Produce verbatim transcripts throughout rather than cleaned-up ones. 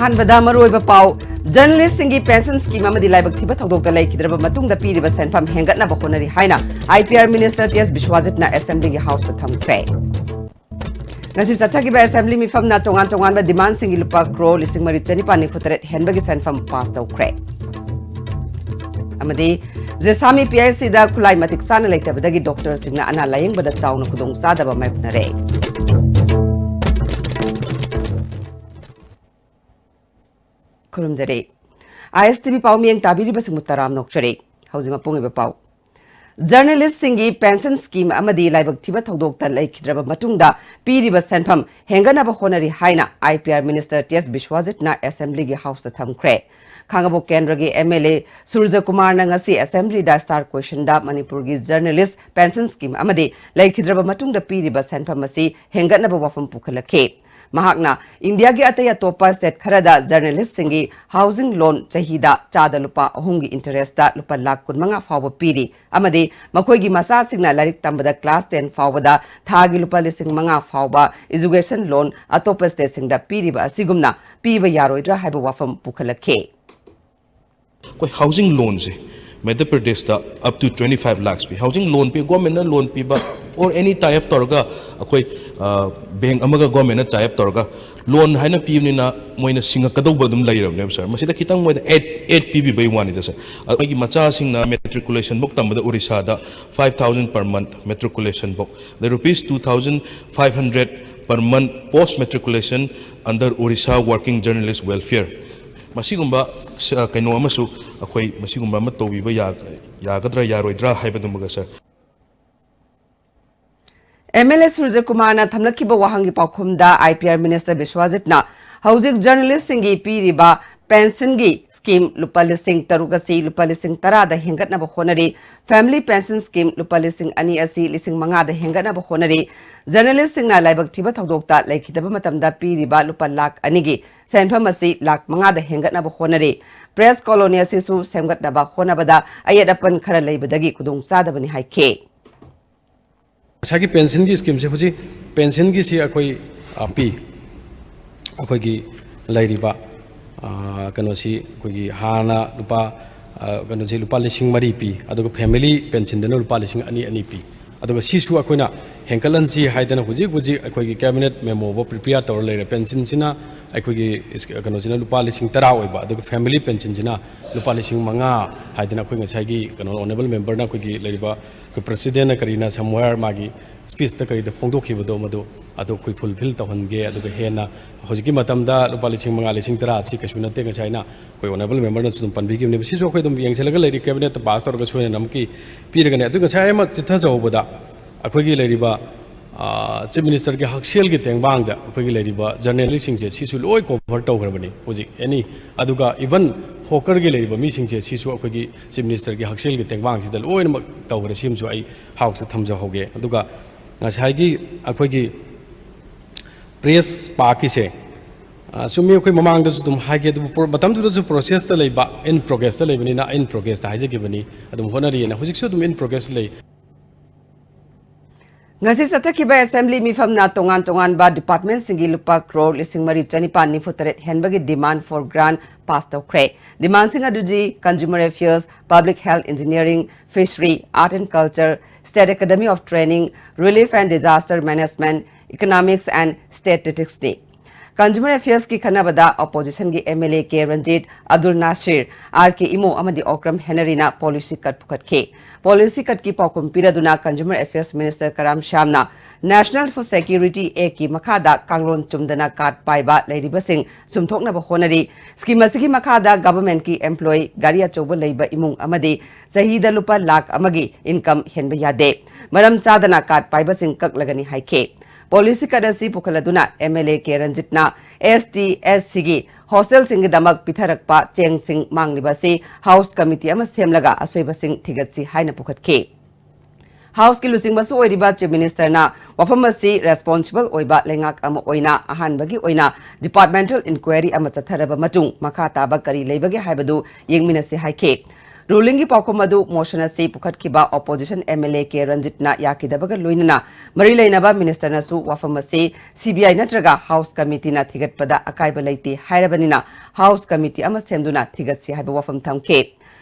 ꯑꯍꯥꯟꯕꯗ ꯃꯔꯨꯑꯣꯏꯕ ꯄꯥꯎ, ꯖꯔꯅꯦꯂꯤꯁꯁꯤꯡꯒꯤ ꯄꯦꯟꯁꯟ ꯁ꯭ꯀꯤꯝ ꯑꯃꯗꯤ ꯂꯥꯏꯕꯛ ꯊꯤꯕ ꯊꯧꯗꯣꯛꯇ ꯂꯩꯈꯤꯗ꯭ꯔꯕ ꯃꯇꯨꯡꯗ ꯄꯤꯔꯤꯕ ꯁꯦꯟꯐꯝ ꯍꯦꯟꯒꯠꯅꯕ ꯍꯣꯠꯅꯔꯤ ꯍꯥꯏꯅ I P R minister T S ꯕꯤꯁ꯭ꯋꯥꯖꯤꯠꯅ ꯑꯦꯁꯦꯝꯕ꯭ꯂꯤꯒꯤ ꯍꯥꯎꯁꯇ ꯊꯝꯈ꯭ꯔꯦ꯫ ꯉꯁꯤ ꯆꯠꯊꯈꯤꯕ ꯑꯦꯁꯦꯝꯕ꯭ꯂꯤ ꯃꯤꯐꯝꯅ ꯇꯣꯉꯥꯟ ꯇꯣꯉꯥꯟꯕ ꯗꯤꯃꯥꯟꯁꯤꯡꯒꯤ ꯂꯨꯄꯥ ꯀ꯭ꯔꯣꯔ ꯂꯤꯁꯤꯡ ꯃꯔꯤ ꯆꯅꯤꯄꯥꯟ ꯅꯤꯐꯨ ꯇꯔꯦꯠ ꯍꯦꯟꯕꯒꯤ ꯁꯦꯟꯐꯝ ꯄꯥꯁ ꯇꯧꯈ꯭ꯔꯦ꯫ ꯑꯃꯗꯤ ꯖꯦꯁꯥꯃꯤ ꯄꯤ ꯑꯩꯆ ꯁꯤꯗ ꯈꯨꯠꯂꯥꯏ ꯃꯇꯤꯛ ꯆꯥꯅ ꯂꯩꯇꯕꯗꯒꯤ ꯗꯣꯛꯇꯔꯁꯤꯡꯅ ꯑꯅꯥ ꯂꯥꯌꯦꯡꯕꯗ ꯆꯥꯎꯅ ꯈꯨꯗꯣꯡꯆꯥꯗꯕ ꯃꯥꯌꯣꯛꯅꯔꯦ꯫ ꯈꯨꯔꯨꯝꯖꯔꯤ꯫ ꯑꯥꯏ ꯑꯦꯁ ꯇꯤ ꯚꯤ ꯄꯥꯎ ꯃꯤꯠꯌꯦꯡ ꯇꯥꯕꯤꯔꯤꯕꯁꯤꯡꯕꯨ ꯇꯔꯥꯝꯅ ꯑꯣꯛꯆꯔꯤ꯫ ꯍꯧꯖꯤꯛ ꯃꯄꯨꯡ ꯑꯣꯏꯕ ꯄꯥꯎ꯫ ꯖꯔꯅꯦꯂꯤꯁꯁꯤꯡꯒꯤ ꯄꯦꯟꯁꯟ ꯁ꯭ꯀꯤꯝ ꯑꯃꯗꯤ ꯂꯥꯏꯕꯛ ꯊꯤꯕ ꯊꯧꯗꯣꯛꯇ ꯂꯩꯈꯤꯗ꯭ꯔꯕ ꯃꯇꯨꯡꯗ ꯄꯤꯔꯤꯕ ꯁꯦꯟꯐꯝ ꯍꯦꯟꯒꯠꯅꯕ ꯍꯣꯠꯅꯔꯤ ꯍꯥꯏꯅ I P R minister T S ꯕꯤꯁ꯭ꯋꯥꯖꯤꯠꯅ ꯑꯦꯁꯦꯝꯕ꯭ꯂꯤꯒꯤ ꯍꯥꯎꯁꯇ ꯊꯝꯈ꯭ꯔꯦ꯫ ꯈꯥꯡꯉꯕꯣꯛ ꯀꯦꯟꯗ꯭ꯔꯒꯤ ꯑꯦꯝ ꯑꯦꯜ ꯑꯦ ꯁꯨꯔꯖꯀꯨꯃꯥꯔꯅ ꯉꯁꯤ ꯑꯦꯁꯦꯝꯕ꯭ꯂꯤꯗ ꯁ꯭ꯇꯥꯔ ꯀ꯭ꯋꯦꯁꯟꯗ ꯃꯅꯤꯄꯨꯔꯒꯤ ꯖꯔꯅꯦꯂꯤꯁ ꯄꯦꯟꯁꯟ ꯁ꯭ꯀꯤꯝ ꯑꯃꯗꯤ ꯂꯩꯈꯤꯗ꯭ꯔꯕ ꯃꯇꯨꯡꯗ ꯄꯤꯔꯤꯕ ꯁꯦꯟꯐꯝ ꯑꯁꯤ ꯍꯦꯟꯒꯠꯅꯕ ꯋꯥꯐꯝ ꯄꯨꯈꯠꯂꯛꯈꯤ꯫ ꯃꯍꯥꯛꯅ ꯏꯟꯗꯤꯌꯥꯒꯤ ꯑꯇꯩ ꯑꯇꯣꯞꯄ ꯁ꯭ꯇꯦꯠ ꯈꯔꯗ ꯖꯔꯅꯦꯂꯤꯁꯁꯤꯡꯒꯤ ꯍꯥꯎꯁꯤꯡ ꯂꯣꯟ ꯆꯍꯤꯗ ꯆꯥꯗ ꯂꯨꯄꯥ ꯑꯍꯨꯝꯒꯤ ꯏꯟꯇꯔꯦꯁꯇ ꯂꯨꯄꯥ ꯂꯥꯈ ꯀꯨꯟꯃꯉꯥ ꯐꯥꯎꯕ ꯄꯤꯔꯤ ꯑꯃꯗꯤ ꯃꯈꯣꯏꯒꯤ ꯃꯆꯥꯁꯤꯡꯅ ꯂꯥꯏꯔꯤꯛ ꯇꯝꯕꯗ ꯀ꯭ꯂꯥꯁ ꯇꯦꯟ ꯐꯥꯎꯕꯗ ꯊꯥꯒꯤ ꯂꯨꯄꯥ ꯂꯤꯁꯤꯡ ꯃꯉꯥ ꯐꯥꯎꯕ ꯏꯖꯨꯀꯦꯁꯟ ꯂꯣꯟ ꯑꯇꯣꯞꯄ ꯁ꯭ꯇꯦꯠꯁꯤꯡꯗ ꯄꯤꯔꯤꯕ ꯑꯁꯤꯒꯨꯝꯅ ꯄꯤꯕ ꯌꯥꯔꯣꯏꯗ꯭ꯔꯥ ꯍꯥꯏꯕ ꯋꯥꯐꯝ ꯄꯨꯈꯠꯂꯛꯈꯤ꯫ ꯑꯩꯈꯣꯏ ꯍꯥꯎꯁꯤꯡ ꯂꯣꯟꯁꯦ ꯃꯙ꯭ꯌ ꯄ꯭ꯔꯗꯦꯁꯇ up to twenty five lakhs ꯄꯤ꯫ ꯍꯥꯎꯁꯤꯡ ꯂꯣꯟ ꯄꯤ, ꯒꯣꯔꯃꯦꯟꯅ ꯂꯣꯟ ꯄꯤꯕ, or any tie up ꯇꯧꯔꯒ ꯑꯩꯈꯣꯏ, ꯑ, ꯕꯦꯡꯛ ꯑꯃꯒ ꯒꯣꯔꯃꯦꯟꯅ tie up ꯇꯧꯔꯒ ꯂꯣꯟ ꯍꯥꯏꯅ ꯄꯤꯕꯅꯤꯅ ꯃꯣꯏꯅ ꯁꯤꯡꯉꯛꯀꯗꯧꯕ ꯑꯗꯨꯝ ꯂꯩꯔꯕꯅꯦꯕ, ꯁꯥꯔ꯫ ꯃꯁꯤꯗ ꯈꯤꯇꯪ ꯃꯣꯏꯗ ꯑꯦꯗ, ꯑꯦꯗ ꯄꯤꯕꯤꯕꯩ ꯋꯥꯅꯤꯗ, ꯁꯥꯔ꯫ ꯑꯩꯈꯣꯏꯒꯤ ꯃꯆꯥꯁꯤꯡꯅ ꯃꯦꯇ꯭ꯔꯤꯀꯨꯂꯦꯁꯟꯐꯧ ꯇꯝꯕꯗ ꯑꯣꯔꯤꯁꯥꯗ five thousand per month ꯃꯦꯇ꯭ꯔꯤꯀꯨꯂꯦꯁꯟꯐꯧ, ꯑꯗꯩ rupees two thousand five hundred per month post matriculation under Orissa Working Journalist Welfare꯫ ꯃꯁꯤꯒꯨꯝꯕ ꯁ-, ꯀꯩꯅꯣ ꯑꯃꯁꯨ ꯑꯩꯈꯣꯏ ꯃꯁꯤꯒꯨꯝꯕ ꯑꯃ ꯇꯧꯕꯤꯕ ꯌꯥ-, ꯌꯥꯒꯗ꯭ꯔꯥ ꯌꯥꯔꯣꯏꯗ꯭ꯔꯥ ꯍꯥꯏꯕꯗꯨꯃꯒ, ꯁꯥꯔ꯫ ꯑꯦꯝ ꯑꯦꯜ ꯑꯦ ꯁꯨꯔꯖꯀꯨꯃꯥꯔꯅ ꯊꯝꯂꯛꯈꯤꯕ ꯋꯥꯍꯪꯒꯤ ꯄꯥꯎꯈꯨꯝꯗ ꯑꯥꯏ ꯄꯤ ꯑꯥꯔ ꯃꯤꯅꯤꯁꯇꯔ ꯕꯤꯁ꯭ꯋꯥꯖꯤꯠꯅ ꯍꯧꯖꯤꯛ ꯖꯔꯅꯦꯂꯤꯁꯁꯤꯡꯒꯤ ꯄꯤꯔꯤꯕ ꯄꯦꯟꯁꯟꯒꯤ ꯁ꯭ꯀꯤꯝ ꯂꯨꯄꯥ ꯂꯤꯁꯤꯡ ꯇꯔꯨꯛ ꯑꯁꯤ ꯂꯨꯄꯥ ꯂꯤꯁꯤꯡ ꯇꯔꯥꯗ ꯍꯦꯟꯒꯠꯅꯕ ꯍꯣꯠꯅꯔꯤ, ꯐꯦꯃꯤꯂꯤ ꯄꯦꯟꯁꯟ ꯁ꯭ꯀꯤꯝ ꯂꯨꯄꯥ ꯂꯤꯁꯤꯡ ꯑꯅꯤ ꯑꯁꯤ ꯂꯤꯁꯤꯡ ꯃꯉꯥꯗ ꯍꯦꯟꯒꯠꯅꯕ ꯍꯣꯠꯅꯔꯤ, ꯖꯔꯅꯦꯂꯤꯁꯁꯤꯡꯅ ꯂꯥꯏꯕꯛ ꯊꯤꯕ ꯊꯧꯗꯣꯛꯇ ꯂꯩꯈꯤꯗꯕ ꯃꯇꯝꯗ ꯄꯤꯔꯤꯕ ꯂꯨꯄꯥ ꯂꯥꯈ ꯑꯅꯤꯒꯤ ꯁꯦꯟꯐꯝ ꯑꯁꯤ ꯂꯥꯈ ꯃꯉꯥꯗ ꯍꯦꯟꯒꯠꯅꯕ ꯍꯣꯠꯅꯔꯤ, ꯄ꯭ꯔꯦꯁ ꯀꯣꯂꯣꯅꯤ ꯑꯁꯤꯁꯨ ꯁꯦꯝꯒꯠꯅꯕ ꯍꯣꯠꯅꯕꯗ ꯑꯌꯦꯠ ꯑꯄꯟ ꯈꯔ ꯂꯩꯕꯗꯒꯤ ꯈꯨꯗꯣꯡꯆꯥꯗꯕꯅꯤ ꯍꯥꯏꯈꯤ꯫ ꯉꯁꯥꯏꯒꯤ ꯄꯦꯟꯁꯟꯒꯤ ꯁ꯭ꯀꯤꯝꯁꯦ, ꯍꯧꯖꯤꯛ ꯄꯦꯟꯁꯟꯒꯤꯁꯤ ꯑꯩꯈꯣꯏ, ꯑ, ꯄꯤ꯫ ꯑꯩꯈꯣꯏꯒꯤ ꯂꯩꯔꯤꯕ ꯑ, ꯀꯩꯅꯣꯁꯤ ꯑꯩꯈꯣꯏꯒꯤ ꯍꯥꯟꯅ ꯂꯨꯄꯥ, ꯑ, ꯀꯩꯅꯣꯁꯤ ꯂꯨꯄꯥ ꯂꯤꯁꯤꯡ ꯃꯔꯤ ꯄꯤ, ꯑꯗꯨꯒ family pensionꯗꯅ ꯂꯨꯄꯥ ꯂꯤꯁꯤꯡ ꯑꯅꯤ ꯑꯅꯤ ꯄꯤ꯫ ꯑꯗꯨꯒ ꯁꯤꯁꯨ ꯑꯩꯈꯣꯏꯅ ꯍꯦꯟꯒꯠꯍꯟꯁꯤ ꯍꯥꯏꯗꯅ ꯍꯧꯖꯤꯛ ꯍꯧꯖꯤꯛ ꯑꯩꯈꯣꯏꯒꯤ cabinet memo ꯐꯥꯎ prepare ꯇꯧꯔ ꯂꯩꯔꯦ꯫ Pensionꯁꯤꯅ ꯑꯩꯈꯣꯏꯒꯤ ꯏꯁ-, ꯀꯩꯅꯣꯁꯤꯅ ꯂꯨꯄꯥ ꯂꯤꯁꯤꯡ ꯇꯔꯥ ꯑꯣꯏꯕ, ꯑꯗꯨꯒ family pensionꯁꯤꯅ ꯂꯨꯄꯥ ꯂꯤꯁꯤꯡ ꯃꯉꯥ ꯍꯥꯏꯗꯅ ꯑꯩꯈꯣꯏ ꯉꯁꯥꯏꯒꯤ ꯀꯩꯅꯣ honourable memberꯅ ꯑꯩꯈꯣꯏꯒꯤ ꯂꯩꯔꯤꯕ ꯑꯩꯈꯣꯏ presidentꯅ ꯀꯔꯤꯅ somewhere ꯃꯥꯒꯤ speechꯇ ꯀꯔꯤꯗ ꯐꯣꯡꯗꯣꯛꯈꯤꯕꯗꯣ ꯃꯗꯨ ꯑꯗꯨ ꯑꯩꯈꯣꯏ fulfil ꯇꯧꯍꯟꯒꯦ꯫ ꯑꯗꯨꯒ ꯍꯦꯟꯅ ꯍꯧꯖꯤꯛꯀꯤ ꯃꯇꯝꯗ ꯂꯨꯄꯥ ꯂꯤꯁꯤꯡ ꯃꯉꯥ, ꯂꯤꯁꯤꯡ ꯇꯔꯥ ꯑꯁꯤ ꯀꯩꯁꯨ ꯅꯠꯇꯦ꯫ ꯉꯁꯥꯏ ꯑꯩꯅ ꯑꯩꯈꯣꯏ honourable memberꯅꯁꯨ ꯑꯗꯨꯝ ꯄꯟꯕꯤꯈꯤꯕꯅꯦꯕ꯫ ꯁꯤꯁꯨ ꯑꯩꯈꯣꯏ ꯑꯗꯨꯝ ꯌꯦꯡꯁꯤꯜꯂꯒ ꯂꯩꯔꯤ, cabinetꯇ pass ꯇꯧꯔꯒ ꯁꯣꯏꯗꯅ ꯑꯃꯨꯛꯀꯤ ꯄꯤꯔꯒꯅꯤ꯫ ꯑꯗꯨ ꯉꯁꯥꯏ ꯑꯃ ꯆꯤꯠꯊꯖꯍꯧꯕꯗ ꯑꯩꯈꯣꯏꯒꯤ ꯂꯩꯔꯤꯕ, ꯑ, chief ministerꯒꯤ ꯍꯛꯁꯦꯜꯒꯤ ꯇꯦꯡꯕꯥꯡꯗ ꯑꯩꯈꯣꯏꯒꯤ ꯂꯩꯔꯤꯕ journalistꯁꯤꯡꯁꯦ ꯁꯤꯁꯨ ꯂꯣꯏ cover ꯇꯧꯈ꯭ꯔꯕꯅꯤ ꯍꯧꯖꯤꯛ꯫ Any ꯑꯗꯨꯒ even hawkerꯒꯤ ꯂꯩꯔꯤꯕ ꯃꯤꯁꯤꯡꯁꯦ ꯁꯤꯁꯨ ꯑꯩꯈꯣꯏꯒꯤ chief ministerꯒꯤ ꯍꯛꯁꯦꯜꯒꯤ ꯇꯦꯡꯕꯥꯡꯁꯤꯗ ꯂꯣꯏꯅꯃꯛ ꯇꯧꯈ꯭ꯔꯦ꯫ ꯁꯤꯃꯁꯨ ꯑꯩ Houseꯇ ꯊꯝꯖꯍꯧꯒꯦ꯫ ꯑꯗꯨꯒ ꯉꯁꯥꯏꯒꯤ ꯑꯩꯈꯣꯏꯒꯤ press parkꯀꯤꯁꯦ, ꯑ, ꯆꯨꯝꯃꯤ, ꯑꯩꯈꯣꯏ ꯃꯃꯥꯡꯗꯁꯨ ꯑꯗꯨꯝ ꯍꯥꯏꯒꯦ, ꯑꯗꯨꯕꯨ ꯄ꯭ꯔꯣ-, ꯃꯇꯝꯗꯨꯗꯁꯨ processꯇ ꯂꯩꯕ, in progressꯇ ꯂꯩꯕꯅꯤꯅ in progressꯇ ꯍꯥꯏꯖꯈꯤꯕꯅꯤ, ꯑꯗꯨꯝ ꯍꯣꯠꯅꯔꯤꯑꯅ꯫ ꯍꯧꯖꯤꯛꯁꯨ ꯑꯗꯨꯝ in progress ꯂꯩ꯫ ꯉꯁꯤ ꯆꯠꯊꯈꯤꯕ assembly ꯃꯤꯐꯝꯅ ꯇꯣꯉꯥꯟ ꯇꯣꯉꯥꯟꯕ departmentꯁꯤꯡꯒꯤ ꯂꯨꯄꯥ ꯀ꯭ꯔꯣꯔ ꯂꯤꯁꯤꯡ ꯃꯔꯤ ꯆꯅꯤꯄꯥꯟ ꯅꯤꯐꯨ ꯇꯔꯦꯠ ꯍꯦꯟꯕꯒꯤ demand for grant pass ꯇꯧꯈ꯭ꯔꯦ꯫ Demandꯁꯤꯡ ꯑꯗꯨꯗꯤ consumer affairs, public health, engineering, fishery, art and culture, state academy of training, relief and disaster management, economics and statisticsꯅꯤ꯫ Consumer affairsꯀꯤ ꯈꯟꯅꯕꯗ oppositionꯒꯤ MLA K Ranjit, Abdul Nasir, R K Imo ꯑꯃꯗꯤ ꯑꯣꯀ꯭ꯔꯝ ꯍꯦꯅꯔꯤꯅ policy cut ꯄꯨꯈꯠꯈꯤ꯫ Policy cutꯀꯤ ꯄꯥꯎꯈꯨꯝ ꯄꯤꯔꯗꯨꯅ consumer affairs minister ꯀꯔꯥꯝ ꯁ꯭ꯌꯥꯝꯅ National Food Security Actꯀꯤ ꯃꯈꯥꯗ ꯀꯥꯡꯂꯣꯟ ꯆꯨꯝꯗꯅ card ꯄꯥꯏꯕ ꯂꯩꯔꯤꯕꯁꯤꯡ ꯆꯨꯝꯊꯣꯛꯅꯕ ꯍꯣꯠꯅꯔꯤ꯫ Scheme ꯑꯁꯤꯒꯤ ꯃꯈꯥꯗ governmentꯀꯤ employee, ꯒꯥꯔꯤ ꯑꯆꯧꯕ ꯂꯩꯕ ꯏꯃꯨꯡ ꯑꯃꯗꯤ ꯆꯍꯤꯗ ꯂꯨꯄꯥ ꯂꯥꯈ ꯑꯃꯒꯤ income ꯍꯦꯟꯕ ꯌꯥꯗꯦ꯫ ꯃꯔꯝ ꯆꯥꯗꯅ card ꯄꯥꯏꯕꯁꯤꯡ ꯀꯛꯂꯒꯅꯤ ꯍꯥꯏꯈꯤ꯫ Policy cut ꯑꯁꯤ ꯄꯨꯈꯠꯂꯗꯨꯅ MLA ꯀꯦ ꯔꯟꯖꯤꯠꯅ ST, SCꯒꯤ hostelꯁꯤꯡꯒꯤꯗꯃꯛ ꯄꯤꯊꯔꯛꯄ ꯆꯦꯡꯁꯤꯡ ꯃꯥꯡꯂꯤꯕ ꯑꯁꯤ House committee ꯑꯃ ꯁꯦꯝꯂꯒ ꯑꯁꯣꯏꯕꯁꯤꯡ ꯊꯤꯒꯠꯁꯤ ꯍꯥꯏꯅ ꯄꯨꯈꯠꯈꯤ꯫ Houseꯀꯤ ꯂꯨꯆꯤꯡꯕꯁꯨ ꯑꯣꯏꯔꯤꯕ Chief Ministerꯅ ꯋꯥꯐꯝ ꯑꯁꯤ responsible ꯑꯣꯏꯕ ꯂꯩꯉꯥꯛ ꯑꯃ ꯑꯣꯏꯅ ꯑꯍꯥꯟꯕꯒꯤ ꯑꯣꯏꯅ departmental inquiry ꯑꯃ ꯆꯠꯊꯔꯕ ꯃꯇꯨꯡ ꯃꯈꯥ ꯇꯥꯕ ꯀꯔꯤ ꯂꯩꯕꯒꯦ ꯍꯥꯏꯕꯗꯨ ꯌꯦꯡꯃꯤꯟꯅꯁꯤ ꯍꯥꯏꯈꯤ꯫ Rulingꯒꯤ ꯄꯥꯎꯈꯨꯝ ꯑꯗꯨ motion ꯑꯁꯤ ꯄꯨꯈꯠꯈꯤꯕ opposition MLA ꯀꯦ ꯔꯟꯖꯤꯠꯅ ꯌꯥꯈꯤꯗꯕꯒ ꯂꯣꯏꯅꯅ ꯃꯔꯤ ꯂꯩꯅꯕ ministerꯅꯁꯨ ꯋꯥꯐꯝ ꯑꯁꯤ CBI ꯅꯠꯇ꯭ꯔꯒ House Committeeꯅ ꯊꯤꯒꯠꯄꯗ ꯑꯀꯥꯏꯕ ꯂꯩꯇꯦ ꯍꯥꯏꯔꯕꯅꯤꯅ House Committee ꯑꯃ ꯁꯦꯝꯗꯨꯅ ꯊꯤꯒꯠꯁꯤ ꯍꯥꯏꯕ ꯋꯥꯐꯝ ꯊꯝꯈꯤ꯫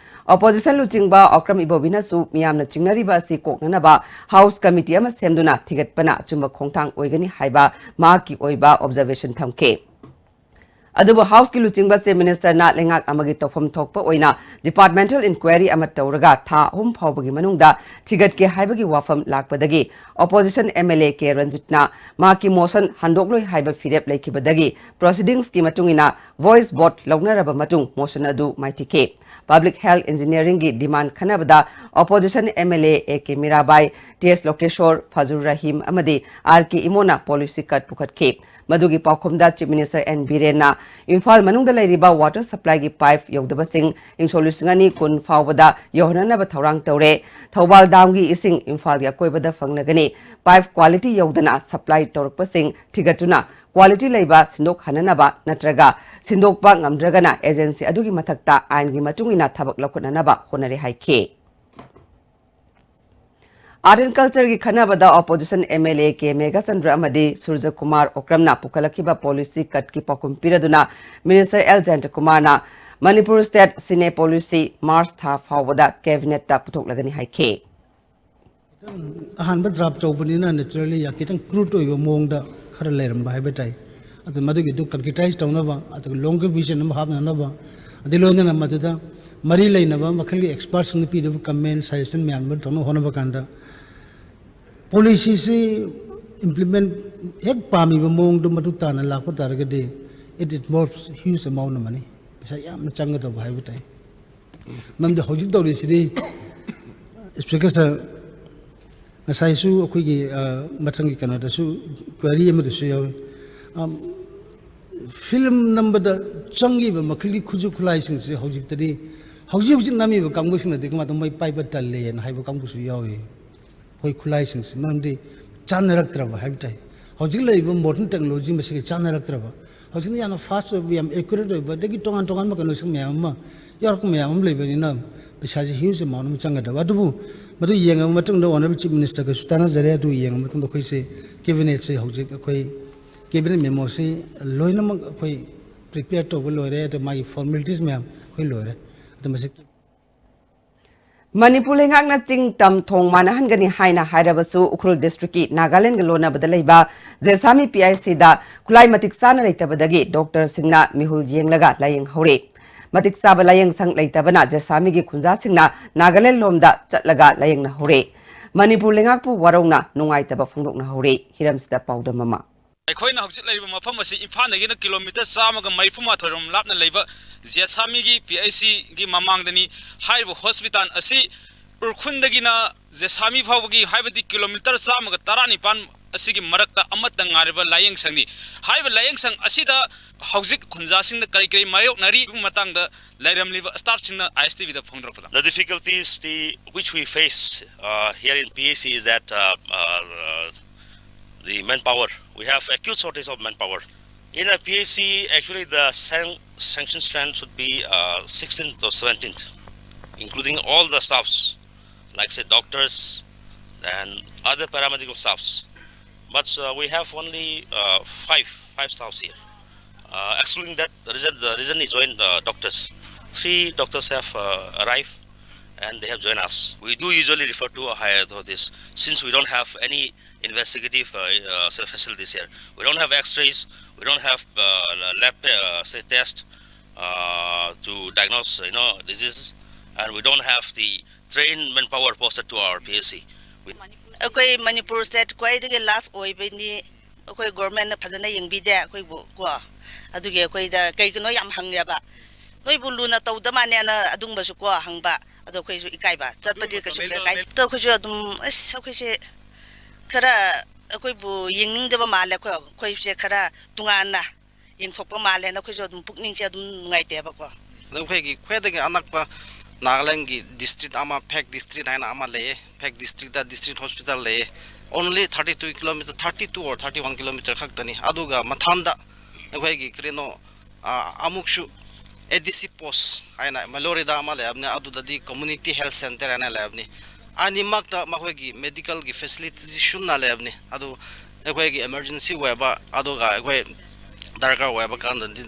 Opposition ꯂꯨꯆꯤꯡꯕ ꯑꯣꯀ꯭ꯔꯝ ꯏꯕꯣꯕꯤꯅꯁꯨ ꯃꯤꯌꯥꯝꯅ ꯆꯤꯡꯅꯔꯤꯕ ꯑꯁꯤ ꯀꯣꯛꯅꯅꯕ House Committee ꯑꯃ ꯁꯦꯝꯗꯨꯅ ꯊꯤꯒꯠꯄꯅ ꯑꯆꯨꯝꯕ ꯈꯣꯡꯊꯥꯡ ꯑꯣꯏꯒꯅꯤ ꯍꯥꯏꯕ ꯃꯍꯥꯛꯀꯤ ꯑꯣꯏꯕ observation ꯊꯝꯈꯤ꯫ ꯑꯗꯨꯕꯨ Houseꯀꯤ ꯂꯨꯆꯤꯡꯕ Chief Ministerꯅ ꯂꯩꯉꯥꯛ ꯑꯃꯒꯤ ꯇꯧꯐꯝ ꯊꯣꯛꯄ ꯑꯣꯏꯅ departmental inquiry ꯑꯃ ꯇꯧꯔꯒ ꯊꯥ ꯑꯍꯨꯝ ꯐꯥꯎꯕꯒꯤ ꯃꯅꯨꯡꯗ ꯊꯤꯒꯠꯀꯦ ꯍꯥꯏꯕꯒꯤ ꯋꯥꯐꯝ ꯂꯥꯛꯄꯗꯒꯤ opposition MLA ꯀꯦ ꯔꯟꯖꯤꯠꯅ ꯃꯍꯥꯛꯀꯤ motion ꯍꯟꯗꯣꯛꯂꯣꯏ ꯍꯥꯏꯕ ꯐꯤꯔꯦꯞ ꯂꯩꯈꯤꯕꯗꯒꯤ proceedingsꯀꯤ ꯃꯇꯨꯡ ꯏꯟꯅ voice vote ꯂꯧꯅꯔꯕ ꯃꯇꯨꯡ motion ꯑꯗꯨ ꯃꯥꯏꯊꯤꯈꯤ꯫ Public Health Engineeringꯒꯤ demand ꯈꯟꯅꯕꯗ opposition MLA A K Mirabai, T S Lokeshor, Fajur Rahim ꯑꯃꯗꯤ ꯑꯥꯔ ꯀꯦ ꯏꯃꯣꯅ policy cut ꯄꯨꯈꯠꯈꯤ꯫ ꯃꯗꯨꯒꯤ ꯄꯥꯎꯈꯨꯝꯗ Chief Minister ꯑꯦꯟ ꯕꯤꯔꯦꯟꯅ ꯏꯝꯐꯥꯜ ꯃꯅꯨꯡꯗ ꯂꯩꯔꯤꯕ water supplyꯒꯤ pipe ꯌꯧꯗꯕꯁꯤꯡ ꯏꯪꯁꯣꯛ ꯂꯤꯁꯤꯡ ꯑꯅꯤ ꯀꯨꯟ ꯐꯥꯎꯕꯗ ꯌꯧꯍꯟꯅꯅꯕ ꯊꯧꯔꯥꯡ ꯇꯧꯔꯦ꯫ ꯊꯧꯕꯥꯜ damꯒꯤ ꯏꯁꯤꯡ ꯏꯝꯐꯥꯜꯒꯤ ꯑꯀꯣꯏꯕꯗ ꯐꯪꯂꯒꯅꯤ꯫ Pipe quality ꯌꯧꯗꯅ supply ꯇꯧꯔꯛꯄꯁꯤꯡ ꯊꯤꯒꯠꯇꯨꯅ quality ꯂꯩꯕ ꯁꯤꯟꯗꯣꯛꯍꯟꯅꯅꯕ ꯅꯠꯇ꯭ꯔꯒ ꯁꯤꯟꯗꯣꯛꯄ ꯉꯝꯗ꯭ꯔꯒꯅ agency ꯑꯗꯨꯒꯤ ꯃꯊꯛꯇ ꯑꯥꯏꯟꯒꯤ ꯃꯇꯨꯡ ꯏꯟꯅ ꯊꯕꯛ ꯂꯧꯈꯠꯅꯅꯕ ꯍꯣꯠꯅꯔꯦ ꯍꯥꯏꯈꯤ꯫ Art and Cultureꯒꯤ ꯈꯟꯅꯕꯗ opposition MLA ꯀꯦ ꯃꯦꯘꯆꯟꯗ꯭ꯔ ꯑꯃꯗꯤ ꯁꯨꯔꯖꯀꯨꯃꯥꯔ ꯑꯣꯀ꯭ꯔꯝꯅ ꯄꯨꯈꯠꯂꯛꯈꯤꯕ policy cutꯀꯤ ꯄꯥꯎꯈꯨꯝ ꯄꯤꯔꯗꯨꯅ Minister ꯑꯦꯜ ꯖꯌꯟꯇꯀꯨꯃꯥꯔꯅ Manipur state cine policy March ꯊꯥ ꯐꯥꯎꯕꯗ cabinetꯇ ꯄꯨꯊꯣꯛꯂꯒꯅꯤ ꯍꯥꯏꯈꯤ꯫ ꯑꯍꯥꯟꯕ draft ꯇꯧꯕꯅꯤꯅ naturally ꯌꯥꯝ ꯈꯤꯇꯪ crude ꯑꯣꯏꯕ ꯃꯑꯣꯡꯗ ꯈꯔ ꯂꯩꯔꯝꯕ ꯍꯥꯏꯕ ꯇꯥꯏ꯫ ꯑꯗꯨ ꯃꯗꯨꯒꯤꯗꯨ concretize ꯇꯧꯅꯕ, ꯑꯗꯨꯒ longer vision ꯑꯃ ꯍꯥꯞꯅꯅꯕ, ꯑꯗꯩ ꯂꯣꯏꯅꯅ ꯃꯗꯨꯗ ꯃꯔꯤ ꯂꯩꯅꯕ ꯃꯈꯜꯒꯤ expertꯁꯤꯡꯅ ꯄꯤꯔꯤꯕ comment, suggestion ꯃꯌꯥꯝꯗꯨ ꯇꯧꯅꯕ ꯍꯣꯠꯅꯕ ꯀꯥꯟꯗ policyꯁꯤ implement ꯍꯦꯛ ꯄꯥꯝꯃꯤꯕ ꯃꯑꯣꯡꯗꯨ ꯃꯗꯨ ꯇꯥꯅ ꯂꯥꯛꯄ ꯇꯥꯔꯒꯗꯤ it involves huge amount of money, ꯄꯩꯁꯥ ꯌꯥꯝꯅ ꯆꯪꯒꯗꯧꯕ ꯍꯥꯏꯕ ꯇꯥꯏ꯫ ꯃꯔꯝꯗꯤ ꯍꯧꯖꯤꯛ ꯇꯧꯔꯤꯁꯤꯗꯤ Speaker sir, ꯉꯁꯥꯏꯁꯨ ꯑꯩꯈꯣꯏꯒꯤ ꯃꯊꯪꯒꯤ ꯀꯩꯅꯣꯗꯁꯨ query ꯑꯃꯗꯁꯨ ꯌꯥꯎꯏ꯫ Film ꯅꯝꯕꯗ ꯆꯪꯉꯤꯕ ꯃꯈꯜꯒꯤ ꯈꯨꯠꯁꯨ ꯈꯨꯠꯂꯥꯏꯁꯤꯡꯁꯦ ꯍꯧꯖꯤꯛꯇꯗꯤ, ꯍꯧꯖꯤꯛ ꯍꯧꯖꯤꯛ ꯅꯝꯃꯤꯕ ꯀꯥꯡꯕꯨꯁꯤꯡꯅꯗꯤ ꯀꯃꯥꯏꯅ ꯇꯧ ꯃꯩ ꯄꯥꯏꯕ ꯇꯜꯂꯦꯅ ꯍꯥꯏꯕ ꯀꯥꯡꯕꯨꯁꯨ ꯌꯥꯎꯏ꯫ ꯑꯩꯈꯣꯏ ꯈꯨꯠꯂꯥꯏꯁꯤꯡꯁꯤ ꯃꯔꯝꯗꯤ ꯆꯥꯟꯅꯔꯛꯇ꯭ꯔꯕ ꯍꯥꯏꯕ ꯇꯥꯏ꯫ ꯍꯧꯖꯤꯛ ꯂꯩꯔꯤꯕ ꯃꯣꯗꯔꯟ ꯇꯦꯛꯅꯣꯂꯣꯖꯤ ꯃꯁꯤꯒ ꯆꯥꯟꯅꯔꯛꯇ꯭ꯔꯕ, ꯍꯧꯖꯤꯛꯅ ꯌꯥꯝꯅ ꯐꯥꯁ ꯑꯣꯏꯕ, ꯌꯥꯝ ꯑꯦꯀ꯭ꯌꯨꯔꯦꯠ ꯑꯣꯏꯕ, ꯑꯗꯒꯤ ꯇꯣꯉꯥꯟ ꯇꯣꯉꯥꯟꯕ ꯀꯩꯅꯣꯁꯤꯡ ꯃꯌꯥꯝ ꯑꯃ ꯌꯥꯎꯔꯛꯄ ꯃꯌꯥꯝ ꯑꯃ ꯂꯩꯕꯅꯤꯅ ꯄꯩꯁꯥꯁꯦ ꯍ꯭ꯌꯨꯖ ꯑꯦꯃꯥꯎꯟ ꯑꯃ ꯆꯪꯒꯗꯕ꯫ ꯑꯗꯨꯕꯨ ꯃꯗꯨ ꯌꯦꯡꯉꯕ ꯃꯇꯨꯡꯗ ꯑꯣꯅꯔꯦꯕꯜ ꯆꯤꯐ ꯃꯤꯅꯤꯁꯇꯔꯒꯁꯨ ꯇꯥꯟꯅꯖꯔꯦ꯫ ꯑꯗꯨ ꯌꯦꯡꯉꯕ ꯃꯇꯨꯡꯗ ꯑꯩꯈꯣꯏꯁꯦ ꯀꯦꯕꯤꯅꯦꯠꯁꯦ ꯍꯧꯖꯤꯛ ꯑꯩꯈꯣꯏ ꯀꯦꯕꯤꯅꯦꯠ ꯃꯦꯃꯣꯁꯤ ꯂꯣꯏꯅꯃꯛ ꯑꯩꯈꯣꯏ ꯄ꯭ꯔꯤꯄꯦꯌꯔ ꯇꯧꯕ ꯂꯣꯏꯔꯦ꯫ ꯑꯗꯨ ꯃꯥꯒꯤ ꯐꯣꯔꯃꯦꯂꯤꯇꯤꯁ ꯃꯌꯥꯝ ꯑꯩꯈꯣꯏ ꯂꯣꯏꯔꯦ꯫ ꯑꯗꯨ ꯃꯁꯤ ꯃꯅꯤꯄꯨꯔ ꯂꯩꯉꯥꯛꯅ ꯆꯤꯡ ꯇꯝ ꯊꯣꯡ ꯃꯥꯟꯅꯍꯟꯒꯅꯤ ꯍꯥꯏꯅ ꯍꯥꯏꯔꯕꯁꯨ, ꯎꯈ꯭ꯔꯨꯜ ꯗꯤꯁꯇ꯭ꯔꯤꯛꯀꯤ ꯅꯥꯒꯥꯂꯦꯟꯒ ꯂꯣꯟꯅꯕꯗ ꯂꯩꯕ ꯖꯦꯁꯥꯃꯤ ꯄꯤ ꯑꯩꯆ ꯁꯤꯗ ꯈꯨꯠꯂꯥꯏ ꯃꯇꯤꯛ ꯆꯥꯅ ꯂꯩꯇꯕꯗꯒꯤ ꯗꯣꯛꯇꯔꯁꯤꯡꯅ ꯃꯤꯍꯨꯜ ꯌꯦꯡꯂꯒ ꯂꯥꯌꯦꯡꯍꯧꯔꯦ꯫ ꯃꯇꯤꯛ ꯆꯥꯕ ꯂꯥꯌꯦꯡ ꯁꯪ ꯂꯩꯇꯕꯅ ꯖꯦꯁꯥꯃꯤꯒꯤ ꯈꯨꯟꯖꯥꯁꯤꯡꯅ ꯅꯥꯒꯥꯂꯦꯟ ꯂꯣꯝꯗ ꯆꯠꯂꯒ ꯂꯥꯌꯦꯡꯅꯍꯧꯔꯦ꯫ ꯃꯅꯤꯄꯨꯔ ꯂꯩꯉꯥꯛꯄꯨ ꯋꯥꯔꯧꯅ ꯅꯨꯡꯉꯥꯏꯇꯕ ꯐꯣꯡꯗꯣꯛꯅꯍꯧꯔꯦ꯫ ꯍꯤꯔꯝꯁꯤꯗ ꯄꯥꯎꯗꯝ ꯑꯃ꯫ ꯑꯩꯈꯣꯏꯅ ꯍꯧꯖꯤꯛ ꯂꯩꯔꯤꯕ ꯃꯐꯝ ꯑꯁꯤ ꯏꯝꯐꯥꯜꯗꯒꯤꯅ ꯀꯤꯂꯣꯃꯤꯇꯔ ꯆꯥꯝꯃꯒ ꯃꯔꯤꯐꯨ ꯃꯥꯊꯣꯏ ꯔꯣꯝ ꯂꯥꯞꯅ ꯂꯩꯕ ꯖꯦꯁꯥꯃꯤꯒꯤ ꯄꯤ ꯑꯩꯆ ꯁꯤꯒꯤ ꯃꯃꯥꯡꯗꯅꯤ꯫ ꯍꯥꯏꯔꯤꯕ ꯍꯣꯁꯄꯤꯇꯥꯜ ꯑꯁꯤ ꯎꯈ꯭ꯔꯨꯜꯗꯒꯤꯅ ꯖꯦꯁꯥꯃꯤ ꯐꯥꯎꯕꯒꯤ, ꯍꯥꯏꯕꯗꯤ ꯀꯤꯂꯣꯃꯤꯇꯔ ꯆꯥꯝꯃꯒ ꯇꯔꯥꯅꯤꯄꯥꯟ ꯑꯁꯤꯒꯤ ꯃꯔꯛꯇ ꯑꯃꯠꯇ ꯉꯥꯏꯔꯕ ꯂꯥꯌꯦꯡ ꯁꯪꯅꯤ꯫ ꯍꯥꯏꯔꯤꯕ ꯂꯥꯌꯦꯡ ꯁꯪ ꯑꯁꯤꯗ ꯍꯧꯖꯤꯛ ꯈꯨꯟꯖꯥꯁꯤꯡꯅ ꯀꯔꯤ ꯀꯔꯤ ꯃꯥꯌꯣꯛꯅꯔꯤ ꯍꯥꯏꯕꯒꯤ ꯃꯇꯥꯡꯗ ꯂꯩꯔꯝꯂꯤꯕ ꯁ꯭ꯇꯥꯐꯁꯤꯡꯅ ꯑꯥꯏ ꯑꯦꯁ T ꯚꯤꯗ ꯐꯣꯡꯗꯣꯔꯛꯄꯗ꯫ The difficulties the, which we face uh, here in P H C is that uh, uh, uh, the manpower. We have acute shortage of manpower. In a P H C, actually, the san- sanction strength should be uh, sixteenth or seventeenth, including all the staffs, like, say, doctors and other paramedical staffs. But uh, we have only uh, five, five staffs here. Uh, excluding that, the reason, the reason is joined uh, doctors. Three doctors have uh, arrived and they have joined us. We do usually refer to higher authorities since we don't have any investigative uh, uh, facilities here. We don't have X-rays, we don't have uh, lab uh, say test uh, to diagnose, you know, diseases, and we don't have the trained manpower posted to our P H C. We ꯑꯩꯈꯣꯏ Manipur state ꯈ꯭ꯋꯥꯏꯗꯒꯤ ꯂꯥꯁ ꯑꯣꯏꯕꯅꯤ꯫ ꯑꯩꯈꯣꯏ ꯒꯣꯔꯃꯦꯟꯅ ꯐꯖꯅ ꯌꯦꯡꯕꯤꯗꯦ ꯑꯩꯈꯣꯏꯕꯨ ꯀꯣ꯫ ꯑꯗꯨꯒꯤ ꯑꯩꯈꯣꯏꯗ ꯀꯩꯒꯤꯅꯣ ꯌꯥꯝ ꯍꯪꯉꯦꯕ, ꯅꯣꯏꯕꯨ ꯂꯨꯅ ꯇꯧꯗ ꯃꯥꯅꯦꯅ ꯑꯗꯨꯝꯕꯁꯨ ꯀꯣ ꯍꯪꯕ꯫ ꯑꯗꯣ ꯑꯩꯈꯣꯏꯁꯨ ꯏꯀꯥꯏꯕ ꯆꯠꯄꯗꯤ ꯀꯩꯁꯨ ꯀꯩ ꯀꯥꯏ꯫ ꯑꯗꯣ ꯑꯩꯈꯣꯏꯁꯨ ꯑꯗꯨꯝ ꯑꯁ ꯑꯩꯈꯣꯏꯁꯦ ꯈꯔ ꯑꯩꯈꯣꯏꯕꯨ ꯌꯦꯡꯅꯤꯡꯗꯕ ꯃꯥꯜꯂꯦ꯫ ꯑꯩꯈꯣꯏ ꯑꯩꯈꯣꯏꯁꯦ ꯈꯔ ꯇꯣꯉꯥꯟꯅ ꯌꯦꯡꯊꯣꯛꯄ ꯃꯥꯜꯂꯦꯅ ꯑꯩꯈꯣꯏꯁꯨ ꯑꯗꯨꯝ ꯄꯨꯛꯅꯤꯡꯁꯦ ꯑꯗꯨꯝ ꯅꯨꯡꯉꯥꯏꯇꯦꯕꯀꯣ꯫ ꯑꯗꯨ ꯑꯩꯈꯣꯏꯒꯤ ꯈ꯭ꯋꯥꯏꯗꯒꯤ ꯑꯅꯛꯄ ꯅꯥꯒꯥꯂꯦꯟꯒꯤ ꯗꯤꯁꯇ꯭ꯔꯤꯛ ꯑꯃ, ꯐꯦꯛ ꯗꯤꯁꯇ꯭ꯔꯤꯛ ꯍꯥꯏꯅ ꯑꯃ ꯂꯩꯌꯦ꯫ ꯐꯦꯛ ꯗꯤꯁꯇ꯭ꯔꯤꯛꯇ ꯗꯤꯁꯇ꯭ꯔꯤꯛ ꯍꯣꯁꯄꯤꯇꯥꯜ ꯂꯩꯌꯦ꯫ Only thirty two kilometer, thirty two or thirty one kilometer ꯈꯛꯇꯅꯤ꯫ ꯑꯗꯨꯒ ꯃꯊꯟꯗ ꯑꯩꯈꯣꯏꯒꯤ ꯀꯔꯤꯅꯣ, ꯑ, ꯑꯃꯨꯛꯁꯨ ꯑꯦ ꯗꯤ ꯁꯤ ꯄꯣꯁ ꯍꯥꯏꯅ ꯃꯦꯂꯣꯔꯤꯗ ꯑꯃ ꯂꯩꯕꯅꯤ, ꯑꯗꯨꯗꯗꯤ ꯀꯝꯃ꯭ꯌꯨꯅꯤꯇꯤ ꯍꯦꯜꯊ ꯁꯦꯟꯇꯔ ꯍꯥꯏꯅ ꯂꯩꯕꯅꯤ꯫ ꯑꯅꯤꯃꯛꯇ ꯃꯈꯣꯏꯒꯤ ꯃꯦꯗꯤꯀꯦꯜꯒꯤ ꯐꯦꯁꯤꯂꯤꯇꯤ ꯁꯨꯅ ꯂꯩꯕꯅꯤ꯫ ꯑꯗꯨ ꯑꯩꯈꯣꯏꯒꯤ ꯏꯃꯔꯖꯦꯟꯁꯤ ꯑꯣꯏꯕ, ꯑꯗꯨꯒ ꯑꯩꯈꯣꯏ ꯗꯔꯀꯥꯔ ꯑꯣꯏꯕ ꯀꯥꯟꯗꯗꯤ,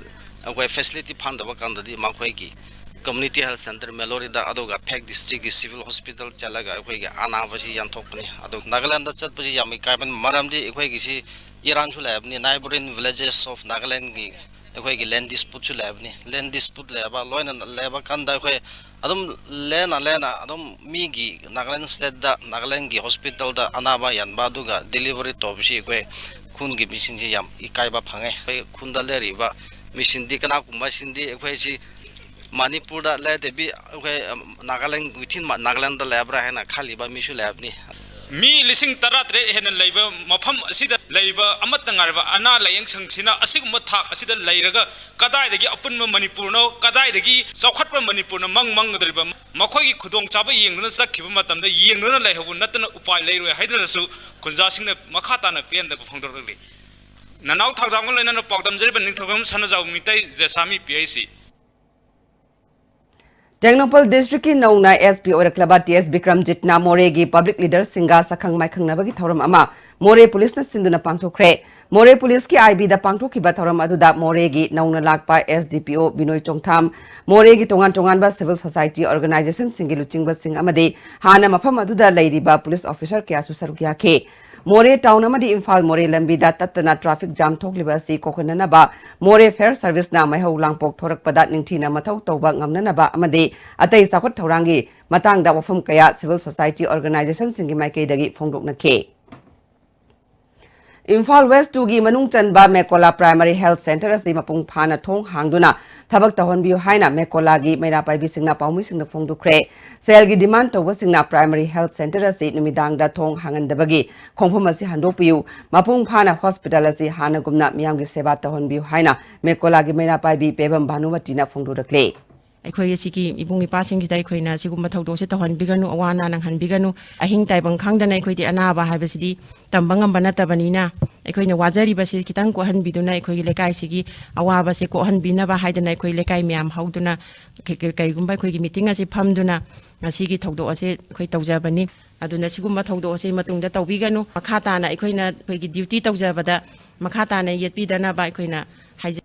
ꯑꯩꯈꯣꯏ ꯐꯦꯁꯤꯂꯤꯇꯤ ꯐꯪꯗꯕ ꯀꯥꯟꯗꯗꯤ ꯃꯈꯣꯏꯒꯤ ꯀꯝꯃ꯭ꯌꯨꯅꯤꯇꯤ ꯍꯦꯜꯊ ꯁꯦꯟꯇꯔ ꯃꯦꯂꯣꯔꯤꯗ, ꯑꯗꯨꯒ ꯐꯦꯛ ꯗꯤꯁꯇ꯭ꯔꯤꯛꯀꯤ ꯁꯤꯚꯤꯜ ꯍꯣꯁꯄꯤꯇꯥꯜ ꯆꯠꯂꯒ ꯑꯩꯈꯣꯏꯒꯤ ꯑꯅꯥꯕꯁꯤ ꯌꯦꯟꯊꯣꯛꯄꯅꯤ꯫ ꯑꯗꯨ ꯅꯥꯒꯥꯂꯦꯟꯗ ꯆꯠꯄꯁꯤ ꯌꯥꯝ ꯏꯀꯥꯏꯕꯅꯤ, ꯃꯔꯝꯗꯤ ꯑꯩꯈꯣꯏꯒꯤꯁꯤ ꯏꯔꯥꯟꯁꯨ ꯂꯩꯕꯅꯤ, neighbouring villages of Nagaland ꯒꯤ ꯑꯩꯈꯣꯏꯒꯤ ꯂꯦꯟ ꯗꯤꯁꯄ꯭ꯌꯨꯠꯁꯨ ꯂꯩꯕꯅꯤ꯫ ꯂꯦꯟ ꯗꯤꯁꯄ꯭ꯌꯨꯠ ꯂꯩꯕ, ꯂꯣꯏꯅ ꯂꯩꯕ ꯀꯥꯟꯗ ꯑꯩꯈꯣꯏ ꯑꯗꯨꯝ ꯂꯦꯟꯅ ꯂꯦꯟꯅ ꯑꯗꯨꯝ ꯃꯤꯒꯤ ꯅꯥꯒꯥꯂꯦꯟ ꯁ꯭ꯇꯦꯠꯇ, ꯅꯥꯒꯥꯂꯦꯟꯒꯤ ꯍꯣꯁꯄꯤꯇꯥꯜꯗ ꯑꯅꯥꯕ ꯌꯦꯟꯕ ꯑꯗꯨꯒ ꯗꯦꯂꯤꯚꯔꯤ ꯇꯧꯕꯁꯤ ꯑꯩꯈꯣꯏ ꯈꯨꯟꯒꯤ ꯃꯤꯁꯤꯡꯁꯤ ꯌꯥꯝ ꯏꯀꯥꯏꯕ ꯐꯪꯉꯦ꯫ ꯑꯩꯈꯣꯏ ꯈꯨꯟꯗ ꯂꯩꯔꯤꯕ ꯃꯤꯁꯤꯡꯗꯤ, ꯀꯅꯥꯒꯨꯝꯕꯁꯤꯡꯗꯤ ꯑꯩꯈꯣꯏꯁꯤ ꯃꯅꯤꯄꯨꯔꯗ ꯂꯩꯗꯕꯤ ꯑꯩꯈꯣꯏ, ꯑꯝ, ꯅꯥꯒꯥꯂꯦꯟ, within ꯃ-, ꯅꯥꯒꯥꯂꯦꯟꯗ ꯂꯩꯕ꯭ꯔꯥ ꯍꯥꯏꯅ ꯈꯜꯂꯤꯕ ꯃꯤꯁꯨ ꯂꯩꯕꯅꯤ꯫ ꯃꯤ ꯂꯤꯁꯤꯡ ꯇꯔꯥꯇꯔꯦꯠ ꯍꯦꯟꯅ ꯂꯩꯕ ꯃꯐꯝ ꯑꯁꯤꯗ ꯂꯩꯔꯤꯕ ꯑꯃꯠꯇ ꯉꯥꯏꯔꯕ ꯑꯅꯥ ꯂꯥꯌꯦꯡꯁꯪꯁꯤꯅ ꯑꯁꯤꯒꯨꯝꯕ ꯊꯥꯛ ꯑꯁꯤꯗ ꯂꯩꯔꯒ ꯀꯗꯥꯏꯗꯒꯤ ꯑꯄꯨꯟꯕ ꯃꯅꯤꯄꯨꯔꯅꯣ, ꯀꯗꯥꯏꯗꯒꯤ ꯆꯥꯎꯈꯠꯄ ꯃꯅꯤꯄꯨꯔꯅꯣ ꯃꯪ ꯃꯪꯒꯗꯧꯔꯤꯕ? ꯃꯈꯣꯏꯒꯤ ꯈꯨꯗꯣꯡꯆꯥꯕ ꯌꯦꯡꯗꯨꯅ ꯆꯠꯈꯤꯕ ꯃꯇꯝꯗ ꯌꯦꯡꯗꯨꯅ ꯂꯩꯍꯧꯕ ꯅꯠꯇꯅ ꯎꯄꯥꯏ ꯂꯩꯔꯣꯏ ꯍꯥꯏꯗꯨꯅꯁꯨ ꯈꯨꯟꯖꯥꯁꯤꯡꯅ ꯃꯈꯥ ꯇꯥꯅ ꯄꯦꯟꯗꯕ ꯐꯣꯡꯗꯣꯔꯛꯂꯤ꯫ ꯅꯅꯥꯎ ꯊꯧꯗꯥꯝꯒ ꯂꯣꯏꯅꯅ ꯄꯥꯎ ꯗꯝꯖꯔꯤꯕ ꯅꯤꯡꯊꯧꯖꯝ ꯁꯅꯥꯖꯥꯎ Meitei, ꯖꯦꯁꯥꯃꯤ, P H C. Tengnoupal ꯗꯤꯁꯇ꯭ꯔꯤꯛꯀꯤ ꯅꯧꯅ ꯑꯦꯁ ꯄꯤ ꯑꯣꯏꯔꯛꯂꯕ ꯇꯤ ꯑꯦꯁ ꯕꯤꯀ꯭ꯔꯝꯖꯤꯠꯅ ꯃꯣꯔꯦꯒꯤ ꯄꯕ꯭ꯂꯤꯛ ꯂꯤꯗꯔꯁꯤꯡꯒ ꯁꯛꯈꯪ ꯃꯥꯏꯈꯪꯅꯕꯒꯤ ꯊꯧꯔꯝ ꯑꯃ ꯃꯣꯔꯦ ꯄꯨꯂꯤꯁꯅ ꯁꯤꯟꯗꯨꯅ ꯄꯥꯡꯊꯣꯛꯈ꯭ꯔꯦ꯫ ꯃꯣꯔꯦ ꯄꯨꯂꯤꯁꯀꯤ ꯑꯥꯏ ꯕꯤꯗ ꯄꯥꯡꯊꯣꯛꯈꯤꯕ ꯊꯧꯔꯝ ꯑꯗꯨꯗ ꯃꯣꯔꯦꯒꯤ ꯅꯧꯅ ꯂꯥꯛꯄ ꯑꯦꯁ ꯗꯤ ꯄꯤ ꯑꯣ ꯕꯤꯅꯣꯏ ꯆꯣꯡꯊꯥꯝ, ꯃꯣꯔꯦꯒꯤ ꯇꯣꯉꯥꯟ ꯇꯣꯉꯥꯟꯕ ꯁꯤꯚꯤꯜ ꯁꯣꯁꯥꯏꯇꯤ ꯑꯣꯔꯒꯅꯥꯏꯖꯦꯁꯟꯁꯤꯡꯒꯤ ꯂꯨꯆꯤꯡꯕꯁꯤꯡ ꯑꯃꯗꯤ ꯍꯥꯟꯅ ꯃꯐꯝ ꯑꯗꯨꯗ ꯂꯩꯔꯤꯕ ꯄꯨꯂꯤꯁ ꯑꯣꯐꯤꯁꯔ ꯀꯌꯥꯁꯨ ꯁꯔꯨꯛ ꯌꯥꯈꯤ꯫ ꯃꯣꯔꯦ ꯇꯥꯎꯟ ꯑꯃꯗꯤ ꯏꯝꯐꯥꯜ ꯃꯣꯔꯦ ꯂꯝꯕꯤꯗ ꯇꯠꯇꯅ ꯇ꯭ꯔꯥꯐꯤꯛ ꯖꯥꯝ ꯊꯣꯛꯂꯤꯕ ꯑꯁꯤ ꯀꯣꯛꯍꯟꯅꯅꯕ ꯃꯣꯔꯦ ꯐꯥꯌꯔ ꯁꯔꯚꯤꯁꯅ ꯃꯩꯍꯧ ꯂꯥꯡꯄꯣꯛ ꯊꯣꯔꯛꯄꯗ ꯅꯤꯡꯊꯤꯅ ꯃꯊꯧ ꯇꯧꯕ ꯉꯝꯅꯅꯕ ꯑꯃꯗꯤ ꯑꯇꯩ ꯆꯥꯎꯈꯠ ꯊꯧꯔꯥꯡꯒꯤ ꯃꯇꯥꯡꯗ ꯋꯥꯐꯝ ꯀꯌꯥ ꯁꯤꯚꯤꯜ ꯁꯣꯁꯥꯏꯇꯤ ꯑꯣꯔꯒꯅꯥꯏꯖꯦꯁꯟꯁꯤꯡꯒꯤ ꯃꯥꯏꯀꯩꯗꯒꯤ ꯐꯣꯡꯗꯣꯛꯅꯈꯤ꯫ ꯏꯝꯐꯥꯜ ꯋꯦꯁ ꯇꯨꯒꯤ ꯃꯅꯨꯡ ꯆꯟꯕ ꯃꯦꯀꯣꯂꯥ ꯄ꯭ꯔꯥꯏꯃꯥꯔꯤ ꯍꯦꯜꯊ ꯁꯦꯟꯇꯔ ꯑꯁꯤ ꯃꯄꯨꯡ ꯐꯥꯅ ꯊꯣꯡ ꯍꯥꯡꯗꯨꯅ ꯊꯕꯛ ꯇꯧꯍꯟꯕꯤꯌꯨ ꯍꯥꯏꯅ ꯃꯦꯀꯣꯂꯥꯒꯤ ꯃꯩꯔꯥ ꯄꯥꯏꯕꯤꯁꯤꯡꯅ ꯄꯥꯎꯃꯤꯁꯤꯡꯗ ꯐꯣꯡꯗꯣꯛꯈ꯭ꯔꯦ꯫ ꯁꯦꯜꯒꯤ ꯗꯤꯃꯥꯟ ꯇꯧꯕꯁꯤꯡꯅ ꯄ꯭ꯔꯥꯏꯃꯥꯔꯤ ꯍꯦꯜꯊ ꯁꯦꯟꯇꯔ ꯑꯁꯤ ꯅꯨꯃꯤꯗꯥꯡꯗ ꯊꯣꯡ ꯍꯥꯡꯍꯟꯗꯕꯒꯤ ꯈꯣꯡꯐꯝ ꯑꯁꯤ ꯍꯟꯗꯣꯛꯄꯤꯌꯨ, ꯃꯄꯨꯡ ꯐꯥꯅ ꯍꯣꯁꯄꯤꯇꯥꯜ ꯑꯁꯤ ꯍꯥꯟꯅꯒꯨꯝꯅ ꯃꯤꯌꯥꯝꯒꯤ ꯁꯦꯕꯥ ꯇꯧꯍꯟꯕꯤꯌꯨ ꯍꯥꯏꯅ ꯃꯦꯀꯣꯂꯥꯒꯤ ꯃꯩꯔꯥ ꯄꯥꯏꯕꯤ ꯄꯦꯕꯝ ꯚꯥꯅꯨꯃꯇꯤꯅ ꯐꯣꯡꯗꯣꯔꯛꯂꯦ꯫ ꯑꯩꯈꯣꯏ ꯑꯁꯤꯒꯤ ꯏꯕꯨꯡ ꯏꯄꯥꯁꯤꯡꯁꯤꯗ ꯑꯩꯈꯣꯏꯅ ꯁꯤꯒꯨꯝꯕ ꯊꯧꯗꯣꯛꯁꯦ ꯇꯧꯍꯟꯕꯤꯒꯅꯨ, ꯑꯋꯥ ꯑꯅꯥ ꯅꯪꯍꯟꯕꯤꯒꯅꯨ꯫ ꯑꯍꯤꯡ ꯇꯥꯏꯕꯪ ꯈꯪꯗꯅ ꯑꯩꯈꯣꯏꯗꯤ ꯑꯅꯥꯕ ꯍꯥꯏꯕꯁꯤꯗꯤ ꯇꯝꯕ ꯉꯝꯕ ꯅꯠꯇꯕꯅꯤꯅ, ꯑꯩꯈꯣꯏꯅ ꯋꯥꯖꯔꯤꯕꯁꯤ ꯈꯤꯇꯪ ꯀꯣꯛꯍꯟꯕꯤꯗꯨꯅ, ꯑꯩꯈꯣꯏꯒꯤ ꯂꯩꯀꯥꯏꯁꯤꯒꯤ ꯑꯋꯥꯕꯁꯦ ꯀꯣꯛꯍꯟꯕꯤꯅꯕ ꯍꯥꯏꯗꯅ ꯑꯩꯈꯣꯏ ꯂꯩꯀꯥꯏ ꯃꯌꯥꯝ ꯍꯧꯗꯨꯅ ꯀ-, ꯀ-, ꯀꯔꯤꯒꯨꯝꯕ ꯑꯩꯈꯣꯏꯒꯤ ꯃꯤꯇꯤꯡ ꯑꯁꯤ ꯐꯝꯗꯨꯅ ꯉꯁꯤꯒꯤ ꯊꯧꯗꯣꯛ ꯑꯁꯦ ꯑꯩꯈꯣꯏ ꯇꯧꯖꯕꯅꯤ꯫ ꯑꯗꯨꯅ ꯁꯤꯒꯨꯝꯕ ꯊꯧꯗꯣꯛ ꯑꯁꯤ ꯃꯇꯨꯡꯗ ꯇꯧꯕꯤꯒꯅꯨ꯫ ꯃꯈꯥ ꯇꯥꯅ ꯑꯩꯈꯣꯏꯅ ꯑꯩꯈꯣꯏꯒꯤ ꯗ꯭ꯌꯨꯇꯤ ꯇꯧꯖꯕꯗ ꯃꯈꯥ ꯇꯥꯅ ꯌꯦꯠꯄꯤꯗꯅꯕ ꯑꯩꯈꯣꯏꯅ ꯍꯥꯏꯖ-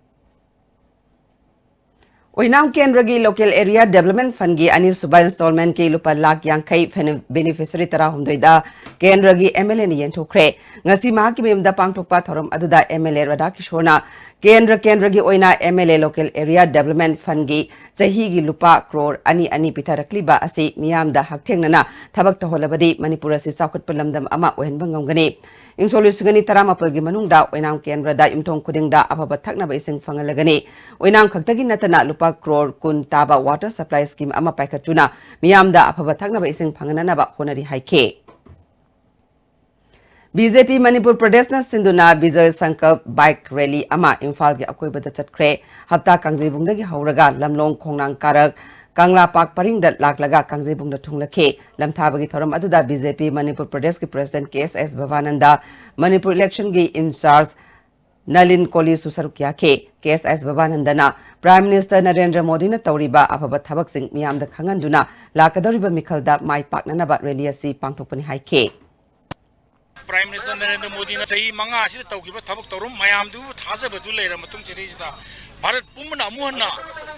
ꯑꯣꯏꯅꯥꯝ ꯀꯦꯟꯗ꯭ꯔꯒꯤ Local Area Development Fundꯀꯤ ꯑꯅꯤꯁꯨꯕ installmentꯀꯤ ꯂꯨꯄꯥ ꯂꯥꯈ ꯌꯥꯡꯈꯩ ꯐꯦꯅ-, beneficiary ꯇꯔꯥꯍꯨꯝꯗꯣꯏꯗ ꯀꯦꯟꯗ꯭ꯔꯒꯤ MLAꯅ ꯌꯦꯟꯊꯣꯛꯈ꯭ꯔꯦ꯫ ꯉꯁꯤ ꯃꯍꯥꯛꯀꯤ ꯃꯌꯨꯝꯗ ꯄꯥꯡꯊꯣꯛꯄ ꯊꯧꯔꯝ ꯑꯗꯨꯗ MLA ꯔꯥꯙꯥꯀꯤꯁꯣꯔꯅ ꯀꯦꯟꯗ꯭ꯔ ꯀꯦꯟꯗ꯭ꯔꯒꯤ ꯑꯣꯏꯅ MLA Local Area Development Fundꯀꯤ ꯆꯍꯤꯒꯤ ꯂꯨꯄꯥ ꯀ꯭ꯔꯣꯔ ꯑꯅꯤ ꯑꯅꯤ ꯄꯤꯊꯔꯛꯂꯤꯕ ꯑꯁꯤ ꯃꯤꯌꯥꯝꯗ ꯍꯛꯊꯦꯡꯅꯅ ꯊꯕꯛ ꯇꯧꯍꯜꯂꯕꯗꯤ ꯃꯅꯤꯄꯨꯔ ꯑꯁꯤ ꯆꯥꯎꯈꯠꯄ ꯂꯝꯗꯝ ꯑꯃ ꯑꯣꯏꯍꯟꯕ ꯉꯝꯒꯅꯤ꯫ ꯏꯪꯁꯣꯛ ꯂꯤꯁꯤꯡ ꯑꯅꯤ ꯇꯔꯥꯃꯥꯄꯜꯒꯤ ꯃꯅꯨꯡꯗ ꯑꯣꯏꯅꯥꯝ ꯀꯦꯟꯗ꯭ꯔꯗ ꯌꯨꯝꯊꯣꯡ ꯈꯨꯗꯤꯡꯗ ꯑꯐꯕ ꯊꯛꯅꯕ ꯏꯁꯤꯡ ꯐꯪꯍꯜꯂꯒꯅꯤ꯫ ꯑꯣꯏꯅꯥꯝ ꯈꯛꯇꯒꯤ ꯅꯠꯇꯅ ꯂꯨꯄꯥ ꯀ꯭ꯔꯣꯔ ꯀꯨꯟ ꯇꯥꯕ water supply scheme ꯑꯃ ꯄꯥꯏꯈꯠꯇꯨꯅ ꯃꯤꯌꯥꯝꯗ ꯑꯐꯕ ꯊꯛꯅꯕ ꯏꯁꯤꯡ ꯐꯪꯍꯟꯅꯕ ꯍꯣꯠꯅꯔꯤ ꯍꯥꯏꯈꯤ꯫ BJP ꯃꯅꯤꯄꯨꯔ ꯄ꯭ꯔꯗꯦꯁꯅ ꯁꯤꯟꯗꯨꯅ ꯕꯤꯖꯣꯏ ꯁꯪꯀꯜꯞ bike rally ꯑꯃ ꯏꯝꯐꯥꯜꯒꯤ ꯑꯀꯣꯏꯕꯗ ꯆꯠꯈ꯭ꯔꯦ꯫ ꯍꯞꯇꯥ ꯀꯥꯡꯖꯩꯕꯨꯡꯗꯒꯤ ꯍꯧꯔꯒ ꯂꯝꯂꯣꯡ ꯈꯣꯡꯅꯥꯡ ꯀꯥꯔꯛ ꯀꯪꯂꯥ ꯄꯥꯛ ꯄꯔꯤꯡꯗ ꯂꯥꯛꯂꯒ ꯀꯥꯡꯖꯩꯕꯨꯡꯗ ꯊꯨꯡꯂꯈꯤ꯫ ꯂꯝꯊꯥꯕꯒꯤ ꯊꯧꯔꯝ ꯑꯗꯨꯗ BJP ꯃꯅꯤꯄꯨꯔ ꯄ꯭ꯔꯗꯦꯁꯀꯤ president K S S ꯚꯕꯥꯅꯟꯗ, Manipur electionꯒꯤ in charge Nalin ꯀꯣꯂꯤꯁꯨ ꯁꯔꯨꯛ ꯌꯥꯈꯤ꯫ ꯀꯦ ꯑꯦꯁ ꯑꯦꯁ ꯚꯕꯥꯅꯟꯗꯅ Prime Minister ꯅꯔꯦꯟꯗ꯭ꯔ ꯃꯣꯗꯤꯅ ꯇꯧꯔꯤꯕ ꯑꯐꯕ ꯊꯕꯛꯁꯤꯡ ꯃꯤꯌꯥꯝꯗ ꯈꯪꯍꯟꯗꯨꯅ ꯂꯥꯛꯀꯗꯧꯔꯤꯕ ꯃꯤꯈꯜꯗ ꯃꯥꯏ ꯄꯥꯛꯅꯅꯕ rally ꯑꯁꯤ ꯄꯥꯡꯊꯣꯛꯄꯅꯤ ꯍꯥꯏꯈꯤ꯫ Prime Minister ꯅꯔꯦꯟꯗ꯭ꯔ ꯃꯣꯗꯤꯅ ꯆꯍꯤ ꯃꯉꯥ ꯑꯁꯤꯗ ꯇꯧꯈꯤꯕ ꯊꯕꯛ ꯊꯧꯔꯝ ꯃꯌꯥꯝꯗꯨ ꯊꯥꯖꯕꯗꯨ ꯂꯩꯔꯕ ꯃꯇꯨꯡ ꯆꯍꯤꯁꯤꯗ ꯚꯥꯔꯠ ꯄꯨꯝꯕꯅ ꯑꯃꯨꯛ ꯍꯟꯅ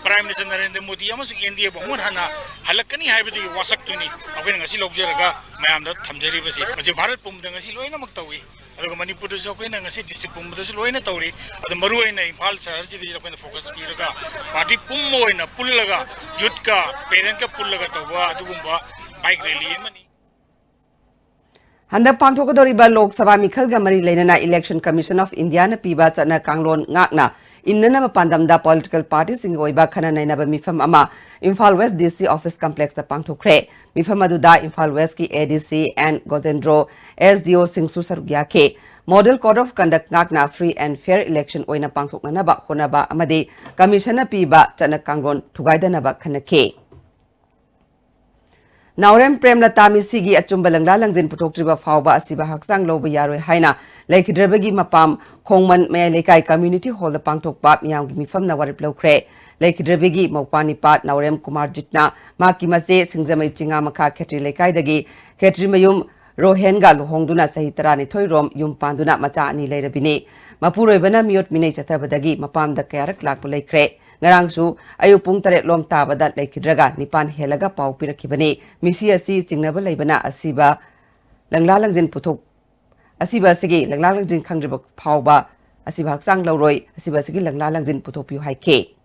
Prime Minister ꯅꯔꯦꯟꯗ꯭ꯔ ꯃꯣꯗꯤ ꯑꯃꯁꯨꯡ NDAꯕꯨ ꯑꯃꯨꯛ ꯍꯟꯅ ꯍꯜꯂꯛꯀꯅꯤ ꯍꯥꯏꯕꯗꯨꯒꯤ ꯋꯥꯁꯛꯇꯨꯅꯤ ꯑꯩꯈꯣꯏꯅ ꯉꯁꯤ ꯂꯧꯖꯔꯒ ꯃꯌꯥꯝꯗ ꯊꯝꯖꯔꯤꯕꯁꯤ꯫ ꯃꯁꯤ ꯚꯥꯔꯠ ꯄꯨꯝꯕꯗ ꯉꯁꯤ ꯂꯣꯏꯅꯃꯛ ꯇꯧꯏ꯫ ꯑꯗꯨꯒ ꯃꯅꯤꯄꯨꯔꯗꯁꯨ ꯑꯩꯈꯣꯏꯅ ꯉꯁꯤ district ꯄꯨꯝꯕꯗꯁꯨ ꯂꯣꯏꯅ ꯇꯧꯔꯤ꯫ ꯑꯗꯨ ꯃꯔꯨ ꯑꯣꯏꯅ ꯏꯝꯐꯥꯜ ꯁꯍꯔꯁꯤꯗ ꯑꯩꯈꯣꯏꯅ focus ꯄꯤꯔꯒ party ꯄꯨꯝꯕ ꯑꯣꯏꯅ ꯄꯨꯜꯂꯒ youthꯀ parentꯀ ꯄꯨꯜꯂꯒ ꯇꯧꯕ ꯑꯗꯨꯒꯨꯝꯕ bike rally ꯑꯃꯅꯤ꯫ ꯍꯟꯗꯛ ꯄꯥꯡꯊꯣꯛꯀꯗꯧꯔꯤꯕ ꯂꯣꯛ ꯁꯚꯥ ꯃꯤꯈꯜꯒ ꯃꯔꯤ ꯂꯩꯅꯅ Election Commission of Indiaꯅ ꯄꯤꯕ ꯆꯠꯅ ꯀꯥꯡꯂꯣꯟ ꯉꯥꯛꯅ ꯏꯟꯅꯅꯕ ꯄꯥꯟꯗꯝꯗ political partyꯁꯤꯡꯒꯤ ꯑꯣꯏꯕ ꯈꯟꯅ ꯅꯩꯅꯕ ꯃꯤꯐꯝ ꯑꯃ ꯏꯝꯐꯥꯜ West DC office complexꯇ ꯄꯥꯡꯊꯣꯛꯈ꯭ꯔꯦ꯫ ꯃꯤꯐꯝ ꯑꯗꯨꯗ ꯏꯝꯐꯥꯜ Westꯀꯤ ADC N ꯒꯣꯖꯦꯟꯗ꯭ꯔꯣ, SDOꯁꯤꯡꯁꯨ ꯁꯔꯨꯛ ꯌꯥꯈꯤ꯫ Model Code of Conduct ꯉꯥꯛꯅ free and fair election ꯑꯣꯏꯅ ꯄꯥꯡꯊꯣꯛꯅꯅꯕ ꯍꯣꯠꯅꯕ ꯑꯃꯗꯤ Commission ꯅ ꯄꯤꯕ ꯆꯠꯅ ꯀꯥꯡꯂꯣꯟ ꯊꯨꯒꯥꯏꯗꯅꯕ ꯈꯟꯅꯈꯤ꯫ ꯅꯥꯎꯔꯦꯝ ꯄ꯭ꯔꯦꯝꯂꯇꯥ ꯃꯤꯁꯤꯒꯤ ꯑꯆꯨꯝꯕ ꯂꯪꯂꯥ ꯂꯪꯖꯤꯟ ꯄꯨꯊꯣꯛꯇ꯭ꯔꯤꯕ ꯐꯥꯎꯕ ꯑꯁꯤꯕ ꯍꯛꯆꯥꯡ ꯂꯧꯕ ꯌꯥꯔꯣꯏ ꯍꯥꯏꯅ ꯂꯩꯈꯤꯗ꯭ꯔꯕꯒꯤ ꯃꯄꯥꯝ ꯈꯣꯡꯃꯟ ꯃꯌꯥꯏ ꯂꯩꯀꯥꯏ Community Hall ꯗ ꯄꯥꯡꯊꯣꯛꯄ ꯃꯤꯌꯥꯝꯒꯤ ꯃꯤꯐꯝꯅ ꯋꯥꯔꯦꯞ ꯂꯧꯈ꯭ꯔꯦ꯫ ꯂꯩꯈꯤꯗ꯭ꯔꯕꯒꯤ ꯃꯧꯄ꯭ꯋꯥ ꯅꯤꯄꯥ ꯅꯥꯎꯔꯦꯝ ꯀꯨꯃꯥꯔꯖꯤꯠꯅ ꯃꯍꯥꯛꯀꯤ ꯃꯆꯦ ꯁꯤꯡꯖꯃꯩ ꯆꯤꯉꯥꯃꯈꯥ ꯈꯦꯇ꯭ꯔꯤ ꯂꯩꯀꯥꯏꯗꯒꯤ ꯈꯦꯇ꯭ꯔꯤꯃꯌꯨꯝ ꯔꯣꯍꯦꯟꯒ ꯂꯨꯍꯣꯡꯗꯨꯅ ꯆꯍꯤ ꯇꯔꯥꯅꯤꯊꯣꯏ ꯔꯣꯝ ꯌꯨꯝ ꯄꯥꯟꯗꯨꯅ ꯃꯆꯥ ꯑꯅꯤ ꯂꯩꯔꯕꯤꯅꯤ꯫ ꯃꯄꯨꯔꯣꯏꯕꯅ ꯃꯤꯑꯣꯠ ꯃꯤꯅꯩ ꯆꯠꯊꯕꯗꯒꯤ ꯃꯄꯥꯝꯗ ꯀꯌꯥꯔꯛ ꯂꯥꯛꯄ ꯂꯩꯈ꯭ꯔꯦ꯫ ꯉꯔꯥꯡꯁꯨ ꯑꯌꯨꯛ ꯄꯨꯡ ꯇꯔꯦꯠ ꯂꯣꯝ ꯇꯥꯕꯗ ꯂꯩꯈꯤꯗ꯭ꯔꯒ ꯅꯤꯄꯥꯟ ꯍꯦꯜꯂꯒ ꯄꯥꯎ ꯄꯤꯔꯛꯈꯤꯕꯅꯤ꯫ ꯃꯤꯁꯤ ꯑꯁꯤ ꯆꯤꯡꯅꯕ ꯂꯩꯕꯅ ꯑꯁꯤꯕ ꯂꯪꯂꯥ ꯂꯪꯖꯤꯟ ꯄꯨꯊꯣꯛ-, ꯑꯁꯤꯕ ꯑꯁꯤꯒꯤ ꯂꯪꯂꯥ ꯂꯪꯖꯤꯟ ꯈꯪꯗ꯭ꯔꯤꯕ ꯐꯥꯎꯕ ꯑꯁꯤꯕ ꯍꯛꯆꯥꯡ ꯂꯧꯔꯣꯏ, ꯑꯁꯤꯕ ꯑꯁꯤꯒꯤ ꯂꯪꯂꯥ ꯂꯪꯖꯤꯟ ꯄꯨꯊꯣꯛꯄꯤꯌꯨ ꯍꯥꯏꯈꯤ꯫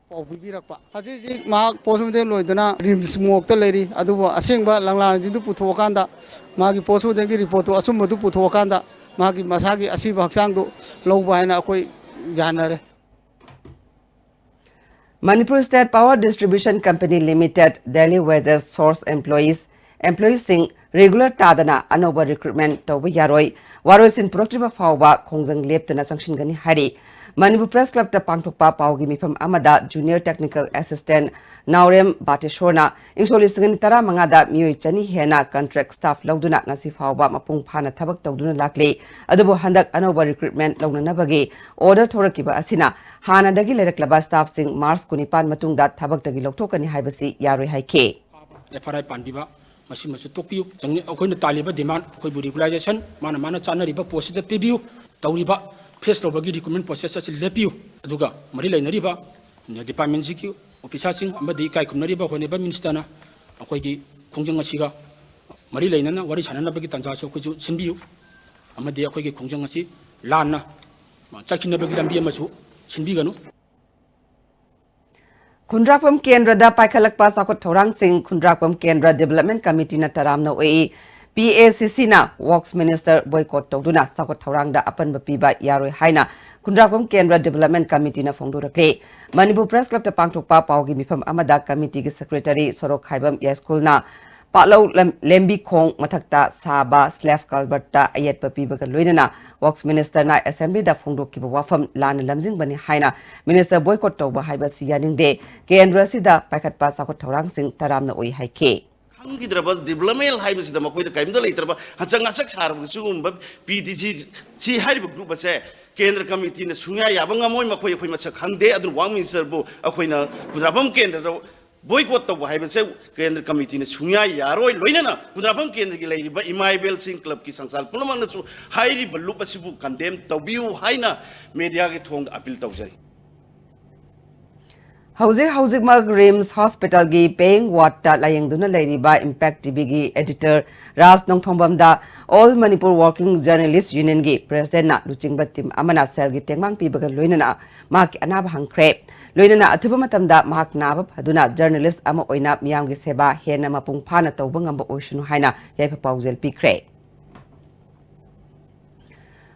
ꯄꯥꯎ ꯄꯤꯕꯤꯔꯛꯄ꯫ ꯍꯧꯖꯤꯛ ꯍꯧꯖꯤꯛ ꯃꯍꯥꯛ postmortem ꯂꯣꯏꯗꯅ RIMS ꯃꯣꯔꯒꯇ ꯂꯩꯔꯤ꯫ ꯑꯗꯨꯕꯨ ꯑꯁꯦꯡꯕ ꯂꯪꯂꯥꯁꯤꯡꯗꯨ ꯄꯨꯊꯣꯛꯑꯀꯥꯟꯗ, ꯃꯥꯒꯤ postmortemꯒꯤ reportꯇꯨ ꯑꯆꯨꯝꯕꯗꯨ ꯄꯨꯊꯣꯛꯑꯀꯥꯟꯗ, ꯃꯥꯒꯤ ꯃꯁꯥꯒꯤ ꯑꯁꯤꯕ ꯍꯛꯆꯥꯡꯗꯨ ꯂꯧꯕ ꯍꯥꯏꯅ ꯑꯩꯈꯣꯏ ꯌꯥꯅꯔꯦ꯫ Manipur State Power Distribution Company Limited, Daily Wages Source Employees, employeeꯁꯤꯡ regular ꯇꯥꯗꯅ ꯑꯅꯧꯕ recruitment ꯇꯧꯕ ꯌꯥꯔꯣꯏ꯫ ꯋꯥꯔꯣꯏꯁꯤꯟ ꯄꯨꯔꯛꯇ꯭ꯔꯤꯕ ꯐꯥꯎꯕ ꯈꯣꯡꯖꯪ ꯂꯦꯞꯇꯅ ꯆꯪꯁꯤꯟꯒꯅꯤ ꯍꯥꯏꯔꯤ꯫ ꯃꯅꯤꯄꯨꯔ Press Clubꯇ ꯄꯥꯡꯊꯣꯛꯄ ꯄꯥꯎꯒꯤ ꯃꯤꯐꯝ ꯑꯃꯗ Junior Technical Assistant ꯅꯥꯎꯔꯦꯝ ꯕꯥꯇꯦꯁꯣꯔꯅ ꯏꯪꯁꯣꯛ ꯂꯤꯁꯤꯡ ꯑꯅꯤ ꯇꯔꯥꯃꯉꯥꯗ ꯃꯤꯑꯣꯏ ꯆꯅꯤ ꯍꯦꯟꯅ contract staff ꯂꯧꯗꯨꯅ ꯉꯁꯤ ꯐꯥꯎꯕ ꯃꯄꯨꯡ ꯐꯥꯅ ꯊꯕꯛ ꯇꯧꯗꯨꯅ ꯂꯥꯛꯂꯤ꯫ ꯑꯗꯨꯕꯨ ꯍꯟꯗꯛ ꯑꯅꯧꯕ recruitment ꯂꯧꯅꯅꯕꯒꯤ order ꯊꯣꯔꯛꯈꯤꯕ ꯑꯁꯤꯅ ꯍꯥꯟꯅꯗꯒꯤ ꯂꯩꯔꯛꯂꯕ staffꯁꯤꯡ March ꯀꯨꯟꯅꯤꯄꯥꯟ ꯃꯇꯨꯡꯗ ꯊꯕꯛꯇꯒꯤ ꯂꯧꯊꯣꯛꯀꯅꯤ ꯍꯥꯏꯕꯁꯤ ꯌꯥꯔꯣꯏ ꯍꯥꯏꯈꯤ꯫ F R I ꯄꯥꯟꯕꯤꯕ ꯃꯁꯤꯃꯁꯨ ꯇꯣꯛꯄꯤꯌꯨ꯫ ꯆꯪꯉꯤ-, ꯑꯩꯈꯣꯏꯅ ꯇꯥꯜꯂꯤꯕ demand, ꯑꯩꯈꯣꯏꯕꯨ regularization, ꯃꯥꯅ ꯃꯥꯅ ꯆꯥꯅꯔꯤꯕ postꯁꯤꯗ ꯄꯤꯕꯤꯌꯨ꯫ ꯇꯧꯔꯤꯕ, face ꯇꯧꯕꯒꯤ recruitment process ꯑꯁꯤ ꯂꯦꯞꯄꯤꯌꯨ꯫ ꯑꯗꯨꯒ ꯃꯔꯤ ꯂꯩꯅꯔꯤꯕ departmentꯁꯤꯒꯤ officerꯁꯤꯡ ꯑꯃꯗꯤ ꯏꯀꯥꯏ ꯈꯨꯝꯅꯔꯤꯕ Honourable Ministerꯅ ꯑꯩꯈꯣꯏꯒꯤ ꯈꯣꯡꯖꯪ ꯑꯁꯤꯒ ꯃꯔꯤ ꯂꯩꯅꯅ ꯋꯥꯔꯤ ꯁꯥꯟꯅꯅꯕꯒꯤ ꯇꯥꯟꯖꯥꯁꯨ ꯑꯩꯈꯣꯏꯁꯨ ꯁꯤꯟꯕꯤꯌꯨ꯫ ꯑꯃꯗꯤ ꯑꯩꯈꯣꯏꯒꯤ ꯈꯣꯡꯖꯪ ꯑꯁꯤ ꯂꯥꯟꯅ ꯆꯠꯈꯤꯅꯕꯒꯤ ꯂꯝꯕꯤ ꯑꯃꯁꯨ ꯁꯤꯟꯕꯤꯒꯅꯨ꯫ ꯈꯨꯟꯗ꯭ꯔꯥꯛꯄꯝ ꯀꯦꯟꯗ꯭ꯔꯗ ꯄꯥꯏꯈꯠꯂꯛꯄ ꯆꯥꯎꯈꯠ ꯊꯧꯔꯥꯡꯁꯤꯡ꯫ ꯈꯨꯟꯗ꯭ꯔꯥꯛꯄꯝ ꯀꯦꯟꯗ꯭ꯔ Development Committeeꯅ ꯇꯔꯥꯝꯅ ꯑꯣꯛꯏ꯫ P A C Cꯅ Works Minister boycott ꯇꯧꯗꯨꯅ ꯆꯥꯎꯈꯠ ꯊꯧꯔꯥꯡꯗ ꯑꯄꯟꯕ ꯄꯤꯕ ꯌꯥꯔꯣꯏ ꯍꯥꯏꯅ ꯈꯨꯟꯗ꯭ꯔꯥꯛꯄꯝ ꯀꯦꯟꯗ꯭ꯔ Development Committeeꯅ ꯐꯣꯡꯗꯣꯔꯛꯂꯤ꯫ ꯃꯅꯤꯄꯨꯔ Press Clubꯇ ꯄꯥꯡꯊꯣꯛꯄ ꯄꯥꯎꯒꯤ ꯃꯤꯐꯝ ꯑꯃꯗ committeeꯒꯤ secretary ꯁꯣꯔꯣꯛꯈꯥꯏꯕꯝ ꯌꯥꯏꯁ꯭ꯀꯨꯜꯅ ꯄꯥꯠꯂꯧ ꯂꯝ-, ꯂꯦꯝꯕꯤ ꯈꯣꯡ ꯃꯊꯛꯇ ꯁꯥꯕ slab culvertꯇ ꯑꯌꯦꯠꯄ ꯄꯤꯕꯒ ꯂꯣꯏꯅꯅ Works Ministerꯅ Assemblyꯗ ꯐꯣꯡꯗꯣꯛꯈꯤꯕ ꯋꯥꯐꯝ ꯂꯥꯟꯅ ꯂꯝꯖꯤꯡꯕꯅꯤ ꯍꯥꯏꯅ Minister boycott ꯇꯧꯕ ꯍꯥꯏꯕꯁꯤ ꯌꯥꯅꯤꯡꯗꯦ꯫ ꯀꯦꯟꯗ꯭ꯔ ꯑꯁꯤꯗ ꯄꯥꯏꯈꯠꯄ ꯆꯥꯎꯈꯠ ꯊꯧꯔꯥꯡꯁꯤꯡ ꯇꯔꯥꯝꯅ ꯎꯏ ꯍꯥꯏꯈꯤ꯫ ꯈꯪꯈꯤꯗ꯭ꯔꯕ development ꯍꯥꯏꯕꯁꯤꯗ ꯃꯈꯣꯏꯗ ꯀꯔꯤꯝꯇ ꯂꯩꯇ꯭ꯔꯕ ꯍꯟꯆꯛ ꯉꯥꯆꯛ ꯁꯥꯔꯕ ꯁꯤꯒꯨꯝꯕ PDC ꯁꯤ ꯍꯥꯏꯔꯤꯕ group ꯑꯁꯦ ꯀꯦꯟꯗ꯭ꯔ committeeꯅ ꯁꯨꯡꯌꯥ ꯌꯥꯕ ꯉꯝꯃꯣꯏ꯫ ꯃꯈꯣꯏ ꯑꯩꯈꯣꯏ ꯃꯁꯛ ꯈꯪꯗꯦ꯫ ꯑꯗꯨꯅ Works Ministerꯕꯨ ꯑꯩꯈꯣꯏꯅ ꯈꯨꯟꯗ꯭ꯔꯥꯛꯄꯝ ꯀꯦꯟꯗ꯭ꯔꯗ boycott ꯇꯧꯕ ꯍꯥꯏꯕꯁꯦ ꯀꯦꯟꯗ꯭ꯔ committeeꯅ ꯁꯨꯡꯌꯥ ꯌꯥꯔꯣꯏ꯫ ꯂꯣꯏꯅꯅ ꯈꯨꯟꯗ꯭ꯔꯥꯛꯄꯝ ꯀꯦꯟꯗ꯭ꯔꯒꯤ ꯂꯩꯔꯤꯕ ꯏꯃꯥ ꯏꯕꯦꯜꯁꯤꯡ, clubꯀꯤ ꯁꯪꯁꯊꯥꯟ ꯄꯨꯝꯅꯃꯛꯅꯁꯨ ꯍꯥꯏꯔꯤꯕ loop ꯑꯁꯤꯕꯨ condemn ꯇꯧꯕꯤꯌꯨ ꯍꯥꯏꯅ mediaꯒꯤ ꯊꯣꯡꯗ appeal ꯇꯧꯖꯔꯤ꯫ ꯍꯧꯖꯤꯛ ꯍꯧꯖꯤꯛꯃꯛ RIMS Hospitalꯒꯤ paying wardꯇ ꯂꯥꯌꯦꯡꯗꯨꯅ ꯂꯩꯔꯤꯕ Impact TVꯒꯤ editor ꯔꯥꯖ ꯅꯣꯡꯊꯣꯝꯕꯝꯗ All Manipur Working Journalist Unionꯒꯤ presidentꯅ ꯂꯨꯆꯤꯡꯕ team ꯑꯃꯅ ꯁꯦꯜꯒꯤ ꯇꯦꯡꯕꯥꯡ ꯄꯤꯕꯒ ꯂꯣꯏꯅꯅ ꯃꯍꯥꯛꯀꯤ ꯑꯅꯥꯕ ꯍꯪꯈ꯭ꯔꯦ꯫ ꯂꯣꯏꯅꯅ ꯑꯊꯨꯕ ꯃꯇꯝꯗ ꯃꯍꯥꯛ ꯅꯥꯕ ꯐꯗꯨꯅ journalist ꯑꯃ ꯑꯣꯏꯅ ꯃꯤꯌꯥꯝꯒꯤ ꯁꯦꯕꯥ ꯍꯦꯟꯅ ꯃꯄꯨꯡ ꯐꯥꯅ ꯇꯧꯕ ꯉꯝꯕ ꯑꯣꯏꯁꯅꯨ ꯍꯥꯏꯅ ꯌꯥꯏꯐ ꯄꯥꯎꯖꯦꯜ ꯄꯤꯈ꯭ꯔꯦ꯫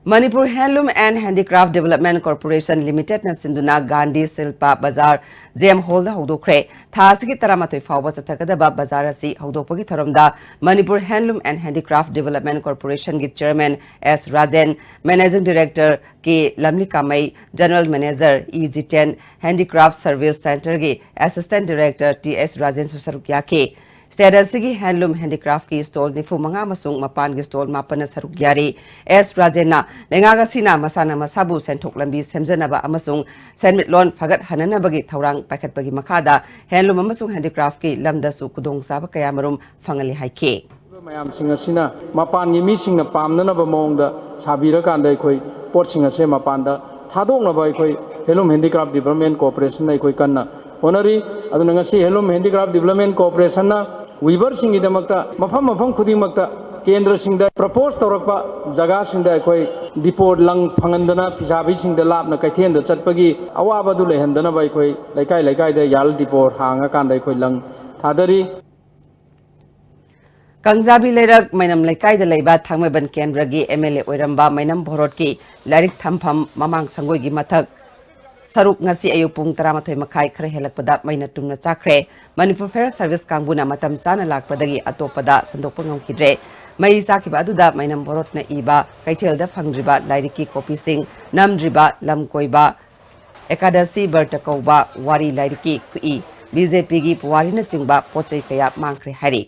Manipur Handloom and Handicraft Development Corporation Limitedꯅ ꯁꯤꯟꯗꯨꯅ ꯒꯥꯟꯙꯤ ꯁꯤꯜꯄ ꯕꯖꯥꯔ ꯖꯦꯝ ꯍꯣꯜꯗ ꯍꯧꯗꯣꯛꯈ꯭ꯔꯦ꯫ ꯊꯥ ꯑꯁꯤꯒꯤ ꯇꯔꯥꯃꯥꯊꯣꯏ ꯐꯥꯎꯕ ꯆꯠꯊꯒꯗꯕ ꯕꯖꯥꯔ ꯑꯁꯤ ꯍꯧꯗꯣꯛꯄꯒꯤ ꯊꯧꯔꯝꯗ Manipur Handloom and Handicraft Development Corporationꯒꯤ chairman S Rajen, managing director K Lamlikamei, general manager E Jiten, handicraft service centreꯒꯤ assistant director ꯇꯤ ꯑꯦꯁ ꯔꯥꯖꯦꯟꯁꯨ ꯁꯔꯨꯛ ꯌꯥꯈꯤ꯫ State ꯑꯁꯤꯒꯤ handloom handicraftꯀꯤ stall ꯅꯤꯐꯨ ꯃꯉꯥ ꯑꯃꯁꯨꯡ ꯃꯄꯥꯟꯒꯤ stall ꯃꯥꯄꯟꯅ ꯁꯔꯨꯛ ꯌꯥꯔꯤ꯫ ꯑꯦꯁ ꯔꯥꯖꯦꯟꯅ ꯂꯩꯉꯥꯛ ꯑꯁꯤꯅ ꯃꯁꯥꯅ ꯃꯁꯥꯕꯨ ꯁꯦꯟꯊꯣꯛ ꯂꯝꯕꯤ ꯁꯦꯝꯖꯅꯕ ꯑꯃꯁꯨꯡ ꯁꯦꯟꯃꯤꯠꯂꯣꯟ ꯐꯒꯠꯍꯟꯅꯅꯕꯒꯤ ꯊꯧꯔꯥꯡ ꯄꯥꯏꯈꯠꯄꯒꯤ ꯃꯈꯥꯗ handloom ꯑꯃꯁꯨꯡ handicraftꯀꯤ ꯂꯝꯗꯁꯨ ꯈꯨꯗꯣꯡꯆꯥꯕ ꯀꯌꯥꯃꯔꯨꯝ ꯐꯪꯍꯜꯂꯤ ꯍꯥꯏꯈꯤ꯫ ꯃꯌꯥꯝꯁꯤꯡ ꯑꯁꯤꯅ ꯃꯄꯥꯟꯒꯤ ꯃꯤꯁꯤꯡꯅ ꯄꯥꯝꯅꯅꯕ ꯃꯑꯣꯡꯗ ꯁꯥꯕꯤꯔꯀꯥꯟꯗ ꯑꯩꯈꯣꯏ ꯄꯣꯠꯁꯤꯡ ꯑꯁꯦ ꯃꯄꯥꯟꯗ ꯊꯥꯗꯣꯛꯅꯕ ꯑꯩꯈꯣꯏ Handloom Handicraft Development Corporationꯅ ꯑꯩꯈꯣꯏ ꯀꯟꯅ ꯍꯣꯠꯅꯔꯤ꯫ ꯑꯗꯨꯅ ꯉꯁꯤ Handloom Handicraft Development Corporationꯅ weaverꯁꯤꯡꯒꯤꯗꯃꯛꯇ ꯃꯐꯝ ꯃꯐꯝ ꯈꯨꯗꯤꯡꯃꯛꯇ ꯀꯦꯟꯗ꯭ꯔꯁꯤꯡꯗ propose ꯇꯧꯔꯛꯄ ꯖꯒꯥꯁꯤꯡꯗ ꯑꯩꯈꯣꯏ depot ꯂꯪ ꯐꯪꯍꯟꯗꯅ ꯐꯤꯁꯥꯕꯤꯁꯤꯡꯗ ꯂꯥꯞꯅ ꯀꯩꯊꯦꯜꯗ ꯆꯠꯄꯒꯤ ꯑꯋꯥꯕ ꯑꯗꯨ ꯂꯩꯍꯟꯗꯅꯕ ꯑꯩꯈꯣꯏ ꯂꯩꯀꯥꯏ ꯂꯩꯀꯥꯏꯗ ꯌꯥꯜ depot ꯍꯥꯡꯉꯀꯥꯟꯗ ꯑꯩꯈꯣꯏ ꯂꯪ ꯊꯥꯗꯔꯤ꯫ ꯀꯥꯡꯖꯥꯕꯤ ꯂꯩꯔꯛ ꯃꯩꯅꯝ ꯂꯩꯀꯥꯏꯗ ꯂꯩꯕ ꯊꯥꯡꯃꯩꯕꯟ ꯀꯦꯟꯗ꯭ꯔꯒꯤ MLA ꯑꯣꯏꯔꯝꯕ ꯃꯩꯅꯝ ꯚꯣꯔꯣꯠꯀꯤ ꯂꯥꯏꯔꯤꯛ ꯊꯝꯐꯝ ꯃꯃꯥꯡ ꯁꯪꯒꯣꯏꯒꯤ ꯃꯊꯛ ꯁꯔꯨꯛ ꯉꯁꯤ ꯑꯌꯨꯛ ꯄꯨꯡ ꯇꯔꯥꯃꯥꯊꯣꯏ ꯃꯈꯥꯏ ꯈꯔ ꯍꯦꯜꯂꯛꯄꯗ ꯃꯩꯅ ꯇꯨꯝꯅ ꯆꯥꯛꯈ꯭ꯔꯦ꯫ ꯃꯅꯤꯄꯨꯔ Fire Service ꯀꯥꯡꯕꯨꯅ ꯃꯇꯝ ꯆꯥꯅ ꯂꯥꯛꯄꯗꯒꯤ ꯑꯇꯣꯞꯄꯗ ꯁꯟꯗꯣꯛꯄ ꯉꯝꯈꯤꯗ꯭ꯔꯦ꯫ ꯃꯩ ꯆꯥꯛꯈꯤꯕ ꯑꯗꯨꯗ ꯃꯩꯅꯝ ꯕꯣꯔꯣꯠꯅ ꯏꯕ ꯀꯩꯊꯦꯜꯗ ꯐꯪꯗ꯭ꯔꯤꯕ ꯂꯥꯏꯔꯤꯛꯀꯤ ꯀꯣꯄꯤꯁꯤꯡ, ꯅꯝꯗ꯭ꯔꯤꯕ ꯂꯝ ꯀꯣꯏꯕ, ꯑꯦꯀꯥꯗꯁꯤ ꯕ꯭ꯔꯇ ꯀꯧꯕ ꯋꯥꯔꯤ ꯂꯥꯏꯔꯤꯛꯀꯤ ꯈꯨꯠꯏ, ꯕꯤ ꯖꯦ ꯄꯤꯒꯤ ꯄꯨꯋꯥꯔꯤꯅꯆꯤꯡꯕ ꯄꯣꯠ ꯆꯩ ꯀꯌꯥ ꯃꯥꯡꯈ꯭ꯔꯦ ꯍꯥꯏꯔꯤ꯫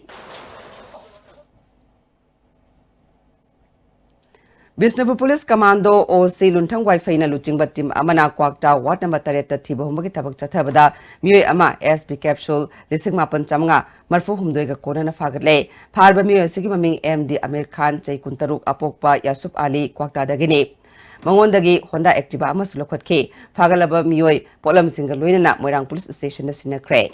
ꯕꯤꯁꯅꯨꯄꯨꯔ ꯄꯨꯂꯤꯁ ꯀꯃꯥꯟꯗꯣ, ꯑꯣ ꯁꯤ ꯂꯨꯟꯊꯪ ꯋꯥꯏꯐꯩꯅ ꯂꯨꯆꯤꯡꯕ ꯇꯤꯝ ꯑꯃꯅ ꯀ꯭ꯋꯥꯛꯇꯥ ꯋꯥꯔꯗ ꯅꯝꯕꯔ ꯇꯔꯦꯠꯇ ꯊꯤꯕ ꯍꯨꯝꯕꯒꯤ ꯊꯕꯛ ꯆꯠꯊꯕꯗ ꯃꯤꯑꯣꯏ ꯑꯃ ꯑꯦꯁ ꯄꯤ ꯀꯦꯞꯁꯨꯜ ꯂꯤꯁꯤꯡ ꯃꯥꯄꯟ ꯆꯥꯃꯉꯥ ꯃꯔꯤꯐꯨ ꯍꯨꯝꯗꯣꯏꯒ ꯀꯣꯟꯅꯅ ꯐꯥꯒꯠꯂꯦ꯫ ꯐꯥꯔꯕ ꯃꯤꯑꯣꯏ ꯑꯁꯤꯒꯤ ꯃꯃꯤꯡ ꯑꯦꯝ ꯗꯤ ꯑꯃꯤꯔ ꯈꯥꯟ, ꯆꯍꯤ ꯀꯨꯟꯇꯔꯨꯛ, ꯑꯄꯣꯛꯄ ꯌꯥꯁꯨꯞ ꯑꯂꯤ, ꯀ꯭ꯋꯥꯛꯇꯥꯗꯒꯤꯅꯤ꯫ ꯃꯉꯣꯟꯗꯒꯤ ꯍꯣꯟꯗꯥ ꯑꯦꯛꯇꯤꯚꯥ ꯑꯃꯁꯨ ꯂꯧꯈꯠꯈꯤ꯫ ꯐꯥꯒꯠꯂꯕ ꯃꯤꯑꯣꯏ ꯄꯣꯠꯂꯝꯁꯤꯡꯒ ꯂꯣꯏꯅꯅ ꯃꯣꯏꯔꯥꯡ ꯄꯨꯂꯤꯁ ꯁ꯭ꯇꯦꯁꯟꯗ ꯁꯤꯟꯅꯈ꯭ꯔꯦ꯫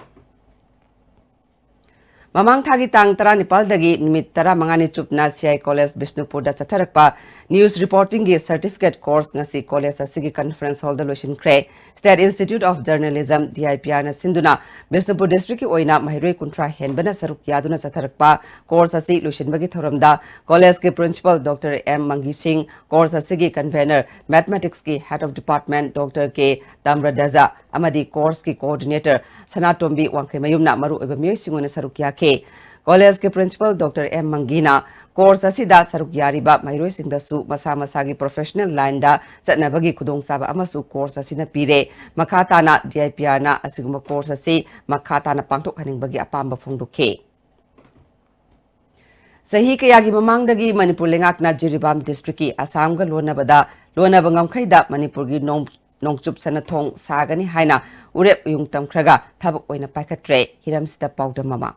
ꯃꯃꯥꯡ ꯊꯥꯒꯤ ꯇꯥꯡ ꯇꯔꯥꯅꯤꯄꯥꯜꯗꯒꯤ ꯅꯨꯃꯤꯠ ꯇꯔꯥꯃꯉꯥꯅꯤ ꯆꯨꯞꯅ ꯁꯤ ꯑꯥꯏ ꯀꯣꯂꯦꯖ ꯕꯤꯁꯅꯨꯄꯨꯔꯗ ꯆꯠꯊꯔꯛꯄ ꯅ꯭ꯌꯨꯁ ꯔꯤꯄꯣꯔꯇꯤꯡꯒꯤ ꯁꯔꯇꯤꯐꯤꯀꯦꯠ ꯀꯣꯔꯁ ꯉꯁꯤ ꯀꯣꯂꯦꯖ ꯑꯁꯤꯒꯤ ꯀꯟꯐꯔꯦꯟꯁ ꯍꯣꯜꯗ ꯂꯣꯏꯁꯤꯟꯈ꯭ꯔꯦ꯫ State Institute of Journalism, D I P ꯑꯥꯔꯅ ꯁꯤꯟꯗꯨꯅ ꯕꯤꯁꯅꯨꯄꯨꯔ ꯗꯤꯁꯇ꯭ꯔꯤꯛꯀꯤ ꯑꯣꯏꯅ ꯃꯍꯩꯔꯣꯏ ꯀꯨꯟꯊ꯭ꯔꯥ ꯍꯦꯟꯕꯅ ꯁꯔꯨꯛ ꯌꯥꯗꯨꯅ ꯆꯠꯊꯔꯛꯄ ꯀꯣꯔꯁ ꯑꯁꯤ ꯂꯣꯏꯁꯤꯟꯕꯒꯤ ꯊꯧꯔꯝꯗ ꯀꯣꯂꯦꯖꯀꯤ principal doctor M ꯃꯪꯒꯤ Singh, course ꯑꯁꯤꯒꯤ ꯀꯟꯚꯦꯅꯔ, ꯃꯦꯊꯃꯦꯇꯤꯛꯁꯀꯤ head of department doctor K Tamradhwaj ꯑꯃꯗꯤ ꯀꯣꯔꯁꯀꯤ ꯀꯣꯑꯣꯔꯗꯤꯅꯦꯇꯔ ꯁꯅꯥꯇꯣꯝꯕꯤ ꯋꯥꯡꯈꯩꯃꯌꯨꯝꯅ ꯃꯔꯨꯑꯣꯏꯕ ꯃꯤꯑꯣꯏꯁꯤꯡ ꯑꯣꯏꯅ ꯁꯔꯨꯛ ꯌꯥꯈꯤ꯫ ꯀꯣꯂꯦꯖꯀꯤ ꯄ꯭ꯔꯤꯟꯁꯤꯄꯥꯜ ꯗꯣꯛꯇꯔ ꯑꯦꯝ ꯃꯪꯒꯤꯅ ꯀꯣꯔꯁ ꯑꯁꯤꯗ ꯁꯔꯨꯛ ꯌꯥꯔꯤꯕ ꯃꯍꯩꯔꯣꯏꯁꯤꯡꯗꯁꯨ ꯃꯁꯥ ꯃꯁꯥꯒꯤ ꯄ꯭ꯔꯣꯐꯦꯁꯅꯦꯜ ꯂꯥꯏꯟꯗ ꯆꯠꯅꯕꯒꯤ ꯈꯨꯗꯣꯡꯆꯥꯕ ꯑꯃꯁꯨ ꯀꯣꯔꯁ ꯑꯁꯤꯅ ꯄꯤꯔꯦ꯫ ꯃꯈꯥ ꯇꯥꯅ ꯗꯤ ꯑꯥꯏ ꯄꯤ ꯑꯥꯔꯅ ꯑꯁꯤꯒꯨꯝꯕ ꯀꯣꯔꯁ ꯑꯁꯤ ꯃꯈꯥ ꯇꯥꯅ ꯄꯥꯡꯊꯣꯛꯍꯟꯅꯤꯡꯕꯒꯤ ꯑꯄꯥꯝꯕ ꯐꯣꯡꯗꯣꯛꯈꯤ꯫ ꯆꯍꯤ ꯀꯌꯥꯒꯤ ꯃꯃꯥꯡꯗꯒꯤ ꯃꯅꯤꯄꯨꯔ ꯂꯩꯉꯥꯛꯅ ꯖꯤꯔꯤꯕꯥꯝ ꯗꯤꯁꯇ꯭ꯔꯤꯛꯀꯤ ꯑꯁꯥꯝꯒ ꯂꯣꯟꯅꯕꯗ, ꯂꯣꯟꯅꯕ ꯉꯝꯈꯩꯗ ꯃꯅꯤꯄꯨꯔꯒꯤ ꯅꯣꯡ-, ꯅꯣꯡꯆꯨꯞ ꯁꯅꯥꯊꯣꯡ ꯁꯥꯒꯅꯤ ꯍꯥꯏꯅ ꯎꯔꯦꯞ ꯎꯌꯨꯡ ꯇꯝꯈ꯭ꯔꯒ ꯊꯕꯛ ꯑꯣꯏꯅ ꯄꯥꯏꯈꯠꯇ꯭ꯔꯦ꯫ ꯍꯤꯔꯝꯁꯤꯗ ꯄꯥꯎꯗꯝ ꯑꯃ꯫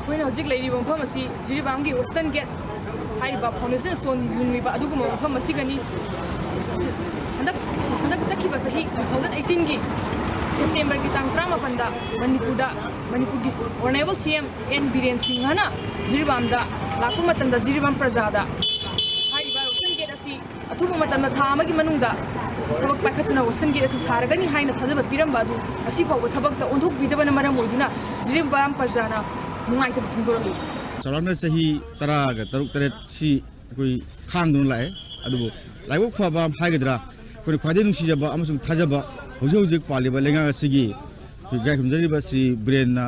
ꯑꯩꯈꯣꯏꯅ ꯍꯧꯖꯤꯛ ꯂꯩꯔꯤꯕ ꯃꯐꯝ ꯑꯁꯤ ꯖꯤꯔꯤꯕꯥꯝꯒꯤ Western Gate ꯍꯥꯏꯔꯤꯕ foundation stone ꯌꯨꯡꯂꯤꯕ ꯑꯗꯨꯒꯨꯝꯕ ꯃꯐꯝ ꯑꯁꯤꯒꯅꯤ꯫ ꯍꯟꯗꯛ, ꯍꯟꯗꯛ ꯆꯠꯈꯤꯕ ꯆꯍꯤ two thousand eighteenꯒꯤ Septemberꯒꯤ ꯇꯥꯡ ꯇꯔꯥꯃꯥꯄꯟꯗ ꯃꯅꯤꯄꯨꯔꯗ, ꯃꯅꯤꯄꯨꯔꯒꯤ Honourable C M N Biren ꯁꯤꯡꯍꯅ ꯖꯤꯔꯤꯕꯥꯝꯗ ꯂꯥꯛꯄ ꯃꯇꯝꯗ ꯖꯤꯔꯤꯕꯥꯝ ꯄ꯭ꯔꯖꯥꯗ ꯍꯥꯏꯔꯤꯕ Western ꯑꯊꯨꯕ ꯃꯇꯝꯗ ꯊꯥ ꯑꯃꯒꯤ ꯃꯅꯨꯡꯗ ꯊꯕꯛ ꯄꯥꯏꯈꯠꯇꯨꯅ Western Gate ꯑꯁꯤ ꯁꯥꯔꯒꯅꯤ ꯍꯥꯏꯅ ꯊꯥꯖꯕ ꯄꯤꯔꯝꯕ ꯑꯗꯨ ꯉꯁꯤ ꯐꯥꯎꯕ ꯊꯕꯛꯇ ꯑꯣꯟꯊꯣꯛꯄꯤꯗꯕꯅ ꯃꯔꯝ ꯑꯣꯏꯗꯨꯅ ꯖꯤꯔꯤꯕꯥꯝ ꯄ꯭ꯔꯖꯥꯅ ꯅꯨꯡꯉꯥꯏꯇꯕ ꯐꯣꯡꯗꯣꯔꯛꯂꯤ꯫ ꯆꯥꯎꯔꯥꯛꯅ ꯆꯍꯤ ꯇꯔꯥꯒ ꯇꯔꯨꯛ ꯇꯔꯦꯠꯁꯤ ꯑꯩꯈꯣꯏ ꯈꯥꯡꯗꯨꯅ ꯂꯥꯛꯑꯦ꯫ ꯑꯗꯨꯕꯨ ꯂꯥꯏꯕꯛ ꯐꯕ ꯍꯥꯏꯒꯗ꯭ꯔꯥ, ꯑꯩꯈꯣꯏꯅ ꯈ꯭ꯋꯥꯏꯗꯒꯤ ꯅꯨꯡꯁꯤꯖꯕ ꯑꯃꯁꯨꯡ ꯊꯥꯖꯕ ꯍꯧꯖꯤꯛ ꯍꯧꯖꯤꯛ ꯄꯥꯜꯂꯤꯕ ꯂꯩꯉꯥꯛ ꯑꯁꯤꯒꯤ ꯑꯩꯈꯣꯏ ꯏꯀꯥꯏ ꯈꯨꯝꯅꯖꯔꯤꯕ ꯁ꯭ꯔꯤ ꯕꯤꯔꯦꯟꯅ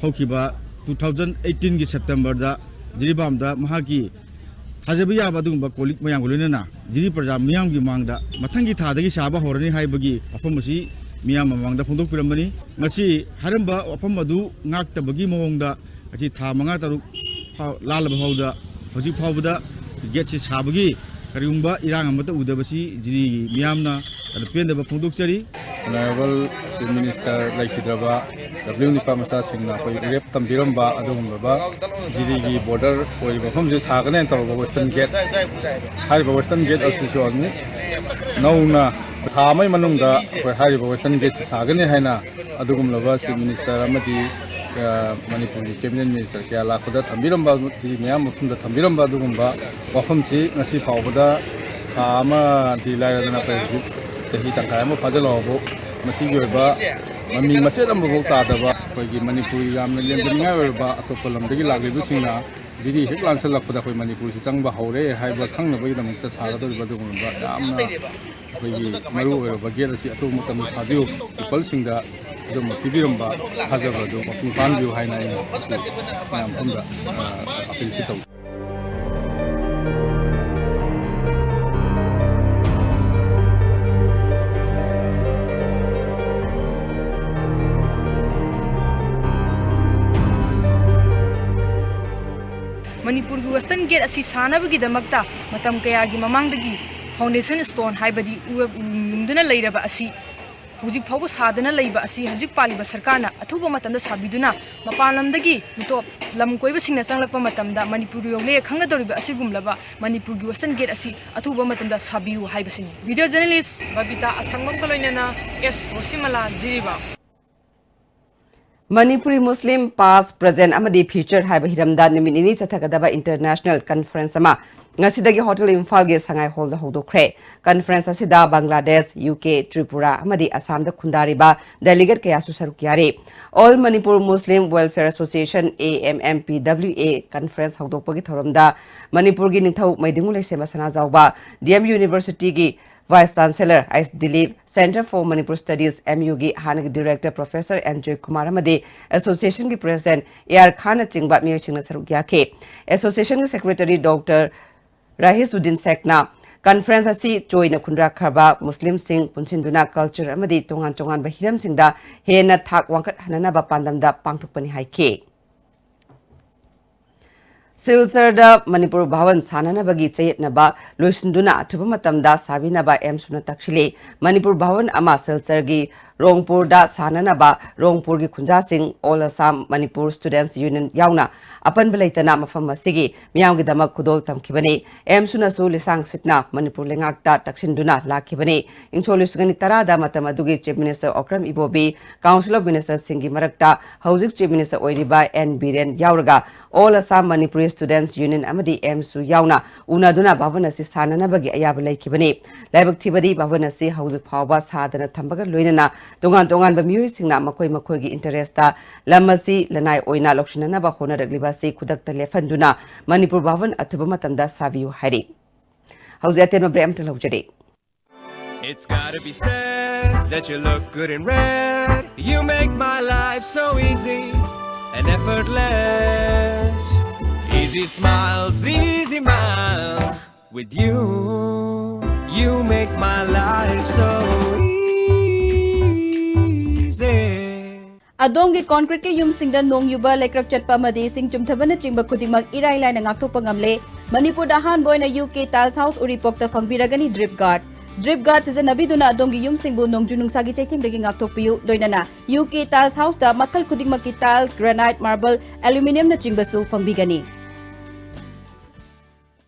ꯍꯧꯈꯤꯕ two thousand eighteenꯒꯤ Septemberꯗ ꯖꯤꯔꯤꯕꯥꯝꯗ ꯃꯍꯥꯛꯀꯤ ꯊꯥꯖꯕ ꯌꯥꯕ ꯑꯗꯨꯒꯨꯝꯕ ꯀꯣꯂꯤꯛ ꯃꯌꯥꯝꯒ ꯂꯣꯏꯅꯅ ꯖꯤꯔꯤ ꯄ꯭ꯔꯖꯥ ꯃꯤꯌꯥꯝꯒꯤ ꯃꯥꯡꯗ ꯃꯊꯪꯒꯤ ꯊꯥꯗꯒꯤ ꯁꯥꯕ ꯍꯧꯔꯅꯤ ꯍꯥꯏꯕꯒꯤ ꯋꯥꯐꯝ ꯑꯁꯤ ꯃꯤꯌꯥꯝ ꯃꯃꯥꯡꯗ ꯐꯣꯡꯗꯣꯛꯄꯤꯔꯝꯕꯅꯤ꯫ ꯉꯁꯤ ꯍꯥꯏꯔꯝꯕ ꯋꯥꯐꯝ ꯑꯗꯨ ꯉꯥꯛꯇꯕꯒꯤ ꯃꯑꯣꯡꯗ ꯉꯁꯤ ꯊꯥ ꯃꯉꯥ ꯇꯔꯨꯛ ꯐꯥꯎ ꯂꯥꯜꯂꯕ ꯐꯥꯎꯗ ꯍꯧꯖꯤꯛ ꯐꯥꯎꯕꯗ ꯒꯦꯠꯁꯤ ꯁꯥꯕꯒꯤ ꯀꯔꯤꯒꯨꯝꯕ ꯏꯔꯥꯡ ꯑꯃꯠꯇ ꯎꯗꯕꯁꯤ ꯖꯤꯔꯤꯒꯤ ꯃꯤꯌꯥꯝꯅ ꯌꯥꯝꯅ ꯄꯦꯟꯗꯕ ꯐꯣꯡꯗꯣꯛꯆꯔꯤ꯫ Honorable Chief Minister ꯂꯩꯈꯤꯗ꯭ꯔꯕ ꯗꯕ꯭ꯂꯤꯎ ꯅꯤꯄꯥ ꯃꯆꯥꯁꯤꯡꯅ ꯑꯩꯈꯣꯏ ꯔꯦꯞ ꯇꯝꯕꯤꯔꯝꯕ ꯑꯗꯨꯒꯨꯝꯂꯕ ꯖꯤꯔꯤꯒꯤ border ꯑꯣꯏꯔꯤꯕ ꯃꯐꯝꯁꯦ ꯁꯥꯒꯅꯦꯅ ꯇꯧꯔꯕ Western Gate, ꯍꯥꯏꯔꯤꯕ Western Gate ꯑꯁꯤꯁꯨ ꯑꯃꯨꯛ ꯅꯧꯅ ꯊꯥ ꯑꯃꯒꯤ ꯃꯅꯨꯡꯗ ꯑꯩꯈꯣꯏ ꯍꯥꯏꯔꯤꯕ Western Gateꯁꯤ ꯁꯥꯒꯅꯤ ꯍꯥꯏꯅ ꯑꯗꯨꯒꯨꯝꯂꯕ Chief Minister ꯑꯃꯗꯤ, ꯑ, ꯃꯅꯤꯄꯨꯔꯒꯤ Cabinet Minister ꯀꯌꯥ ꯂꯥꯛꯄꯗ ꯊꯝꯕꯤꯔꯝꯕ, ꯖꯤꯔꯤ ꯃꯌꯥꯝ ꯃꯐꯝꯗ ꯊꯝꯕꯤꯔꯝꯕ ꯑꯗꯨꯒꯨꯝꯕ ꯋꯥꯐꯝꯁꯤ ꯉꯁꯤ ꯐꯥꯎꯕꯗ ꯊꯥ ꯑꯃꯗꯤ ꯂꯥꯏꯔꯗꯅ ꯑꯩꯈꯣꯏ ꯍꯧꯖꯤꯛ ꯆꯍꯤ ꯇꯪꯈꯥꯏ ꯑꯃ ꯐꯥꯖꯤꯜꯂꯛꯑꯕꯨ ꯃꯁꯤꯒꯤ ꯑꯣꯏꯕ ꯃꯃꯤ ꯃꯆꯦꯠ ꯑꯃꯐꯥꯎ ꯇꯥꯗꯕ ꯑꯩꯈꯣꯏꯒꯤ ꯃꯅꯤꯄꯨꯔꯒꯤ ꯌꯥꯝꯅ ꯂꯦꯝꯖꯅꯤꯡꯉꯥꯏ ꯑꯣꯏꯔꯕ ꯑꯇꯣꯞꯄ ꯂꯝꯗꯒꯤ ꯂꯥꯛꯂꯤꯕꯁꯤꯡꯅ ꯖꯤꯔꯤ ꯍꯦꯛ ꯂꯥꯟꯁꯤꯜꯂꯛꯄꯗ ꯑꯩꯈꯣꯏ ꯃꯅꯤꯄꯨꯔꯁꯤ ꯆꯪꯕ ꯍꯧꯔꯦ ꯍꯥꯏꯕ ꯈꯪꯅꯕꯒꯤꯗꯃꯛꯇ ꯁꯥꯒꯗꯧꯔꯤꯕ ꯑꯗꯨꯒꯨꯝꯂꯕ ꯌꯥꯝꯅ ꯑꯩꯈꯣꯏꯒꯤ ꯃꯔꯨ ꯑꯣꯏꯔꯕ gate ꯑꯁꯤ ꯑꯊꯨꯕ ꯃꯇꯝꯗ ꯁꯥꯕꯤꯌꯨ, peopleꯁꯤꯡꯗ ꯑꯗꯨꯝꯕ ꯄꯤꯕꯤꯔꯝꯕ ꯊꯥꯖꯕ ꯑꯗꯨ ꯃꯄꯨꯡ ꯐꯥꯍꯟꯕꯤꯌꯨ ꯍꯥꯏꯅ ꯑꯩꯅ ꯉꯁꯤ ꯃꯌꯥꯝ ꯄꯨꯝꯅ, ꯑ, appealꯁꯤ ꯇꯧꯖꯩ꯫ ꯃꯅꯤꯄꯨꯔꯒꯤ Western Gate ꯑꯁꯤ ꯁꯥꯅꯕꯒꯤꯗꯃꯛꯇ ꯃꯇꯝ ꯀꯌꯥꯒꯤ ꯃꯃꯥꯡꯗꯒꯤ foundation stone ꯍꯥꯏꯕꯗꯤ ꯎ ꯌꯨꯡꯗꯨꯅ ꯂꯩꯔꯕ ꯑꯁꯤ ꯍꯧꯖꯤꯛ ꯐꯥꯎꯕ ꯁꯥꯗꯅ ꯂꯩꯕ ꯑꯁꯤ ꯍꯧꯖꯤꯛ ꯄꯥꯜꯂꯤꯕ ꯁꯔꯀꯥꯔꯅ ꯑꯊꯨꯕ ꯃꯇꯝꯗ ꯁꯥꯕꯤꯗꯨꯅ ꯃꯄꯥꯟ ꯂꯝꯗꯒꯤ ꯃꯤꯇꯣꯞ ꯂꯝ ꯀꯣꯏꯕꯁꯤꯡꯅ ꯆꯪꯂꯛꯄ ꯃꯇꯝꯗ ꯃꯅꯤꯄꯨꯔ ꯌꯧꯂꯦ ꯈꯪꯒꯗꯧꯔꯤꯕ ꯑꯁꯤꯒꯨꯝꯂꯕ ꯃꯅꯤꯄꯨꯔꯒꯤ Western Gate ꯑꯁꯤ ꯑꯊꯨꯕ ꯃꯇꯝꯗ ꯁꯥꯕꯤꯌꯨ ꯍꯥꯏꯕꯁꯤꯅꯤ꯫ Video journalist ꯕꯕꯤꯇꯥ ꯑꯁꯪꯕꯝꯒ ꯂꯣꯏꯅꯅ ꯑꯦꯁ ꯔꯣꯁꯤꯃꯂꯥ, ꯖꯤꯔꯤꯕꯥꯝ꯫ ꯃꯅꯤꯄꯨꯔꯤ ꯃꯨꯁꯂꯤꯝ ꯄꯥꯁ, ꯄ꯭ꯔꯖꯦꯟ ꯑꯃꯗꯤ ꯐ꯭ꯌꯨꯆꯔ ꯍꯥꯏꯕ ꯍꯤꯔꯝꯗ ꯅꯨꯃꯤꯠ ꯅꯤꯅꯤ ꯆꯠꯊꯒꯗꯕ ꯏꯟꯇꯔꯅꯦꯁꯅꯦꯜ ꯀꯟꯐꯔꯦꯟꯁ ꯑꯃ ꯉꯁꯤꯗꯒꯤ ꯍꯣꯇꯦꯜ ꯏꯝꯐꯥꯜꯒꯤ ꯁꯉꯥꯏ ꯍꯣꯜꯗ ꯍꯧꯗꯣꯛꯈ꯭ꯔꯦ꯫ ꯀꯟꯐꯔꯦꯟꯁ ꯑꯁꯤꯗ ꯕꯪꯒ꯭ꯂꯥꯗꯦꯁ, ꯌꯨ ꯀꯦ, ꯇ꯭ꯔꯤꯄꯨꯔꯥ ꯑꯃꯗꯤ ꯑꯁꯥꯝꯗ ꯈꯨꯟꯗꯥꯔꯤꯕ ꯗꯦꯂꯤꯒꯦꯠ ꯀꯌꯥꯁꯨ ꯁꯔꯨꯛ ꯌꯥꯔꯤ꯫ All Manipur Muslim Welfare Association, A M M P W A, conference ꯍꯧꯗꯣꯛꯄꯒꯤ ꯊꯧꯔꯝꯗ ꯃꯅꯤꯄꯨꯔꯒꯤ ꯅꯤꯡꯊꯧ ꯃꯩꯗꯤꯡꯉꯨ ꯂꯩꯁꯦꯝꯕ ꯁꯅꯥꯖꯥꯎꯕ, ꯗꯤ ꯑꯦꯝ ꯌꯨꯅꯤꯚꯔꯁꯤꯇꯤꯒꯤ vice chancellor H Dilip, Centre for Manipur Studies, M ꯌꯨꯒꯤ ꯍꯥꯟꯅꯒꯤ ꯗꯤꯔꯦꯛꯇꯔ ꯄ꯭ꯔꯣꯐꯦꯁꯔ ꯑꯦꯟ ꯖꯣꯏꯀꯨꯃꯥꯔ ꯑꯃꯗꯤ ꯑꯦꯁꯣꯁꯤꯌꯦꯁꯟꯒꯤ ꯄ꯭ꯔꯦꯁꯤꯗꯦꯟꯠ ꯑꯦ ꯑꯥꯔ ꯈꯥꯟꯅꯆꯤꯡꯕ ꯃꯤꯑꯣꯏꯁꯤꯡꯅ ꯁꯔꯨꯛ ꯌꯥꯈꯤ꯫ ꯑꯦꯁꯣꯁꯤꯌꯦꯁꯟꯒꯤ ꯁꯦꯀ꯭ꯔꯦꯇꯔꯤ ꯗꯣꯛꯇꯔ ꯔꯥꯍꯤꯁꯎꯗꯤꯟ ꯁꯦꯈꯅ ꯀꯟꯐꯔꯦꯟꯁ ꯑꯁꯤ ꯆꯣꯏꯅ ꯈꯨꯟꯗ꯭ꯔꯥꯈ꯭ꯔꯕ ꯃꯨꯁꯂꯤꯝꯁꯤꯡ ꯄꯨꯟꯁꯤꯟꯗꯨꯅ ꯀꯜꯆꯔ ꯑꯃꯗꯤ ꯇꯣꯉꯥꯟ ꯇꯣꯉꯥꯟꯕ ꯍꯤꯔꯝꯁꯤꯡꯗ ꯍꯦꯟꯅ ꯊꯥꯛ ꯋꯥꯡꯈꯠꯍꯟꯅꯅꯕ ꯄꯥꯟꯗꯝꯗ ꯄꯥꯡꯊꯣꯛꯄꯅꯤ ꯍꯥꯏꯈꯤ꯫ ꯁꯤꯜꯆꯔꯗ ꯃꯅꯤꯄꯨꯔ ꯚꯥꯋꯟ ꯁꯥꯟꯅꯅꯕꯒꯤ ꯆꯌꯦꯠꯅꯕ ꯂꯣꯏꯁꯤꯟꯗꯨꯅ ꯑꯊꯨꯕ ꯃꯇꯝꯗ ꯁꯥꯕꯤꯅꯕ ꯑꯦꯝꯁꯨꯅ ꯇꯛꯁꯤꯜꯂꯤ꯫ ꯃꯅꯤꯄꯨꯔ ꯚꯥꯋꯟ ꯑꯃ ꯁꯤꯜꯆꯔꯒꯤ ꯔꯣꯡꯄꯨꯔꯗ ꯁꯥꯟꯅꯅꯕ ꯔꯣꯡꯄꯨꯔꯒꯤ ꯈꯨꯟꯖꯥꯁꯤꯡ, All Assam Manipur Students Union ꯌꯥꯎꯅ ꯑꯄꯟꯕ ꯂꯩꯇꯅ ꯃꯐꯝ ꯑꯁꯤꯒꯤ ꯃꯤꯌꯥꯝꯒꯤꯗꯃꯛ ꯈꯨꯗꯣꯜ ꯇꯝꯈꯤꯕꯅꯤ꯫ ꯑꯦꯝꯁꯨꯅꯁꯨ ꯂꯤꯁꯥꯡ ꯁꯤꯠꯅ ꯃꯅꯤꯄꯨꯔ ꯂꯩꯉꯥꯛꯇ ꯇꯛꯁꯤꯟꯗꯨꯅ ꯂꯥꯛꯈꯤꯕꯅꯤ꯫ ꯏꯪꯁꯣꯛ ꯂꯤꯁꯤꯡ ꯑꯅꯤ ꯇꯔꯥꯗ ꯃꯇꯝ ꯑꯗꯨꯒꯤ Chief Minister Okram Ibobi, Council of Ministerꯁꯤꯡꯒꯤ ꯃꯔꯛꯇ ꯍꯧꯖꯤꯛ Chief Minister ꯑꯣꯏꯔꯤꯕ ꯑꯦꯟ ꯕꯤꯔꯦꯟ ꯌꯥꯎꯔꯒ All Assam Manipuri Students Union ꯑꯃꯗꯤ ꯑꯦꯝꯁꯨ ꯌꯥꯎꯅ ꯎꯅꯗꯨꯅ ꯚꯥꯋꯟ ꯑꯁꯤ ꯁꯥꯟꯅꯅꯕꯒꯤ ꯑꯌꯥꯕ ꯂꯩꯈꯤꯕꯅꯤ꯫ ꯂꯥꯏꯕꯛ ꯊꯤꯕꯗꯤ ꯚꯥꯋꯟ ꯑꯁꯤ ꯍꯧꯖꯤꯛ ꯐꯥꯎꯕ ꯁꯥꯗꯅ ꯊꯝꯕꯒ ꯂꯣꯏꯅꯅ ꯇꯣꯉꯥꯟ ꯇꯣꯉꯥꯟꯕ ꯃꯤꯑꯣꯏꯁꯤꯡꯅ ꯃꯈꯣꯏ ꯃꯈꯣꯏꯒꯤ ꯏꯟꯇꯔꯦꯁꯇ ꯂꯝ ꯑꯁꯤ ꯂꯅꯥꯏ ꯑꯣꯏꯅ ꯂꯧꯁꯤꯟꯅꯅꯕ ꯍꯣꯠꯅꯔꯛꯂꯤꯕ ꯑꯁꯤ ꯈꯨꯗꯛꯇ ꯂꯦꯞꯍꯟꯗꯨꯅ ꯃꯅꯤꯄꯨꯔ ꯚꯥꯋꯟ ꯑꯊꯨꯕ ꯃꯇꯝꯗ ꯁꯥꯕꯤꯌꯨ ꯍꯥꯏꯔꯤ꯫ ꯍꯧꯖꯤꯛ ꯑꯇꯦꯟꯕ ꯕ꯭ꯔꯦꯛ ꯑꯃꯇ ꯂꯧꯖꯔꯤ꯫ It's gotta be said that you look good in red. You make my life so easy and effortless. Easy smiles, easy miles. With you, you make my life so easy. ꯑꯗꯣꯝꯒꯤ ꯀꯣꯟꯀ꯭ꯔꯤꯠꯀꯤ ꯌꯨꯝꯁꯤꯡꯗ ꯅꯣꯡ ꯌꯨꯕ, ꯂꯩꯀ꯭ꯔꯛ ꯆꯠꯄ ꯑꯃꯗꯤ ꯏꯁꯤꯡ ꯆꯨꯝꯊꯕꯅꯆꯤꯡꯕ ꯈꯨꯗꯤꯡꯃꯛ ꯏꯔꯥꯏ ꯂꯥꯏꯅ ꯉꯥꯛꯊꯣꯛꯄ ꯉꯝꯂꯦ꯫ ꯃꯅꯤꯄꯨꯔꯗ ꯑꯍꯥꯟꯕ ꯑꯣꯏꯅ ꯌꯨ ꯀꯦ ꯇꯥꯏꯜꯁ ꯍꯥꯎꯁ ꯎꯔꯤꯄꯣꯛꯇ ꯐꯪꯕꯤꯔꯒꯅꯤ ꯗ꯭ꯔꯤꯞ ꯒꯥꯔꯗ꯫ ꯗ꯭ꯔꯤꯞ ꯒꯥꯔꯗ ꯁꯤꯖꯤꯟꯅꯕꯤꯗꯨꯅ ꯑꯗꯣꯝꯒꯤ ꯌꯨꯝꯁꯤꯡꯕꯨ ꯅꯣꯡꯖꯨ ꯅꯨꯡꯁꯥꯒꯤ ꯆꯩꯊꯦꯡꯗꯒꯤ ꯉꯥꯛꯊꯣꯛꯄꯤꯌꯨ꯫ ꯂꯣꯏꯅꯅ ꯌꯨ ꯀꯦ ꯇꯥꯏꯜꯁ ꯍꯥꯎꯁꯇ ꯃꯈꯜ ꯈꯨꯗꯤꯡꯃꯛꯀꯤ ꯇꯥꯏꯜꯁ, ꯒ꯭ꯔꯦꯅꯥꯏꯠ, ꯃꯥꯔꯕꯜ, ꯑꯦꯂꯨꯃꯤꯅꯤꯌꯝꯅꯆꯤꯡꯕꯁꯨ ꯐꯪꯕꯤꯒꯅꯤ꯫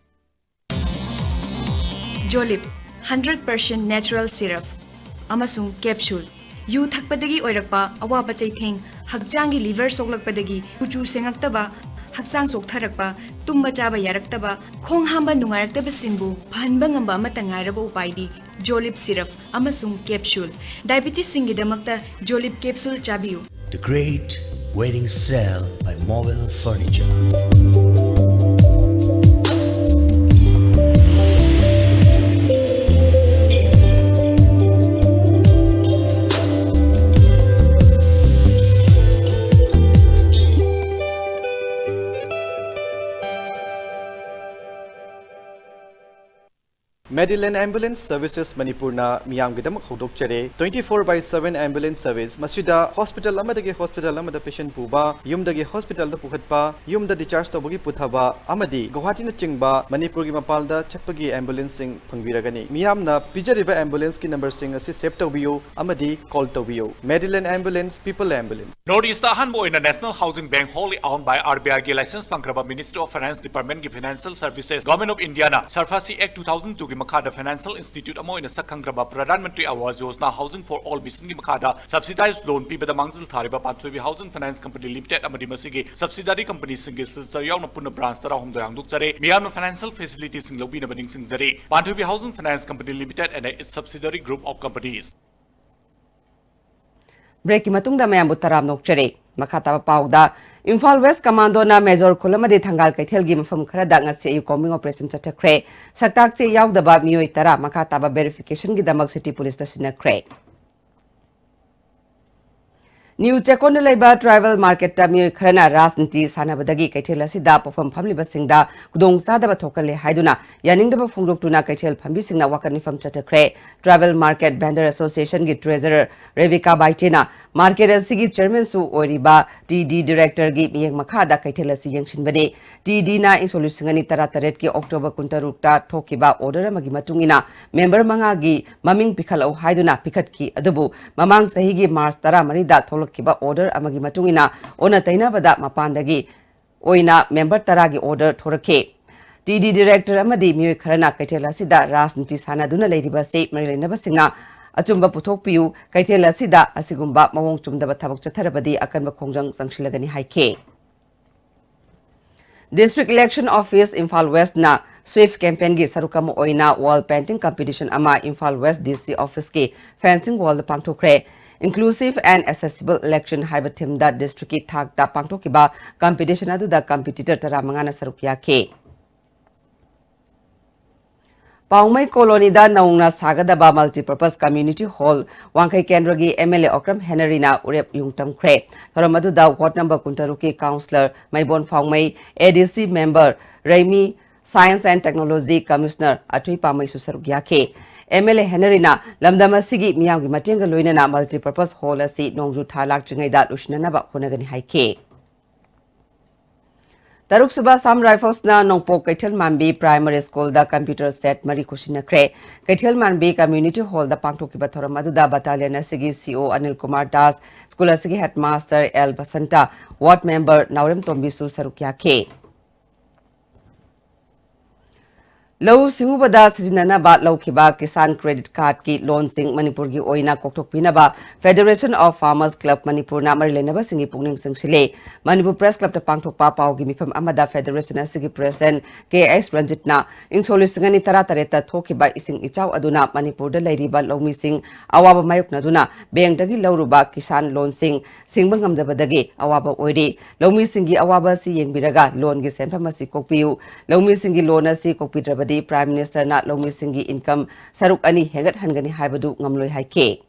ꯖꯣꯂꯤꯞ, hundred percent natural syrup ꯑꯃꯁꯨꯡ capsule꯫ ꯌꯨ ꯊꯛꯄꯗꯒꯤ ꯑꯣꯏꯔꯛꯄ ꯑꯋꯥꯕ ꯆꯩꯊꯦꯡ ꯍꯛꯆꯥꯡꯒꯤ ꯂꯤꯚꯔ ꯁꯣꯛꯂꯛꯄꯗꯒꯤ ꯀꯨꯆꯨ ꯁꯦꯡꯉꯛꯇꯕ, ꯍꯛꯆꯥꯡ ꯆꯣꯛꯊꯔꯛꯄ, ꯇꯨꯝꯕ ꯆꯥꯕ ꯌꯥꯔꯛꯇꯕ, ꯈꯣꯡ ꯍꯥꯝꯕ ꯅꯨꯡꯉꯥꯏꯔꯛꯇꯕꯁꯤꯡꯕꯨ ꯐꯍꯟꯕ ꯉꯝꯕ ꯑꯃꯠꯇ ꯉꯥꯏꯔꯕ ꯎꯄꯥꯏꯗꯤ ꯖꯣꯂꯤꯞ ꯁꯤꯔꯞ ꯑꯃꯁꯨꯡ ꯀꯦꯞꯁꯨꯜ꯫ ꯗꯥꯏꯕꯤꯇꯤꯁꯁꯤꯡꯒꯤꯗꯃꯛꯇ ꯖꯣꯂꯤꯞ ꯀꯦꯞꯁꯨꯜ ꯆꯥꯕꯤꯌꯨ꯫ The Great Wedding Sale by Mobile Furniture. Medilane Ambulance Services ꯃꯅꯤꯄꯨꯔꯅ ꯃꯤꯌꯥꯝꯒꯤꯗꯃꯛ ꯍꯧꯗꯣꯛꯆꯔꯦ꯫ Twenty four by seven ambulance service꯫ ꯃꯁꯤꯗ ꯍꯣꯁꯄꯤꯇꯥꯜ ꯑꯃꯗꯒꯤ ꯍꯣꯁꯄꯤꯇꯥꯜ ꯑꯃꯗ ꯄꯦꯁꯦꯟ ꯄꯨꯕ, ꯌꯨꯝꯗꯒꯤ ꯍꯣꯁꯄꯤꯇꯥꯜꯗ ꯄꯨꯈꯠꯄ, ꯌꯨꯝꯗ ꯗꯤꯆꯥꯔꯖ ꯇꯧꯕꯒꯤ ꯄꯨꯊꯕ ꯑꯃꯗꯤ ꯒꯨꯋꯥꯍꯥꯇꯤꯅꯆꯤꯡꯕ ꯃꯅꯤꯄꯨꯔꯒꯤ ꯃꯄꯥꯟꯗ ꯆꯠꯄꯒꯤ ꯑꯦꯝꯕꯨꯂꯦꯟꯁꯁꯤꯡ ꯐꯪꯕꯤꯔꯒꯅꯤ꯫ ꯃꯤꯌꯥꯝꯅ ꯄꯤꯖꯔꯤꯕ ꯑꯦꯝꯕꯨꯂꯦꯟꯁꯀꯤ ꯅꯝꯕꯔꯁꯤꯡ ꯑꯁꯤ ꯁꯦꯚ ꯇꯧꯕꯤꯌꯨ ꯑꯃꯗꯤ ꯀꯣꯜ ꯇꯧꯕꯤꯌꯨ꯫ Medilane Ambulance, People Ambulance꯫ North East ꯑꯍꯥꯟꯕ ꯑꯣꯏꯅ National Housing Bank, wholly owned by RBI ꯒꯤ license ꯐꯪꯈ꯭ꯔꯕ Ministry of Finance Department ꯀꯤ Financial Services, Government of India ꯅ SARFAESI Act two thousand two ꯒꯤ ꯃꯈꯥꯗ financial institute ꯑꯃ ꯑꯣꯏꯅ ꯁꯛ ꯈꯪꯈ꯭ꯔꯕ Pradhan Mantri Awas Yojana Housing for All mission ꯒꯤ ꯃꯈꯥꯗ subsidized loan ꯄꯤꯕꯗ ꯃꯥꯡꯖꯤꯜ ꯊꯥꯔꯤꯕ ꯄꯥꯟꯊꯣꯏꯕꯤ Housing Finance Company Limited ꯑꯃꯗꯤ ꯃꯁꯤꯒꯤ subsidiary company ꯁꯤꯡꯒꯤ signature ꯌꯥꯎꯅ ꯄꯨꯟꯅ branch ꯇꯔꯥꯍꯨꯝꯗꯣꯏ ꯍꯥꯡꯗꯣꯛꯆꯔꯦ꯫ ꯃꯤꯌꯥꯝꯅ financial facility ꯁꯤꯡ ꯂꯧꯕꯤꯅꯕ ꯅꯤꯡꯁꯤꯡꯖꯔꯤ꯫ ꯄꯥꯟꯊꯣꯏꯕꯤ Housing Finance Company Limited and its subsidiary group of companies꯫ Break ꯀꯤ ꯃꯇꯨꯡꯗ ꯃꯌꯥꯝꯕꯨ ꯇꯔꯥꯝꯅ ꯑꯣꯛꯆꯔꯤ꯫ ꯃꯈꯥ ꯇꯥꯕ ꯄꯥꯎꯗ, ꯏꯝꯐꯥꯜ West Commando ꯅ ꯃꯦꯖꯣꯔ ꯈꯨꯜ ꯑꯃꯗꯤ ꯊꯪꯒꯥꯜ ꯀꯩꯊꯦꯜꯒꯤ ꯃꯐꯝ ꯈꯔꯗ ꯉꯁꯤ ꯑꯌꯨꯛ combing operation ꯆꯠꯊꯈ꯭ꯔꯦ꯫ ꯁꯛꯇꯥꯛ ꯆꯦ ꯌꯥꯎꯗꯕ ꯃꯤꯑꯣꯏ ꯇꯔꯥ ꯃꯈꯥ ꯇꯥꯕ verification ꯒꯤꯗꯃꯛ city police ꯇ ꯁꯤꯟꯅꯈ꯭ꯔꯦ꯫ ꯅ꯭ꯌꯨ ꯆꯦꯛꯀꯣꯟꯗ ꯂꯩꯕ tribal market ꯇ ꯃꯤꯑꯣꯏ ꯈꯔꯅ ꯔꯥꯖꯅꯤꯇꯤ ꯁꯥꯟꯅꯕꯗꯒꯤ ꯀꯩꯊꯦꯜ ꯑꯁꯤꯗ ꯄꯣꯠꯐꯝ ꯐꯝꯂꯤꯕꯁꯤꯡꯗ ꯈꯨꯗꯣꯡꯆꯥꯗꯕ ꯊꯣꯛꯍꯜꯂꯦ ꯍꯥꯏꯗꯨꯅ ꯌꯥꯅꯤꯡꯗꯕ ꯐꯣꯡꯗꯣꯛꯇꯨꯅ ꯀꯩꯊꯦꯜ ꯐꯝꯕꯤꯁꯤꯡꯅ ꯋꯥꯀꯠ ꯃꯤꯐꯝ ꯆꯠꯊꯈ꯭ꯔꯦ꯫ Tribal Market Vendor Association ꯒꯤ treasurer ꯔꯦꯕꯤꯀꯥ ꯕꯥꯏꯇꯦꯅ market ꯑꯁꯤꯒꯤ chairman ꯁꯨ ꯑꯣꯏꯔꯤꯕ T D director ꯒꯤ ꯃꯤꯠꯌꯦꯡ ꯃꯈꯥꯗ ꯀꯩꯊꯦꯜ ꯑꯁꯤ ꯌꯦꯡꯁꯤꯟꯕꯅꯤ꯫ T D ꯅ ꯏꯪ ꯁꯣꯛ ꯂꯤꯁꯤꯡ ꯑꯅꯤ ꯇꯔꯥꯇꯔꯦꯠꯀꯤ October ꯀꯨꯟꯇꯔꯨꯛꯇ ꯊꯣꯛꯈꯤꯕ order ꯑꯃꯒꯤ ꯃꯇꯨꯡ ꯏꯟꯅ member ꯃꯉꯥꯒꯤ ꯃꯃꯤꯡ ꯄꯤꯈꯠꯂꯛꯎ ꯍꯥꯏꯗꯨꯅ ꯄꯤꯈꯠꯈꯤ꯫ ꯑꯗꯨꯕꯨ ꯃꯃꯥꯡ ꯆꯍꯤꯒꯤ March ꯇꯔꯥꯃꯔꯤꯗ ꯊꯣꯛꯂꯛꯈꯤꯕ order ꯑꯃꯒꯤ ꯃꯇꯨꯡ ꯏꯟꯅ ꯑꯣꯟꯅ ꯇꯩꯅꯕꯗ ꯃꯄꯥꯟꯗꯒꯤ ꯑꯣꯏꯅ member ꯇꯔꯥꯒꯤ order ꯊꯣꯔꯛꯈꯤ꯫ T D director ꯑꯃꯗꯤ ꯃꯤꯑꯣꯏ ꯈꯔꯅ ꯀꯩꯊꯦꯜ ꯑꯁꯤꯗ ꯔꯥꯖꯅꯤꯇꯤ ꯁꯥꯟꯅꯗꯨꯅ ꯂꯩꯔꯤꯕ ꯑꯁꯤ ꯃꯔꯤ ꯂꯩꯅꯕꯁꯤꯡꯅ ꯑꯆꯨꯝꯕ ꯄꯨꯊꯣꯛꯄꯤꯌꯨ꯫ ꯀꯩꯊꯦꯜ ꯑꯁꯤꯗ ꯑꯁꯤꯒꯨꯝꯕ ꯃꯑꯣꯡ ꯆꯨꯝꯗꯕ ꯊꯕꯛ ꯆꯠꯊꯔꯕꯗꯤ ꯑꯀꯟꯕ ꯈꯣꯡꯖꯪ ꯆꯪꯁꯤꯜꯂꯒꯅꯤ ꯍꯥꯏꯈꯤ꯫ District Election Office Imphal West ꯅ sweep campaign ꯒꯤ ꯁꯔꯨꯛ ꯑꯃ ꯑꯣꯏꯅ wall painting competition ꯑꯃ Imphal West D C office ꯀꯤ fencing wall the ꯄꯥꯡꯊꯣꯛꯈ꯭ꯔꯦ꯫ Inclusive and Accessible Election ꯍꯥꯏꯕ theme ꯗ district ꯀꯤ ꯊꯥꯛꯇ ꯄꯥꯡꯊꯣꯛꯈꯤꯕ competition ꯑꯗꯨꯗ competitor ꯇꯔꯥꯃꯉꯥꯅ ꯁꯔꯨꯛ ꯌꯥꯈꯤ꯫ ꯄꯥꯎꯃꯩ colony ꯗ ꯅꯧꯅ ꯁꯥꯒꯗꯕ multipurpose community hall ꯋꯥꯡꯈꯩ ꯀꯦꯟꯗ꯭ꯔꯒꯤ M L A ꯑꯣꯀ꯭ꯔꯝ ꯍꯦꯅꯔꯤꯅ ꯎꯔꯦꯞ ꯌꯨꯡ ꯇꯝꯈ꯭ꯔꯦ꯫ ꯊꯧꯔꯝ ꯑꯗꯨꯗ ward number ꯀꯨꯟꯇꯔꯨꯛꯀꯤ councillor ꯃꯩꯕꯣꯟ ꯐꯥꯎꯃꯩ, A D C member ꯔꯩꯃꯤ, Science and Technology Commissioner ꯑꯊꯣꯏ ꯄꯥꯝꯃꯩꯁꯨ ꯁꯔꯨꯛ ꯌꯥꯈꯤ꯫ M L A ꯍꯦꯅꯔꯤꯅ ꯂꯝꯗꯝ ꯑꯁꯤꯒꯤ ꯃꯤꯌꯥꯝꯒꯤ ꯃꯇꯦꯡꯒ ꯂꯣꯏꯅꯅ multipurpose hall ꯑꯁꯤ ꯅꯣꯡꯖꯨ ꯊꯥ ꯂꯥꯛꯇ꯭ꯔꯤꯉꯩꯗ ꯂꯣꯏꯁꯤꯟꯅꯅꯕ ꯍꯣꯠꯅꯒꯅꯤ ꯍꯥꯏꯈꯤ꯫ ꯇꯔꯨꯛꯁꯨꯕ Assam Rifles ꯅ ꯅꯣꯡꯄꯣꯛ ꯀꯩꯊꯦꯜ ꯃꯥꯟꯕꯤ primary school ꯗ computer set ꯃꯔꯤ ꯈꯨꯠꯁꯤꯟꯅꯈ꯭ꯔꯦ꯫ ꯀꯩꯊꯦꯜ ꯃꯥꯟꯕꯤ community hall ꯗ ꯄꯥꯡꯊꯣꯛꯈꯤꯕ ꯊꯧꯔꯝ ꯑꯗꯨꯗ battalion ꯑꯁꯤꯒꯤ C O Anil Kumar Das, school ꯑꯁꯤꯒꯤ headmaster L Basanta, ward member ꯅꯥꯎꯔꯦꯝ ꯇꯣꯝꯕꯤꯁꯨ ꯁꯔꯨꯛ ꯌꯥꯈꯤ꯫ ꯂꯧꯎ ꯁꯤꯡꯎꯕꯗ ꯁꯤꯖꯤꯟꯅꯅꯕ ꯂꯧꯈꯤꯕ ꯀꯤꯁꯥꯟ credit card ꯀꯤ loan ꯁꯤꯡ ꯃꯅꯤꯄꯨꯔꯒꯤ ꯑꯣꯏꯅ ꯀꯣꯛꯊꯣꯛꯄꯤꯅꯕ Federation of Farmers Club ꯃꯅꯤꯄꯨꯔꯅ ꯃꯔꯤ ꯂꯩꯅꯕꯁꯤꯡꯒꯤ ꯄꯨꯛꯅꯤꯡ ꯆꯤꯡꯁꯤꯜꯂꯤ꯫ ꯃꯅꯤꯄꯨꯔ Press Club ꯇ ꯄꯥꯡꯊꯣꯛꯄ ꯄꯥꯎꯒꯤ ꯃꯤꯐꯝ ꯑꯃꯗ Federation ꯑꯁꯤꯒꯤ President K H ꯔꯟꯖꯤꯠꯅ ꯏꯪ ꯁꯣꯛ ꯂꯤꯁꯤꯡ ꯑꯅꯤ ꯇꯔꯥꯇꯔꯦꯠꯇ ꯊꯣꯛꯈꯤꯕ ꯏꯁꯤꯡ ꯏꯆꯥꯎ ꯑꯗꯨꯅ ꯃꯅꯤꯄꯨꯔꯗ ꯂꯩꯔꯤꯕ ꯂꯧꯃꯤꯁꯤꯡ ꯑꯋꯥꯕ ꯃꯥꯌꯣꯛꯅꯗꯨꯅ bank ꯇꯒꯤ ꯂꯧꯔꯨꯕ ꯀꯤꯁꯥꯟ loan ꯁꯤꯡ ꯁꯤꯡꯕ ꯉꯝꯗꯕꯗꯒꯤ ꯑꯋꯥꯕ ꯑꯣꯏꯔꯤ꯫ ꯂꯧꯃꯤꯁꯤꯡꯒꯤ ꯑꯋꯥꯕ ꯑꯁꯤ ꯌꯦꯡꯕꯤꯔꯒ loan ꯒꯤ ꯁꯦꯟꯐꯝ ꯑꯁꯤ ꯀꯣꯛꯄꯤꯌꯨ꯫ ꯂꯧꯃꯤꯁꯤꯡꯒꯤ loan ꯑꯁꯤ ꯀꯣꯛꯄꯤꯗ꯭ꯔꯕꯗꯤ Prime Minister ꯅ ꯂꯧꯃꯤꯁꯤꯡꯒꯤ income ꯁꯔꯨꯛ ꯑꯅꯤ ꯍꯦꯟꯒꯠꯍꯟꯒꯅꯤ ꯍꯥꯏꯕꯗꯨ ꯉꯝꯂꯣꯏ ꯍꯥꯏꯈꯤ꯫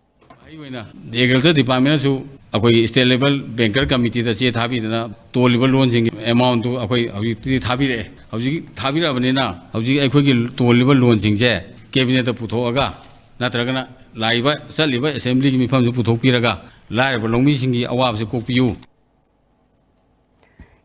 ꯑꯩꯒꯤ ꯑꯣꯏꯅ Agriculture Department ꯅꯁꯨ ꯑꯩꯈꯣꯏꯒꯤ state level banker committee ꯗ ꯆꯦ ꯊꯥꯕꯤꯗꯅ ꯇꯣꯜꯂꯤꯕ loan ꯁꯤꯡꯒꯤ amount ꯇꯨ ꯑꯩꯈꯣꯏ ꯍꯧꯖꯤꯛꯇꯤ ꯊꯥꯕꯤꯔꯛꯑꯦ꯫ ꯍꯧꯖꯤꯛ ꯊꯥꯕꯤꯔꯛꯑꯕꯅꯤꯅ ꯍꯧꯖꯤꯛ ꯑꯩꯈꯣꯏꯒꯤ ꯇꯣꯜꯂꯤꯕ loan ꯁꯤꯡꯁꯦ cabinet ꯇ ꯄꯨꯊꯣꯛꯑꯒ ꯅꯠꯇ꯭ꯔꯒꯅ ꯂꯥꯛꯏꯕ ꯆꯠꯂꯤꯕ assembly ꯒꯤ ꯃꯤꯐꯝꯗ ꯄꯨꯊꯣꯛꯄꯤꯔꯒ ꯂꯥꯏꯔꯕ ꯂꯧꯃꯤꯁꯤꯡꯒꯤ ꯑꯋꯥꯕꯁꯤ ꯀꯣꯛꯄꯤꯌꯨ꯫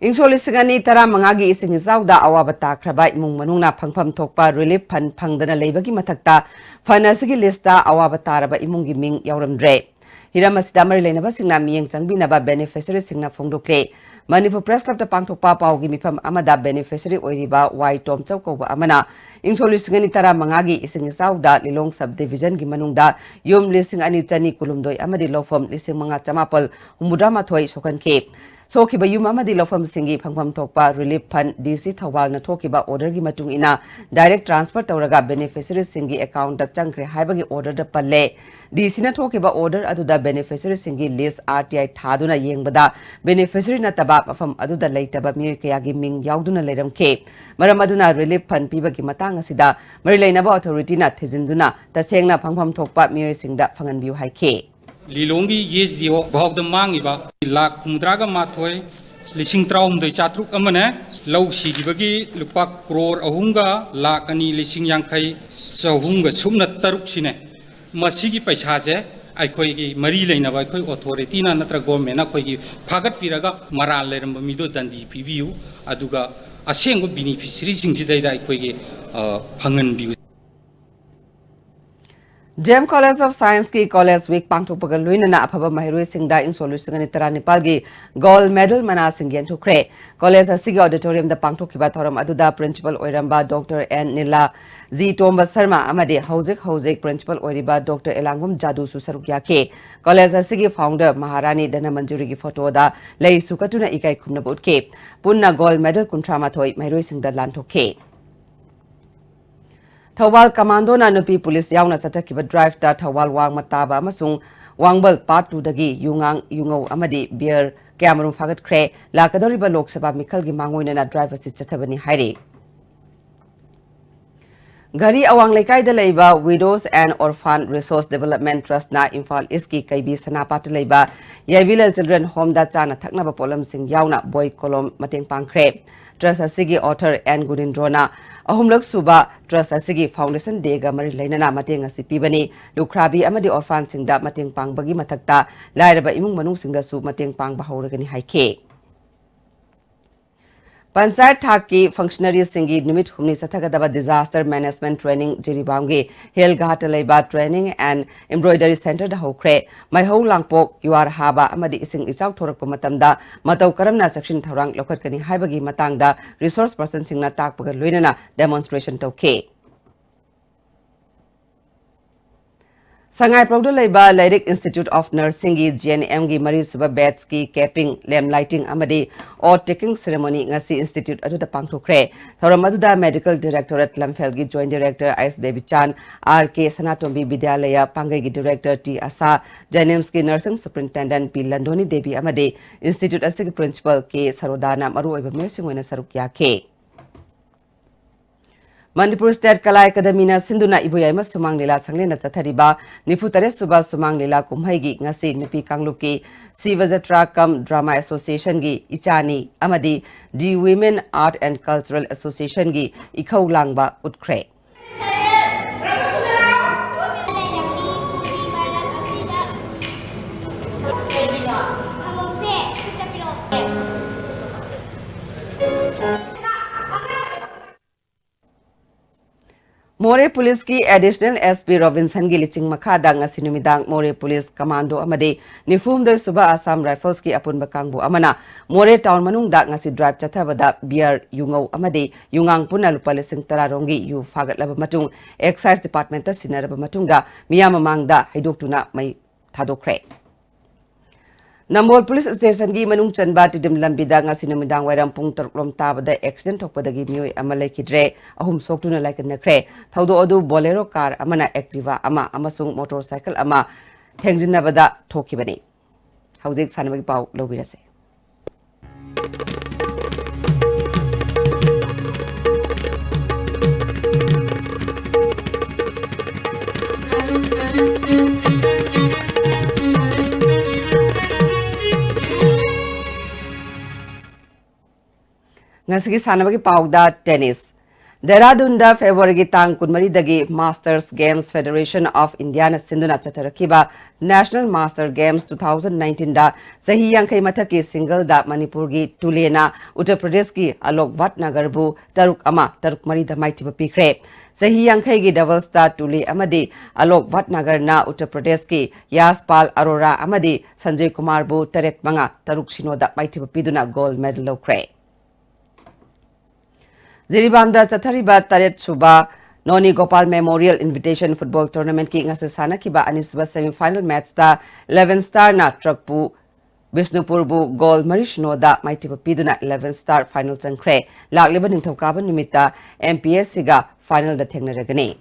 ꯏꯪ ꯁꯣꯛ ꯂꯤꯁꯤꯡ ꯑꯅꯤ ꯇꯔꯥꯃꯉꯥꯒꯤ ꯏꯁꯤꯡ ꯏꯆꯥꯎꯗ ꯑꯋꯥꯕ ꯇꯥꯈ꯭ꯔꯕ ꯏꯃꯨꯡ ꯃꯅꯨꯡꯅ ꯐꯪꯐꯝ ꯊꯣꯛꯄ relief fund ꯐꯪꯗꯅ ꯂꯩꯕꯒꯤ ꯃꯊꯛꯇ fund ꯑꯁꯤꯒꯤ list ꯇ ꯑꯋꯥꯕ ꯇꯥꯔꯕ ꯏꯃꯨꯡꯒꯤ ꯃꯤꯡ ꯌꯥꯎꯔꯝꯗ꯭ꯔꯦ꯫ ꯍꯤꯔꯝ ꯑꯁꯤꯗ ꯃꯔꯤ ꯂꯩꯅꯕꯁꯤꯡꯅ ꯃꯤꯠꯌꯦꯡ ꯆꯪꯕꯤꯅꯕ beneficiaryꯁꯤꯡꯅ ꯐꯣꯡꯗꯣꯛꯂꯦ꯫ ꯃꯅꯤꯄꯨꯔ Press Clubꯇ ꯄꯥꯡꯊꯣꯛꯄ ꯄꯥꯎꯒꯤ ꯃꯤꯐꯝ ꯑꯃꯗ beneficiary ꯑꯣꯏꯔꯤꯕ ꯋꯥꯏ ꯇꯣꯝꯆꯧ ꯀꯧꯕ ꯑꯃꯅ ꯏꯪ ꯁꯣꯛ ꯂꯤꯁꯤꯡ ꯑꯅꯤ ꯇꯔꯥꯃꯉꯥꯒꯤ ꯏꯁꯤꯡ ꯏꯆꯥꯎꯗ ꯂꯤꯂꯣꯡ sub divisionꯒꯤ ꯃꯅꯨꯡꯗ ꯌꯨꯝ ꯂꯤꯁꯤꯡ ꯑꯅꯤ ꯆꯅꯤ ꯀꯨꯟꯍꯨꯝꯗꯣꯏ ꯑꯃꯗꯤ ꯂꯧꯐꯝ ꯂꯤꯁꯤꯡ ꯃꯉꯥ ꯆꯃꯥꯄꯜ ꯍꯨꯝꯐꯨꯇꯔꯥꯃꯥꯊꯣꯏ ꯁꯣꯛꯍꯟꯈꯤ꯫ ꯁꯣꯛꯈꯤꯕ ꯌꯨꯝ ꯑꯃꯗꯤ ꯂꯧꯐꯝꯁꯤꯡꯒꯤ ꯐꯪꯐꯝ ꯊꯣꯛꯄ relief fund DC ꯊꯧꯕꯥꯜꯅ ꯊꯣꯛꯈꯤꯕ orderꯒꯤ ꯃꯇꯨꯡ ꯏꯟꯅ direct transfer ꯇꯧꯔꯒ beneficiaryꯁꯤꯡꯒꯤ accountꯇ ꯆꯪꯈ꯭ꯔꯦ ꯍꯥꯏꯕꯒꯤ orderꯗ ꯄꯜꯂꯦ꯫ DCꯅ ꯊꯣꯛꯈꯤꯕ order ꯑꯗꯨꯗ beneficiaryꯁꯤꯡꯒꯤ list RTI ꯊꯥꯗꯨꯅ ꯌꯦꯡꯕꯗ beneficiary ꯅꯠꯇꯕ ꯃꯐꯝ ꯑꯗꯨꯗ ꯂꯩꯇꯕ ꯃꯤꯑꯣꯏ ꯀꯌꯥꯒꯤ ꯃꯤꯡ ꯌꯥꯎꯗꯨꯅ ꯂꯩꯔꯝꯈꯤ꯫ ꯃꯔꯝ ꯑꯗꯨꯅ relief fund ꯄꯤꯕꯒꯤ ꯃꯇꯥꯡ ꯑꯁꯤꯗ ꯃꯔꯤ ꯂꯩꯅꯕ authorityꯅ ꯊꯤꯖꯤꯟꯗꯨꯅ ꯇꯁꯦꯡꯅ ꯐꯪꯐꯝ ꯊꯣꯛꯄ ꯃꯤꯑꯣꯏꯁꯤꯡꯗ ꯐꯪꯍꯟꯕꯤꯌꯨ ꯍꯥꯏꯈꯤ꯫ ꯂꯤꯂꯣꯡꯒꯤ SDO ꯐꯥꯎꯗ ꯃꯥꯡꯉꯤꯕ ꯂꯥꯈ ꯍꯨꯝꯐꯨꯇꯔꯥꯒ ꯃꯥꯊꯣꯏ ꯂꯤꯁꯤꯡ ꯇꯔꯥꯍꯨꯝꯗꯣꯏ ꯆꯥꯇ꯭ꯔꯨꯛ ꯑꯃꯅꯦ, ꯂꯧ ꯁꯤꯈꯤꯕꯒꯤ ꯂꯨꯄꯥ ꯀ꯭ꯔꯣꯔ ꯑꯍꯨꯝꯒ ꯂꯥꯈ ꯑꯅꯤ ꯂꯤꯁꯤꯡ ꯌꯥꯡꯈꯩ ꯆꯍꯨꯝꯒ ꯁꯨꯞꯅ ꯇꯔꯨꯛꯁꯤꯅꯦ꯫ ꯃꯁꯤꯒꯤ ꯄꯩꯁꯥꯁꯦ ꯑꯩꯈꯣꯏꯒꯤ ꯃꯔꯤ ꯂꯩꯅꯕ ꯑꯩꯈꯣꯏ authorityꯅ ꯅꯠꯇ꯭ꯔꯒ governmentꯅ ꯑꯩꯈꯣꯏꯒꯤ ꯐꯥꯒꯠꯄꯤꯔꯒ ꯃꯔꯥꯜ ꯂꯩꯔꯝꯕ ꯃꯤꯗꯣ ꯗꯟꯗꯤ ꯄꯤꯕꯤꯌꯨ, ꯑꯗꯨꯒ ꯑꯁꯦꯡꯕ beneficiaryꯁꯤꯡꯁꯤꯗꯩꯗ ꯑꯩꯈꯣꯏꯒꯤ, ꯑ, ꯐꯪꯍꯟꯕꯤꯌꯨ꯫ D M College of Scienceꯀꯤ College Week ꯄꯥꯡꯊꯣꯛꯄꯒ ꯂꯣꯏꯅꯅ ꯑꯐꯕ ꯃꯍꯩꯔꯣꯏꯁꯤꯡꯗ ꯏꯪ ꯁꯣꯛ ꯂꯤꯁꯤꯡ ꯑꯅꯤ ꯇꯔꯥꯅꯤꯄꯥꯜꯒꯤ gold medal ꯃꯅꯥꯁꯤꯡ ꯌꯦꯟꯊꯣꯛꯈ꯭ꯔꯦ꯫ College ꯑꯁꯤꯒꯤ auditoriumꯗ ꯄꯥꯡꯊꯣꯛꯈꯤꯕ ꯊꯧꯔꯝ ꯑꯗꯨꯗ principal ꯑꯣꯏꯔꯝꯕ Doctor N ꯅꯤꯂꯥ, G ꯇꯣꯝꯕ ꯁꯔꯃ ꯑꯃꯗꯤ ꯍꯧꯖꯤꯛ ꯍꯧꯖꯤꯛ principal ꯑꯣꯏꯔꯤꯕ Doctor ꯑꯦꯂꯥꯡꯒꯨꯝ ꯖꯥꯗꯨꯁꯨ ꯁꯔꯨꯛ ꯌꯥꯈꯤ꯫ College ꯑꯁꯤꯒꯤ founder ꯃꯍꯥꯔꯥꯅꯤ ꯙꯅꯃꯟꯖꯨꯔꯤꯒꯤ photoꯗ ꯂꯩꯁꯨ ꯀꯠꯇꯨꯅ ꯏꯀꯥꯏ ꯈꯨꯝꯅꯕ ꯎꯠꯈꯤ꯫ ꯄꯨꯟꯅ gold medal ꯀꯨꯟꯊ꯭ꯔꯥ ꯃꯥꯊꯣꯏ ꯃꯍꯩꯔꯣꯏꯁꯤꯡꯗ ꯂꯥꯟꯊꯣꯛꯈꯤ꯫ ꯊꯧꯕꯥꯜ commandoꯅ ꯅꯨꯄꯤ police ꯌꯥꯎꯅ ꯆꯠꯊꯈꯤꯕ driveꯇ ꯊꯧꯕꯥꯜ ꯋꯥꯡꯃ ꯇꯥꯕ ꯑꯃꯁꯨꯡ ꯋꯥꯡꯕꯜ part twoꯗꯒꯤ ꯌꯨꯉꯥꯡ, ꯌꯨꯉꯧ ꯑꯃꯗꯤ beer ꯀꯌꯥꯃꯔꯨꯝ ꯐꯥꯒꯠꯈ꯭ꯔꯦ꯫ ꯂꯥꯛꯀꯗꯧꯔꯤꯕ ꯂꯣꯛ ꯁꯚꯥ ꯃꯤꯈꯜꯒꯤ ꯃꯥꯡꯑꯣꯏꯅꯅ drive ꯑꯁꯤ ꯆꯠꯊꯕꯅꯤ ꯍꯥꯏꯔꯤ꯫ ꯘꯔꯤ ꯑꯋꯥꯡ ꯂꯩꯀꯥꯏꯗ ꯂꯩꯕ Widows and Orphan Resource Development Trustꯅ Imphal Eastꯀꯤ ꯀꯩꯕꯤ ꯁꯅꯥꯄꯥꯠꯇ ꯂꯩꯕ ꯌꯥꯏꯕꯤꯂꯦꯜ Children Homeꯗ ꯆꯥꯅ ꯊꯛꯅꯕ ꯄꯣꯠꯂꯝꯁꯤꯡ ꯌꯥꯎꯅ ꯕꯣꯏ ꯀꯣꯂꯣꯝ ꯃꯇꯦꯡ ꯄꯥꯡꯈ꯭ꯔꯦ꯫ Trust ꯑꯁꯤꯒꯤ author N ꯒꯨꯅꯤꯟꯗ꯭ꯔꯣꯅ ꯑꯍꯨꯝꯂꯛ ꯁꯨꯕ trust ꯑꯁꯤꯒꯤ foundation dayꯒ ꯃꯔꯤ ꯂꯩꯅꯅ ꯃꯇꯦꯡ ꯑꯁꯤ ꯄꯤꯕꯅꯤ꯫ ꯂꯨꯈ꯭ꯔꯥꯕꯤ ꯑꯃꯗꯤ orphanꯁꯤꯡꯗ ꯃꯇꯦꯡ ꯄꯥꯡꯕꯒꯤ ꯃꯊꯛꯇ ꯂꯥꯏꯔꯕ ꯏꯃꯨꯡ ꯃꯅꯨꯡꯁꯤꯡꯗꯁꯨ ꯃꯇꯦꯡ ꯄꯥꯡꯕ ꯍꯧꯔꯒꯅꯤ ꯍꯥꯏꯈꯤ꯫ ꯄꯟꯆꯥꯌꯠ ꯊꯥꯛꯀꯤ ꯐꯪꯁꯅꯔꯤꯁꯤꯡꯒꯤ ꯅꯨꯃꯤꯠ ꯍꯨꯝꯅꯤ ꯆꯠꯊꯒꯗꯕ Disaster Management Training ꯖꯤꯔꯤꯕꯥꯝꯒꯤ ꯍꯤꯜ ꯘꯥꯠꯇ ꯂꯩꯕ Training and Embroidery Centreꯗ ꯍꯧꯈ꯭ꯔꯦ꯫ ꯃꯩꯍꯧ ꯂꯥꯡꯄꯣꯛ, ꯌꯨꯍꯥꯔ ꯍꯥꯕ ꯑꯃꯗꯤ ꯏꯁꯤꯡ ꯏꯆꯥꯎ ꯊꯣꯔꯛꯄ ꯃꯇꯝꯗ ꯃꯇꯧ ꯀꯔꯝꯅ ꯆꯦꯛꯁꯤꯟ ꯊꯧꯔꯥꯡ ꯂꯧꯈꯠꯀꯅꯤ ꯍꯥꯏꯕꯒꯤ ꯃꯇꯥꯡꯗ resource personꯁꯤꯡꯅ ꯇꯥꯛꯄꯒ ꯂꯣꯏꯅꯅ demonstration ꯇꯧꯈꯤ꯫ ꯁꯉꯥꯏꯄ꯭ꯔꯧꯗ ꯂꯩꯕ ꯂꯩꯔꯤꯛ Institute of Nursingꯒꯤ G N Mꯒꯤ ꯃꯔꯤꯁꯨꯕ batchꯀꯤ capping, lamp lighting ꯑꯃꯗꯤ oath taking ceremony ꯉꯁꯤ institute ꯑꯗꯨꯗ ꯄꯥꯡꯊꯣꯛꯈ꯭ꯔꯦ꯫ ꯊꯧꯔꯝ ꯑꯗꯨꯗ Medical Directorate ꯂꯝꯐꯦꯜꯒꯤ Joint Director S ꯕꯦꯕꯤꯆꯥꯟ, R K ꯁꯅꯥꯇꯣꯝꯕꯤ ꯕꯤꯗ꯭ꯌꯥꯂꯌ ꯄꯥꯡꯒꯩꯒꯤ Director T ꯑꯁꯥ, JNIMSꯀꯤ Nursing Superintendent P ꯂꯟꯗꯣꯅꯤ ꯗꯦꯕꯤ ꯑꯃꯗꯤ institute ꯑꯁꯤꯒꯤ Principal K ꯁꯔꯣꯗꯥꯅ ꯃꯔꯨꯑꯣꯏꯕ ꯃꯤꯑꯣꯏꯁꯤꯡ ꯑꯣꯏꯅ ꯁꯔꯨꯛ ꯌꯥꯈꯤ꯫ ꯃꯅꯤꯄꯨꯔ State ꯀꯂꯥ ꯑꯦꯀꯥꯗꯃꯤꯅ ꯁꯤꯟꯗꯨꯅ ꯏꯕꯣꯌꯥꯏꯃ ꯁꯨꯃꯥꯡ ꯂꯤꯂꯥ ꯁꯪꯂꯦꯟꯗ ꯆꯠꯊꯔꯤꯕ ꯅꯤꯐꯨ ꯇꯔꯦꯠ ꯁꯨꯕ ꯁꯨꯃꯥꯡ ꯂꯤꯂꯥ ꯀꯨꯝꯍꯩꯒꯤ ꯉꯁꯤ ꯅꯨꯄꯤ ꯀꯥꯡꯂꯨꯞꯀꯤ ꯁꯤꯕ ꯖꯇ꯭ꯔꯥ cum drama associationꯒꯤ ꯏꯆꯥꯅꯤ ꯑꯃꯗꯤ The Women Art and Cultural Associationꯒꯤ ꯏꯈꯧ ꯂꯥꯡꯕ ꯎꯠꯈ꯭ꯔꯦ꯫ ꯃꯣꯔꯦ ꯄꯨꯂꯤꯁꯀꯤ Additional S P ꯔꯣꯕꯤꯟꯁꯟꯒꯤ ꯂꯤꯆꯤꯡ ꯃꯈꯥꯗ ꯉꯁꯤ ꯅꯨꯃꯤꯗꯥꯡ ꯃꯣꯔꯦ ꯄꯨꯂꯤꯁ ꯀꯃꯥꯟꯗꯣ ꯑꯃꯗꯤ ꯅꯤꯐꯨ ꯍꯨꯝꯗꯣꯏ ꯁꯨꯕ ꯑꯁꯥꯝ ꯔꯥꯏꯐꯜꯁꯀꯤ ꯑꯄꯨꯟꯕ ꯀꯥꯡꯕꯨ ꯑꯃꯅ ꯃꯣꯔꯦ ꯇꯥꯎꯟ ꯃꯅꯨꯡꯗ ꯉꯁꯤ ꯗ꯭ꯔꯥꯏꯚ ꯆꯠꯊꯕꯗ ꯕꯤꯌꯔ, ꯌꯨꯉꯧ ꯑꯃꯗꯤ ꯌꯨꯉꯥꯡ ꯄꯨꯟꯅ ꯂꯨꯄꯥ ꯂꯤꯁꯤꯡ ꯇꯔꯥ ꯔꯣꯝꯒꯤ ꯌꯨ ꯐꯥꯒꯠꯂꯕ ꯃꯇꯨꯡ ꯑꯦꯛꯁꯥꯏꯖ ꯗꯤꯄꯥꯔꯠꯃꯦꯟꯇ ꯁꯤꯟꯅꯔꯕ ꯃꯇꯨꯡꯗ ꯃꯤꯌꯥꯝ ꯃꯃꯥꯡꯗ ꯍꯩꯗꯣꯛꯇꯨꯅ ꯃꯩ ꯊꯥꯗꯣꯛꯈ꯭ꯔꯦ꯫ ꯅꯝꯕꯣꯜ ꯄꯨꯂꯤꯁ ꯁ꯭ꯇꯦꯁꯟꯒꯤ ꯃꯅꯨꯡ ꯆꯟꯕ ꯇꯤꯗꯤꯝ ꯂꯝꯕꯤꯗ ꯉꯁꯤ ꯅꯨꯃꯤꯗꯥꯡ ꯋꯥꯏꯔꯝ ꯄꯨꯡ ꯇꯔꯨꯛ ꯂꯣꯝ ꯇꯥꯕꯗ ꯑꯦꯛꯁꯤꯗꯦꯟ ꯊꯣꯛꯄꯗꯒꯤ ꯃꯤꯑꯣꯏ ꯑꯃ ꯂꯩꯈꯤꯗ꯭ꯔꯦ, ꯑꯍꯨꯝ ꯁꯣꯛꯇꯨꯅ ꯂꯥꯏꯀꯠꯅꯈ꯭ꯔꯦ꯫ ꯊꯧꯗꯣꯛ ꯑꯗꯨ ꯕꯣꯂꯦꯔꯣ ꯀꯥꯔ ꯑꯃꯅ ꯑꯦꯛꯇꯤꯚꯥ ꯑꯃ ꯑꯃꯁꯨꯡ ꯃꯣꯇꯣꯔ ꯁꯥꯏꯀꯜ ꯑꯃ ꯊꯦꯡꯖꯤꯟꯅꯕꯗ ꯊꯣꯛꯈꯤꯕꯅꯤ꯫ ꯍꯧꯖꯤꯛ ꯁꯥꯟꯅꯕꯒꯤ ꯄꯥꯎ ꯂꯧꯕꯤꯔꯁꯦ꯫ ꯉꯁꯤꯒꯤ ꯁꯥꯟꯅꯕꯒꯤ ꯄꯥꯎꯗ ꯇꯦꯅꯤꯁ꯫ ꯗꯦꯍꯔꯥꯗꯨꯟꯗ ꯐꯦꯕ꯭ꯔꯨꯋꯥꯔꯤꯒꯤ ꯇꯥꯡ ꯀꯨꯟꯃꯔꯤꯗꯒꯤ Masters Games Federation of Indiaꯅ ꯁꯤꯟꯗꯨꯅ ꯆꯠꯊꯔꯛꯈꯤꯕ National Master Games two thousand nineteenꯗ ꯆꯍꯤ ꯌꯥꯡꯈꯩ ꯃꯊꯛꯀꯤ singleꯗ ꯃꯅꯤꯄꯨꯔꯒꯤ ꯇꯨꯂꯦꯅ ꯎꯠꯇꯔ ꯄ꯭ꯔꯗꯦꯁꯀꯤ ꯑꯂꯣꯛ ꯚꯠꯅꯒꯔꯕꯨ ꯇꯔꯨꯛ ꯑꯃ, ꯇꯔꯨꯛ ꯃꯔꯤꯗ ꯃꯥꯏꯊꯤꯕ ꯄꯤꯈ꯭ꯔꯦ꯫ ꯆꯍꯤ ꯌꯥꯡꯈꯩꯒꯤ doublesꯇ ꯇꯨꯂꯦ ꯑꯃꯗꯤ ꯑꯂꯣꯛ ꯚꯠꯅꯒꯔꯅ ꯎꯠꯇꯔ ꯄ꯭ꯔꯗꯦꯁꯀꯤ ꯌꯥꯁꯄꯥꯜ ꯑꯔꯣꯔꯥ ꯑꯃꯗꯤ ꯁꯟꯖꯣꯏ ꯀꯨꯃꯥꯔꯕꯨ ꯇꯔꯦꯠ ꯃꯉꯥ, ꯇꯔꯨꯛ ꯁꯤꯅꯣꯗ ꯃꯥꯏꯊꯤꯕ ꯄꯤꯗꯨꯅ gold medal ꯂꯧꯈ꯭ꯔꯦ꯫ ꯖꯤꯔꯤꯕꯥꯝꯗ ꯆꯠꯊꯔꯤꯕ ꯇꯔꯦꯠ ꯁꯨꯕ ꯅꯣꯅꯤ ꯒꯣꯄꯥꯜ Memorial Invitation Football Tournamentꯀꯤ ꯉꯁꯤ ꯁꯥꯟꯅꯈꯤꯕ ꯑꯅꯤꯁꯨꯕ semifinal matchꯇ Eleven Starꯅ ꯇ꯭ꯔꯛꯄꯨ ꯕꯤꯁꯅꯨꯄꯨꯔꯕꯨ goal ꯃꯔꯤ ꯁꯤꯅꯣꯗ ꯃꯥꯏꯊꯤꯕ ꯄꯤꯗꯨꯅ Eleven Star final ꯆꯪꯈ꯭ꯔꯦ꯫ ꯂꯥꯛꯂꯤꯕ ꯅꯤꯡꯊꯧꯀꯥꯕ ꯅꯨꯃꯤꯠꯇ MPSCꯒ finalꯗ ꯊꯦꯡꯅꯔꯒꯅꯤ꯫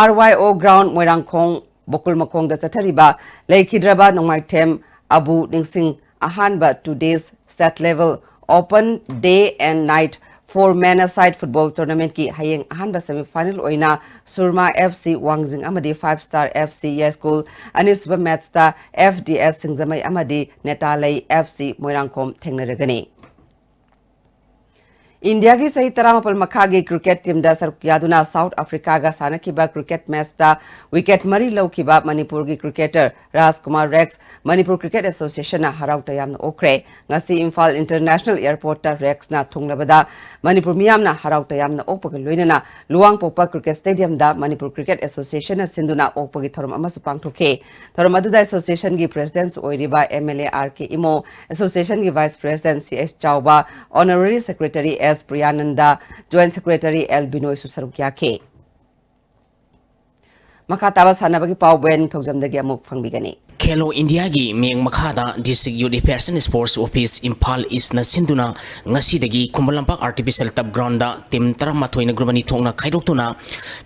RYO ground ꯃꯣꯏꯔꯥꯡꯈꯣꯡ ꯕꯣꯀꯨꯜ ꯃꯈꯣꯡꯗ ꯆꯠꯊꯔꯤꯕ ꯂꯩꯈꯤꯗ꯭ꯔꯕ ꯅꯣꯡꯃꯥꯏꯊꯦꯝ ꯑꯕꯨ ꯅꯤꯡꯁꯤꯡ ꯑꯍꯥꯟꯕ two days state level open day and night four man aside football tournamentꯀꯤ ꯍꯌꯦꯡ ꯑꯍꯥꯟꯕ semifinal ꯑꯣꯏꯅ ꯁꯨꯔꯃꯥ FC ꯋꯥꯡꯖꯤꯡ ꯑꯃꯗꯤ Five Star FC ꯌꯥꯏꯁ꯭ꯀꯨꯜ, ꯑꯅꯤꯁꯨꯕ matchꯇ FDS ꯁꯤꯡꯖꯃꯩ ꯑꯃꯗꯤ ꯅꯦꯇꯥꯂꯩ FC ꯃꯣꯏꯔꯥꯡꯈꯣꯝ ꯊꯦꯡꯅꯔꯒꯅꯤ꯫ ꯏꯟꯗꯤꯌꯥꯒꯤ ꯆꯍꯤ ꯇꯔꯥꯃꯥꯄꯜ ꯃꯈꯥꯒꯤ cricket teamꯗ ꯁꯔꯨꯛ ꯌꯥꯗꯨꯅ South Africaꯒ ꯁꯥꯟꯅꯈꯤꯕ cricket matchꯇ wicket ꯃꯔꯤ ꯂꯧꯈꯤꯕ ꯃꯅꯤꯄꯨꯔꯒꯤ cricketer ꯔꯥꯖꯀꯨꯃꯥꯔ ꯔꯦꯛꯁ ꯃꯅꯤꯄꯨꯔ Cricket Associationꯅ ꯍꯔꯥꯎ ꯇꯌꯥꯝꯅ ꯑꯣꯛꯈ꯭ꯔꯦ꯫ ꯉꯁꯤ ꯏꯝꯐꯥꯜ International Airportꯇ ꯔꯦꯛꯁꯅ ꯊꯨꯡꯂꯕꯗ ꯃꯅꯤꯄꯨꯔ ꯃꯤꯌꯥꯝꯅ ꯍꯔꯥꯎ ꯇꯌꯥꯝꯅ ꯑꯣꯛꯄꯒ ꯂꯣꯏꯅꯅ ꯂꯨꯋꯥꯡꯄꯣꯛꯄ Cricket Stadiumꯗ ꯃꯅꯤꯄꯨꯔ Cricket Associationꯅ ꯁꯤꯟꯗꯨꯅ ꯑꯣꯛꯄꯒꯤ ꯊꯧꯔꯝ ꯑꯃꯁꯨ ꯄꯥꯡꯊꯣꯛꯈꯤ꯫ ꯊꯧꯔꯝ ꯑꯗꯨꯗ associationꯒꯤ presidentꯁꯨ ꯑꯣꯏꯔꯤꯕ MLA R K Imo, associationꯒꯤ vice president C H ꯆꯥꯎꯕ, honorary secretary S ꯄ꯭ꯔꯤꯌꯥꯅꯟꯗ, joint secretary L ꯕꯤꯅꯣꯏꯁꯨ ꯁꯔꯨꯛ ꯌꯥꯈꯤ꯫ ꯃꯈꯥ ꯇꯥꯕ ꯁꯥꯟꯅꯕꯒꯤ ꯄꯥꯎ ꯕꯣꯌꯥ ꯅꯤꯡꯊꯧꯖꯝꯗꯒꯤ ꯑꯃꯨꯛ ꯐꯪꯕꯤꯒꯅꯤ꯫ ꯈꯦꯂꯣ ꯏꯟꯗꯤꯌꯥꯒꯤ ꯃꯤꯠꯌꯦꯡ ꯃꯈꯥꯗ District Youth Affairs and Sports Office Imphal ꯏꯁꯅ ꯁꯤꯟꯗꯨꯅ ꯉꯁꯤꯗꯒꯤ Khuman Lampak Artificial Turf Groundꯗ team ꯇꯔꯥꯃꯥꯊꯣꯏꯅ group ꯑꯅꯤ ꯊꯣꯛꯅ ꯈꯥꯏꯗꯣꯛꯇꯨꯅ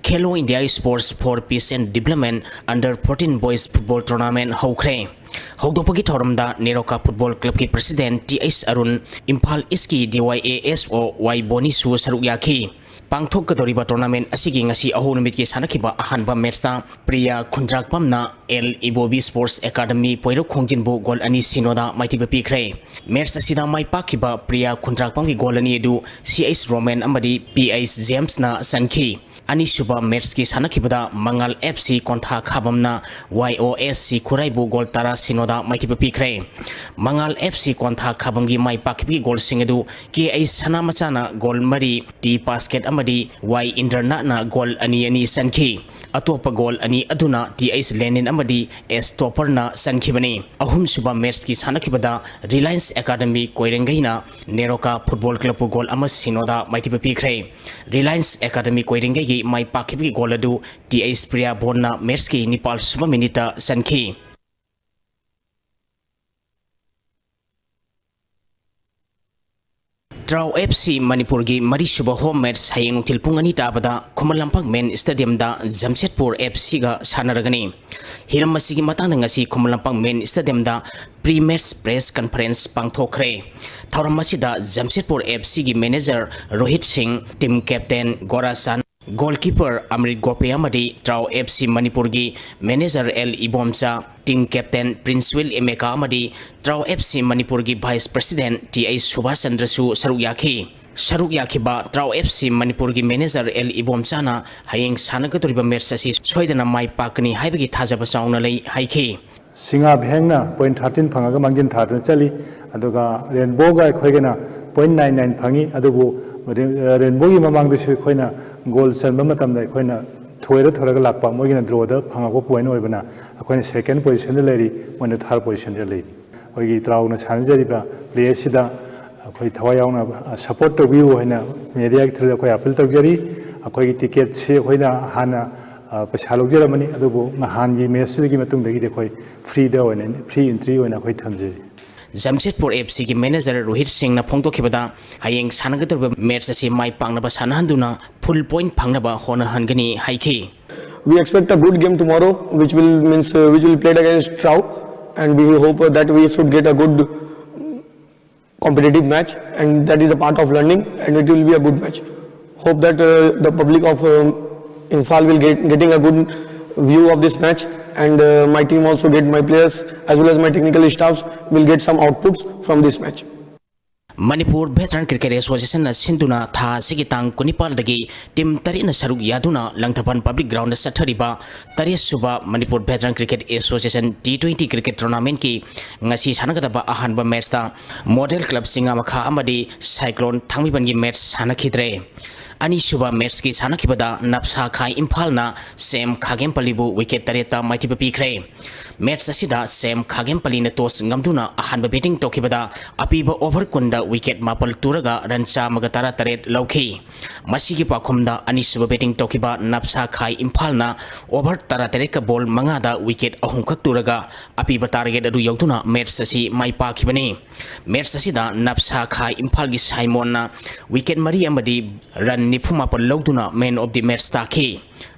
Khelo India Sports for Peace and Development Under Fourteen Boys Football Tournament ꯍꯧꯈ꯭ꯔꯦ꯫ ꯍꯧꯗꯣꯛꯄꯒꯤ ꯊꯧꯔꯝꯗ NEROCA Football Clubꯀꯤ President T H Arun, Imphal ꯏꯁꯀꯤ DYASO Y ꯕꯣꯅꯤꯁꯨ ꯁꯔꯨꯛ ꯌꯥꯈꯤ꯫ ꯄꯥꯡꯊꯣꯛꯀꯗꯧꯔꯤꯕ tournament ꯑꯁꯤꯒꯤ ꯉꯁꯤ ꯑꯍꯧ ꯅꯨꯃꯤꯠꯀꯤ ꯁꯥꯟꯅꯈꯤꯕ ꯑꯍꯥꯟꯕ matchꯇ ꯄ꯭ꯔꯤꯌꯥ ꯈꯨꯟꯗ꯭ꯔꯥꯛꯄꯝꯅ L Ibobi Sports Academy Poirou ꯈꯣꯡꯖꯤꯟꯕꯨ goal ꯑꯅꯤ ꯁꯤꯅꯣꯗ ꯃꯥꯏꯊꯤꯕ ꯄꯤꯈ꯭ꯔꯦ꯫ Match ꯑꯁꯤꯗ ꯃꯥꯏ ꯄꯥꯛꯈꯤꯕ ꯄ꯭ꯔꯤꯌꯥ ꯈꯨꯟꯗ꯭ꯔꯥꯛꯄꯝꯒꯤ goal ꯑꯅꯤ ꯑꯗꯨ ꯁꯤ ꯑꯩꯆ ꯔꯣꯃꯦꯟ ꯑꯃꯗꯤ ꯄꯤ ꯑꯩꯆ ꯖꯦꯝꯁꯅ ꯆꯟꯈꯤ꯫ ꯑꯅꯤꯁꯨꯕ matchꯀꯤ ꯁꯥꯟꯅꯈꯤꯕꯗ ꯃꯉꯥꯜ F C ꯀꯣꯟꯊꯥ ꯈꯥꯕꯝꯅ Y O S C ꯈꯨꯔꯥꯏꯕꯨ goal ꯇꯔꯥ ꯁꯤꯅꯣꯗ ꯃꯥꯏꯊꯤꯕ ꯄꯤꯈ꯭ꯔꯦ꯫ ꯃꯉꯥꯜ F C ꯀꯣꯟꯊꯥ ꯈꯥꯕꯝꯒꯤ ꯃꯥꯏ ꯄꯥꯛꯈꯤꯕꯒꯤ goalꯁꯤꯡ ꯑꯗꯨ ꯀꯦ ꯑꯩꯆ ꯁꯅꯥꯃꯆꯥꯅ goal ꯃꯔꯤ, ꯇꯤ ꯄꯥꯁꯀꯦꯠ ꯑꯃꯗꯤ ꯋꯥꯏ ꯏꯟꯗ꯭ꯔꯅꯥꯠꯅ goal ꯑꯅꯤ ꯑꯅꯤ ꯆꯟꯈꯤ꯫ ꯑꯇꯣꯞꯄ goal ꯑꯅꯤ ꯑꯗꯨꯅ ꯇꯤ ꯑꯩꯆ ꯂꯦꯅꯤꯟ ꯑꯃꯗꯤ ꯑꯦꯁ ꯇꯣꯄꯔꯅ ꯆꯟꯈꯤꯕꯅꯤ꯫ ꯑꯍꯨꯝꯁꯨꯕ matchꯀꯤ ꯁꯥꯟꯅꯈꯤꯕꯗ Reliance Academy ꯀꯣꯏꯔꯦꯡꯒꯩꯅ NEROCA Football Clubꯄꯨ goal ꯑꯃ ꯁꯤꯅꯣꯗ ꯃꯥꯏꯊꯤꯕ ꯄꯤꯈ꯭ꯔꯦ꯫ Reliance Academy ꯀꯣꯏꯔꯦꯡꯒꯩꯒꯤ ꯃꯥꯏ ꯄꯥꯛꯈꯤꯕꯒꯤ goal ꯑꯗꯨ ꯇꯤ ꯑꯩꯆ ꯄ꯭ꯔꯤꯌꯥꯕꯣꯟꯅ matchꯀꯤ ꯅꯤꯄꯥꯜ ꯁꯨꯕ minuteꯇ ꯆꯟꯈꯤ꯫ ꯇ꯭ꯔꯥꯎ F C ꯃꯅꯤꯄꯨꯔꯒꯤ ꯃꯔꯤꯁꯨꯕ home match ꯍꯌꯦꯡ ꯅꯨꯡꯊꯤꯜ ꯄꯨꯡ ꯑꯅꯤ ꯇꯥꯕꯗ ꯈꯨꯃꯟ ꯂꯝꯄꯥꯛ main stadiumꯗ ꯖꯝꯁꯦꯠꯄꯨꯔ F Cꯒ ꯁꯥꯟꯅꯔꯒꯅꯤ꯫ ꯍꯤꯔꯝ ꯑꯁꯤꯒꯤ ꯃꯇꯥꯡꯗ ꯉꯁꯤ Khuman Lampak main stadiumꯗ pre-match press conference ꯄꯥꯡꯊꯣꯛꯈ꯭ꯔꯦ꯫ ꯊꯧꯔꯝ ꯑꯁꯤꯗ ꯖꯝꯁꯦꯠꯄꯨꯔ F Cꯒꯤ manager ꯔꯣꯍꯤꯠ ꯁꯤꯡ, team captain ꯒꯣꯔꯥꯆꯥꯟ, goalkeeper ꯑꯃ꯭ꯔꯤꯠ ꯒꯣꯄꯦ ꯑꯃꯗꯤ ꯇ꯭ꯔꯥꯎ F C ꯃꯅꯤꯄꯨꯔꯒꯤ manager L Ibomcha, team captain ꯄ꯭ꯔꯤꯟꯁꯋꯤꯜ ꯏꯃꯦꯀꯥ ꯑꯃꯗꯤ ꯇ꯭ꯔꯥꯎ F C ꯃꯅꯤꯄꯨꯔꯒꯤ vice president T H Subhash ꯆꯟꯗ꯭ꯔꯁꯨ ꯁꯔꯨꯛ ꯌꯥꯈꯤ꯫ ꯁꯔꯨꯛ ꯌꯥꯈꯤꯕ ꯇ꯭ꯔꯥꯎ F C ꯃꯅꯤꯄꯨꯔꯒꯤ manager ꯑꯦꯜ ꯏꯕꯣꯝꯆꯥꯅ ꯍꯌꯦꯡ ꯁꯥꯟꯅꯒꯗꯧꯔꯤꯕ match ꯑꯁꯤ ꯁꯣꯏꯗꯅ ꯃꯥꯏ ꯄꯥꯛꯀꯅꯤ ꯍꯥꯏꯕꯒꯤ ꯊꯥꯖꯕ ꯆꯥꯎꯅ ꯂꯩ ꯍꯥꯏꯈꯤ꯫ ꯁꯤꯡꯉꯥ ꯚꯦꯡꯅ point thirteen ꯐꯪꯉꯒ ꯃꯥꯡꯖꯤꯟ ꯊꯥꯗꯨꯅ ꯆꯠꯂꯤ꯫ ꯑꯗꯨꯒ ꯔꯦꯟꯕꯣꯒ ꯑꯩꯈꯣꯏꯒꯅ point nine nine ꯐꯪꯉꯤ꯫ ꯑꯗꯨꯕꯨ ꯔꯦ-, ꯔꯦꯟꯕꯣꯒꯤ ꯃꯃꯥꯡꯗꯁꯨ ꯑꯩꯈꯣꯏꯅ goal ꯆꯟꯕ ꯃꯇꯝꯗ ꯑꯩꯈꯣꯏꯅ ꯊꯣꯏꯔ ꯊꯣꯏꯔꯒ ꯂꯥꯛꯄ, ꯃꯣꯏꯒꯤꯅ drawꯗ ꯐꯪꯉꯛꯄ point ꯑꯣꯏꯕꯅ ꯑꯩꯈꯣꯏꯅ second positionꯗ ꯂꯩꯔꯤ, ꯃꯣꯏꯅ third positionꯗ ꯂꯩꯔꯤ꯫ ꯑꯩꯈꯣꯏꯒꯤ ꯇ꯭ꯔꯥꯎꯅ ꯁꯥꯟꯅꯖꯔꯤꯕ play ꯑꯁꯤꯗ ꯑꯩꯈꯣꯏ ꯊꯋꯥꯏ ꯌꯥꯎꯅ support ꯇꯧꯕꯤꯌꯨ ꯍꯥꯏꯅ mediaꯒꯤ throughꯗ ꯑꯩꯈꯣꯏ appeal ꯇꯧꯖꯔꯤ꯫ ꯑꯩꯈꯣꯏꯒꯤ ticketꯁꯤ ꯑꯩꯈꯣꯏꯅ ꯍꯥꯟꯅ, ꯑ, ꯄꯩꯁꯥ ꯂꯧꯖꯔꯝꯕꯅꯤ, ꯑꯗꯨꯕꯨ ꯅꯍꯥꯟꯒꯤ matchꯇꯨꯗꯒꯤ ꯃꯇꯨꯡꯗꯒꯤꯗꯤ ꯑꯩꯈꯣꯏ freeꯗ ꯑꯣꯏꯅ, free entry ꯑꯣꯏꯅ ꯑꯩꯈꯣꯏ ꯊꯝꯖꯔꯤ꯫ ꯖꯝꯁꯦꯠꯄꯨꯔ F Cꯒꯤ manager ꯔꯣꯍꯤꯠ ꯁꯤꯡꯅ ꯐꯣꯡꯗꯣꯛꯈꯤꯕꯗ, ꯍꯌꯦꯡ ꯁꯥꯟꯅꯒꯗꯧꯔꯤꯕ match ꯑꯁꯤ ꯃꯥꯏ ꯄꯥꯛꯅꯕ ꯁꯥꯟꯅꯍꯟꯗꯨꯅ full point ꯐꯪꯅꯕ ꯍꯣꯠꯅꯍꯟꯒꯅꯤ ꯍꯥꯏꯈꯤ꯫ We expect a good game tomorrow, which will, means, uh, which will played against Trau, and we hope that we should get a good competitive match, and that is a part of learning, and it will be a good match. Hope that uh, the public of um, Imphal will get getting a good view of this match, and uh, my team also get, my players as well as my technical staffs will get some outputs from this match. Manipur Veteran Cricket Association ꯅ ꯁꯤꯟꯗꯨꯅ ꯊꯥ ꯑꯁꯤꯒꯤ ꯇꯥꯡ ꯀꯨꯟꯅꯤꯄꯥꯜꯗꯒꯤ team ꯇꯔꯦꯠꯅ ꯁꯔꯨꯛ ꯌꯥꯗꯨꯅ Langthabal public ground ꯆꯠꯊꯔꯤꯕ ꯇꯔꯦꯠ ꯁꯨꯕ Manipur Veteran Cricket Association T twenty cricket tournament ꯀꯤ ꯉꯁꯤ ꯁꯥꯟꯅꯒꯗꯕ ꯑꯍꯥꯟꯕ ꯃꯦꯠꯁꯇ ꯃꯣꯗꯦꯜ ꯀ꯭ꯂꯕ ꯆꯤꯡꯉꯥ ꯃꯈꯥ ꯑꯃꯗꯤ ꯁꯥꯏꯀ꯭ꯂꯣꯟ ꯊꯥꯡꯃꯩꯕꯟꯒꯤ ꯃꯦꯠꯁ ꯁꯥꯟꯅꯈꯤꯗ꯭ꯔꯦ꯫ ꯑꯅꯤꯁꯨꯕ ꯃꯦꯠꯁꯀꯤ ꯁꯥꯟꯅꯈꯤꯕꯗ ꯅꯞꯁꯥ ꯈꯥꯏ ꯏꯝꯐꯥꯜꯅ ꯁꯦꯝ ꯈꯥꯒꯦꯝꯄꯜꯂꯤꯕꯨ ꯋꯤꯀꯦꯠ ꯇꯔꯦꯠꯇ ꯃꯥꯏꯊꯤꯕ ꯄꯤꯈ꯭ꯔꯦ꯫ ꯃꯦꯠꯁ ꯑꯁꯤꯗ ꯁꯦꯝ ꯈꯥꯒꯦꯝꯄꯜꯂꯤꯅ ꯇꯣꯁ ꯉꯝꯗꯨꯅ ꯑꯍꯥꯟꯕ ꯕꯦꯇꯤꯡ ꯇꯧꯈꯤꯕꯗ ꯑꯄꯤꯕ ꯑꯣꯚꯔ ꯀꯨꯟꯗ ꯋꯤꯀꯦꯠ ꯃꯥꯄꯜ ꯇꯨꯔꯒ ꯔꯟ ꯆꯥꯝꯃꯒ ꯇꯔꯥ ꯇꯔꯦꯠ ꯂꯧꯈꯤ꯫ ꯃꯁꯤꯒꯤ ꯄꯥꯎꯈꯨꯝꯗ ꯑꯅꯤꯁꯨꯕ ꯕꯦꯇꯤꯡ ꯇꯧꯈꯤꯕ ꯅꯞꯁꯥ ꯈꯥꯏ ꯏꯝꯐꯥꯜꯅ ꯑꯣꯚꯔ ꯇꯔꯥ ꯇꯔꯦꯠꯀ ꯕꯣꯜ ꯃꯉꯥꯗ ꯋꯤꯀꯦꯠ ꯑꯍꯨꯝꯈꯛ ꯇꯨꯔꯒ ꯑꯄꯤꯕ ꯇꯥꯔꯒꯦꯠ ꯑꯗꯨ ꯌꯧꯗꯨꯅ ꯃꯦꯠꯁ ꯑꯁꯤ ꯃꯥꯏ ꯄꯥꯛꯈꯤꯕꯅꯤ꯫ ꯃꯦꯠꯁ ꯑꯁꯤꯗ ꯅꯞꯁꯥ ꯈꯥꯏ ꯏꯝꯐꯥꯜꯒꯤ ꯁꯥꯏꯃꯣꯟꯅ ꯋꯤꯀꯦꯠ ꯃꯔꯤ ꯑꯃꯗꯤ ꯔꯟ ꯅꯤꯐꯨ ꯃꯥꯄꯜ ꯂꯧꯗꯨꯅ ꯃꯦꯟ ꯑꯣꯐ ꯗꯤ ꯃꯦꯠꯁ ꯇꯥꯈꯤ꯫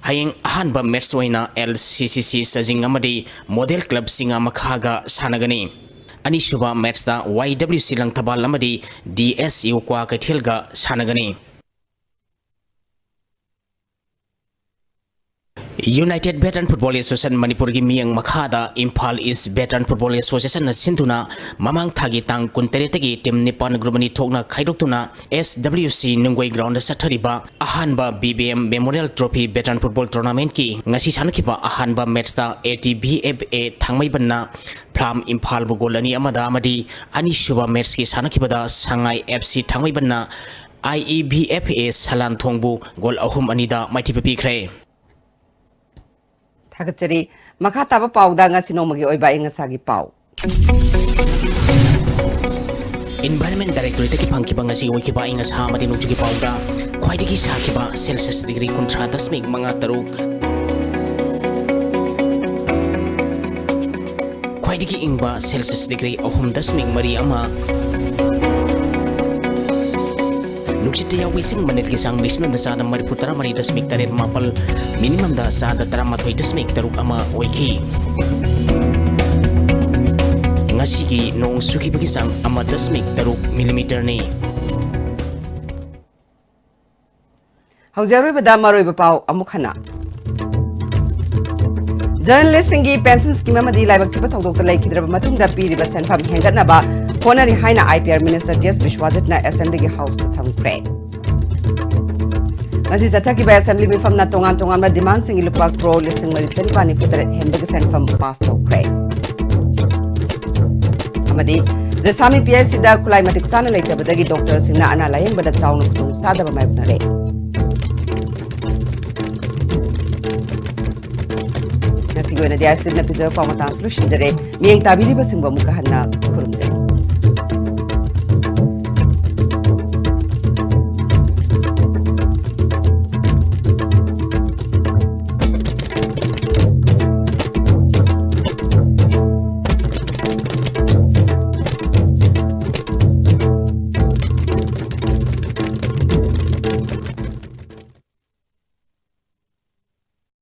ꯍꯌꯦꯡ ꯑꯍꯥꯟꯕ ꯃꯦꯠꯁ ꯑꯣꯏꯅ ꯑꯦꯜ ꯁꯤ ꯁꯤ ꯁꯤ ꯆꯖꯤꯡ ꯑꯃꯗꯤ ꯃꯣꯗꯦꯜ ꯀ꯭ꯂꯕ ꯆꯤꯡꯉꯥ ꯃꯈꯥꯒ ꯁꯥꯟꯅꯒꯅꯤ꯫ ꯑꯅꯤꯁꯨꯕ ꯃꯦꯠꯁꯇ ꯋꯥꯏ ꯗꯕ꯭ꯂꯤꯎ ꯁꯤ ꯂꯪꯊꯕꯥꯜ ꯑꯃꯗꯤ ꯗꯤ ꯑꯦꯁ ꯌꯨ ꯀ꯭ꯋꯥꯀꯩꯊꯦꯜꯒ ꯁꯥꯟꯅꯒꯅꯤ꯫ United Veteran Football Association ꯃꯅꯤꯄꯨꯔꯒꯤ ꯃꯤꯠꯌꯦꯡ ꯃꯈꯥꯗ ꯏꯝꯐꯥꯜ ꯏꯁ ꯚꯦꯇꯔꯟ ꯐꯨꯠꯕꯣꯜ ꯑꯦꯁꯣꯁꯤꯌꯦꯁꯟꯅ ꯁꯤꯟꯗꯨꯅ ꯃꯃꯥꯡ ꯊꯥꯒꯤ ꯇꯥꯡ ꯀꯨꯟꯇꯔꯦꯠꯇꯒꯤ ꯇꯤꯝ ꯅꯤꯄꯥꯟ ꯒ꯭ꯔꯨꯞ ꯑꯅꯤ ꯊꯣꯛꯅ ꯈꯥꯏꯗꯣꯛꯇꯨꯅ ꯑꯦꯁ ꯗꯕ꯭ꯂꯤꯎ ꯁꯤ ꯅꯨꯡꯒꯣꯏ ꯒ꯭ꯔꯥꯎꯟꯗ ꯆꯠꯊꯔꯤꯕ ꯑꯍꯥꯟꯕ B B M memorial trophy veteran football ꯇꯣꯔꯅꯥꯃꯦꯟꯠꯀꯤ ꯉꯁꯤ ꯁꯥꯟꯅꯈꯤꯕ ꯑꯍꯥꯟꯕ ꯃꯦꯠꯁꯇ A T V F A ꯊꯥꯡꯃꯩꯕꯟꯅ ꯐ꯭ꯂꯥꯝ ꯏꯝꯐꯥꯜꯕꯨ ꯒꯣꯜ ꯑꯅꯤ ꯑꯃꯗ ꯑꯃꯗꯤ ꯑꯅꯤꯁꯨꯕ ꯃꯦꯠꯁꯀꯤ ꯁꯥꯟꯅꯈꯤꯕꯗ ꯁꯉꯥꯏ ꯑꯦꯐ ꯁꯤ ꯊꯥꯡꯃꯩꯕꯟꯅ I E V F A ꯁꯂꯥꯟꯊꯣꯡꯕꯨ ꯒꯣꯜ ꯑꯍꯨꯝ ꯑꯅꯤꯗ ꯃꯥꯏꯊꯤꯕ ꯄꯤꯈ꯭ꯔꯦ꯫ ꯊꯥꯒꯠꯆꯔꯤ꯫ ꯃꯈꯥ ꯇꯥꯕ ꯄꯥꯎꯗ ꯉꯁꯤ ꯅꯣꯡꯃꯒꯤ ꯑꯣꯏꯕ ꯑꯏꯪ ꯑꯁꯥꯒꯤ ꯄꯥꯎ꯫ ꯏꯟꯚꯥꯏꯔꯟꯃꯦꯟ ꯗꯥꯏꯔꯦꯛꯇꯣꯔꯦꯠꯇꯒꯤ ꯐꯪꯈꯤꯕ ꯉꯁꯤ ꯑꯣꯏꯈꯤꯕ ꯑꯏꯪ ꯑꯁꯥ ꯑꯃꯗꯤ ꯅꯣꯡꯖꯨꯒꯤ ꯄꯥꯎꯗ ꯈ꯭ꯋꯥꯏꯗꯒꯤ ꯁꯥꯈꯤꯕ ꯁꯦꯜꯁꯤꯌꯁ ꯗꯤꯒ꯭ꯔꯤ ꯀꯨꯟꯊ꯭ꯔꯥ ꯗꯁꯃꯤꯛ ꯃꯉꯥ ꯇꯔꯨꯛ, ꯈ꯭ꯋꯥꯏꯗꯒꯤ ꯏꯪꯕ ꯁꯦꯜꯁꯤꯌꯁ ꯗꯤꯒ꯭ꯔꯤ ꯑꯍꯨꯝ ꯗꯁꯃꯤꯛ ꯃꯔꯤ ꯑꯃ, ꯅꯨꯡꯁꯤꯠꯇ ꯌꯥꯎꯕ ꯏꯁꯤꯡ ꯃꯅꯤꯜꯒꯤ ꯆꯥꯡ ꯃꯦꯛꯁꯤꯃꯝꯗ ꯆꯥꯗ ꯃꯔꯤꯐꯨ ꯇꯔꯥꯃꯔꯤ ꯗꯁꯃꯤꯛ ꯇꯔꯦꯠ ꯃꯥꯄꯜ, ꯃꯤꯅꯤꯃꯝꯗ ꯆꯥꯗ ꯇꯔꯥꯃꯥꯊꯣꯏ ꯗꯁꯃꯤꯛ ꯇꯔꯨꯛ ꯑꯃ ꯑꯣꯏꯈꯤ꯫ ꯉꯁꯤꯒꯤ ꯅꯣꯡ ꯆꯨꯈꯤꯕꯒꯤ ꯆꯥꯡ ꯑꯃ ꯗꯁꯃꯤꯛ ꯇꯔꯨꯛ ꯃꯤꯂꯤꯃꯤꯇꯔꯅꯤ꯫ ꯍꯧꯖꯤꯛ ꯑꯔꯣꯏꯕꯗ ꯃꯔꯨꯑꯣꯏꯕ ꯄꯥꯎ ꯑꯃꯨꯛ ꯍꯟꯅ꯫ ꯖꯔꯅꯦꯂꯤꯁꯁꯤꯡꯒꯤ ꯄꯦꯟꯁꯟ ꯁ꯭ꯀꯤꯝ ꯑꯃꯗꯤ ꯂꯥꯏꯕꯛ ꯊꯤꯕ ꯊꯧꯗꯣꯛꯇ ꯂꯩꯈꯤꯗ꯭ꯔꯕ ꯃꯇꯨꯡꯗ ꯄꯤꯔꯤꯕ ꯁꯦꯟꯐꯝ ꯍꯦꯟꯒꯠꯅꯕ ꯍꯣꯠꯅꯔꯤ ꯍꯥꯏꯅ IPR ꯃꯤꯅꯤꯁꯇꯔ ꯇꯤ ꯑꯦꯁ ꯕꯤꯁ꯭ꯋꯥꯖꯤꯠꯅ ꯑꯦꯁꯦꯝꯕ꯭ꯂꯤꯒꯤ ꯍꯥꯎꯁꯇ ꯊꯝꯈ꯭ꯔꯦ꯫ ꯉꯁꯤ ꯆꯠꯊꯈꯤꯕ ꯑꯦꯁꯦꯝꯕ꯭ꯂꯤ ꯃꯤꯐꯝꯅ ꯇꯣꯉꯥꯟ ꯇꯣꯉꯥꯟꯕ ꯗꯤꯃꯥꯟꯁꯤꯡꯒꯤ ꯂꯨꯄꯥ ꯀ꯭ꯔꯣꯔ ꯂꯤꯁꯤꯡ ꯃꯔꯤ ꯆꯅꯤꯄꯥꯟ ꯅꯤꯐꯨ ꯇꯔꯦꯠ ꯍꯦꯟꯕꯒꯤ ꯁꯦꯟꯐꯝ ꯄꯥꯁ ꯇꯧꯈ꯭ꯔꯦ꯫ ꯑꯃꯗꯤ ꯖꯦꯁꯥꯃꯤ PHCꯗ ꯈꯨꯠꯂꯥꯏ ꯃꯇꯤꯛ ꯆꯥꯅ ꯂꯩꯇꯕꯗꯒꯤ ꯗꯣꯛꯇꯔꯁꯤꯡꯅ ꯑꯅꯥ ꯂꯥꯌꯦꯡꯕꯗ ꯆꯥꯎꯅ ꯈꯨꯗꯣꯡꯆꯥꯗꯕ ꯃꯥꯌꯣꯛꯅꯔꯦ꯫ ꯉꯁꯤꯒꯤ ꯑꯣꯏꯅꯗꯤ ꯑꯥꯏ ꯁꯤ ꯇꯤꯚꯤꯅ ꯄꯤꯖꯕ ꯄꯥꯎ ꯃꯇꯥꯡꯁꯤ ꯂꯣꯏꯁꯤꯟꯖꯔꯦ꯫ ꯃꯤꯠꯌꯦꯡ ꯇꯥꯕꯤꯔꯤꯕꯁꯤꯡꯕꯨ ꯑꯃꯨꯛꯀ ꯍꯟꯅ ꯈꯨꯔꯨꯝꯖꯔꯤ꯫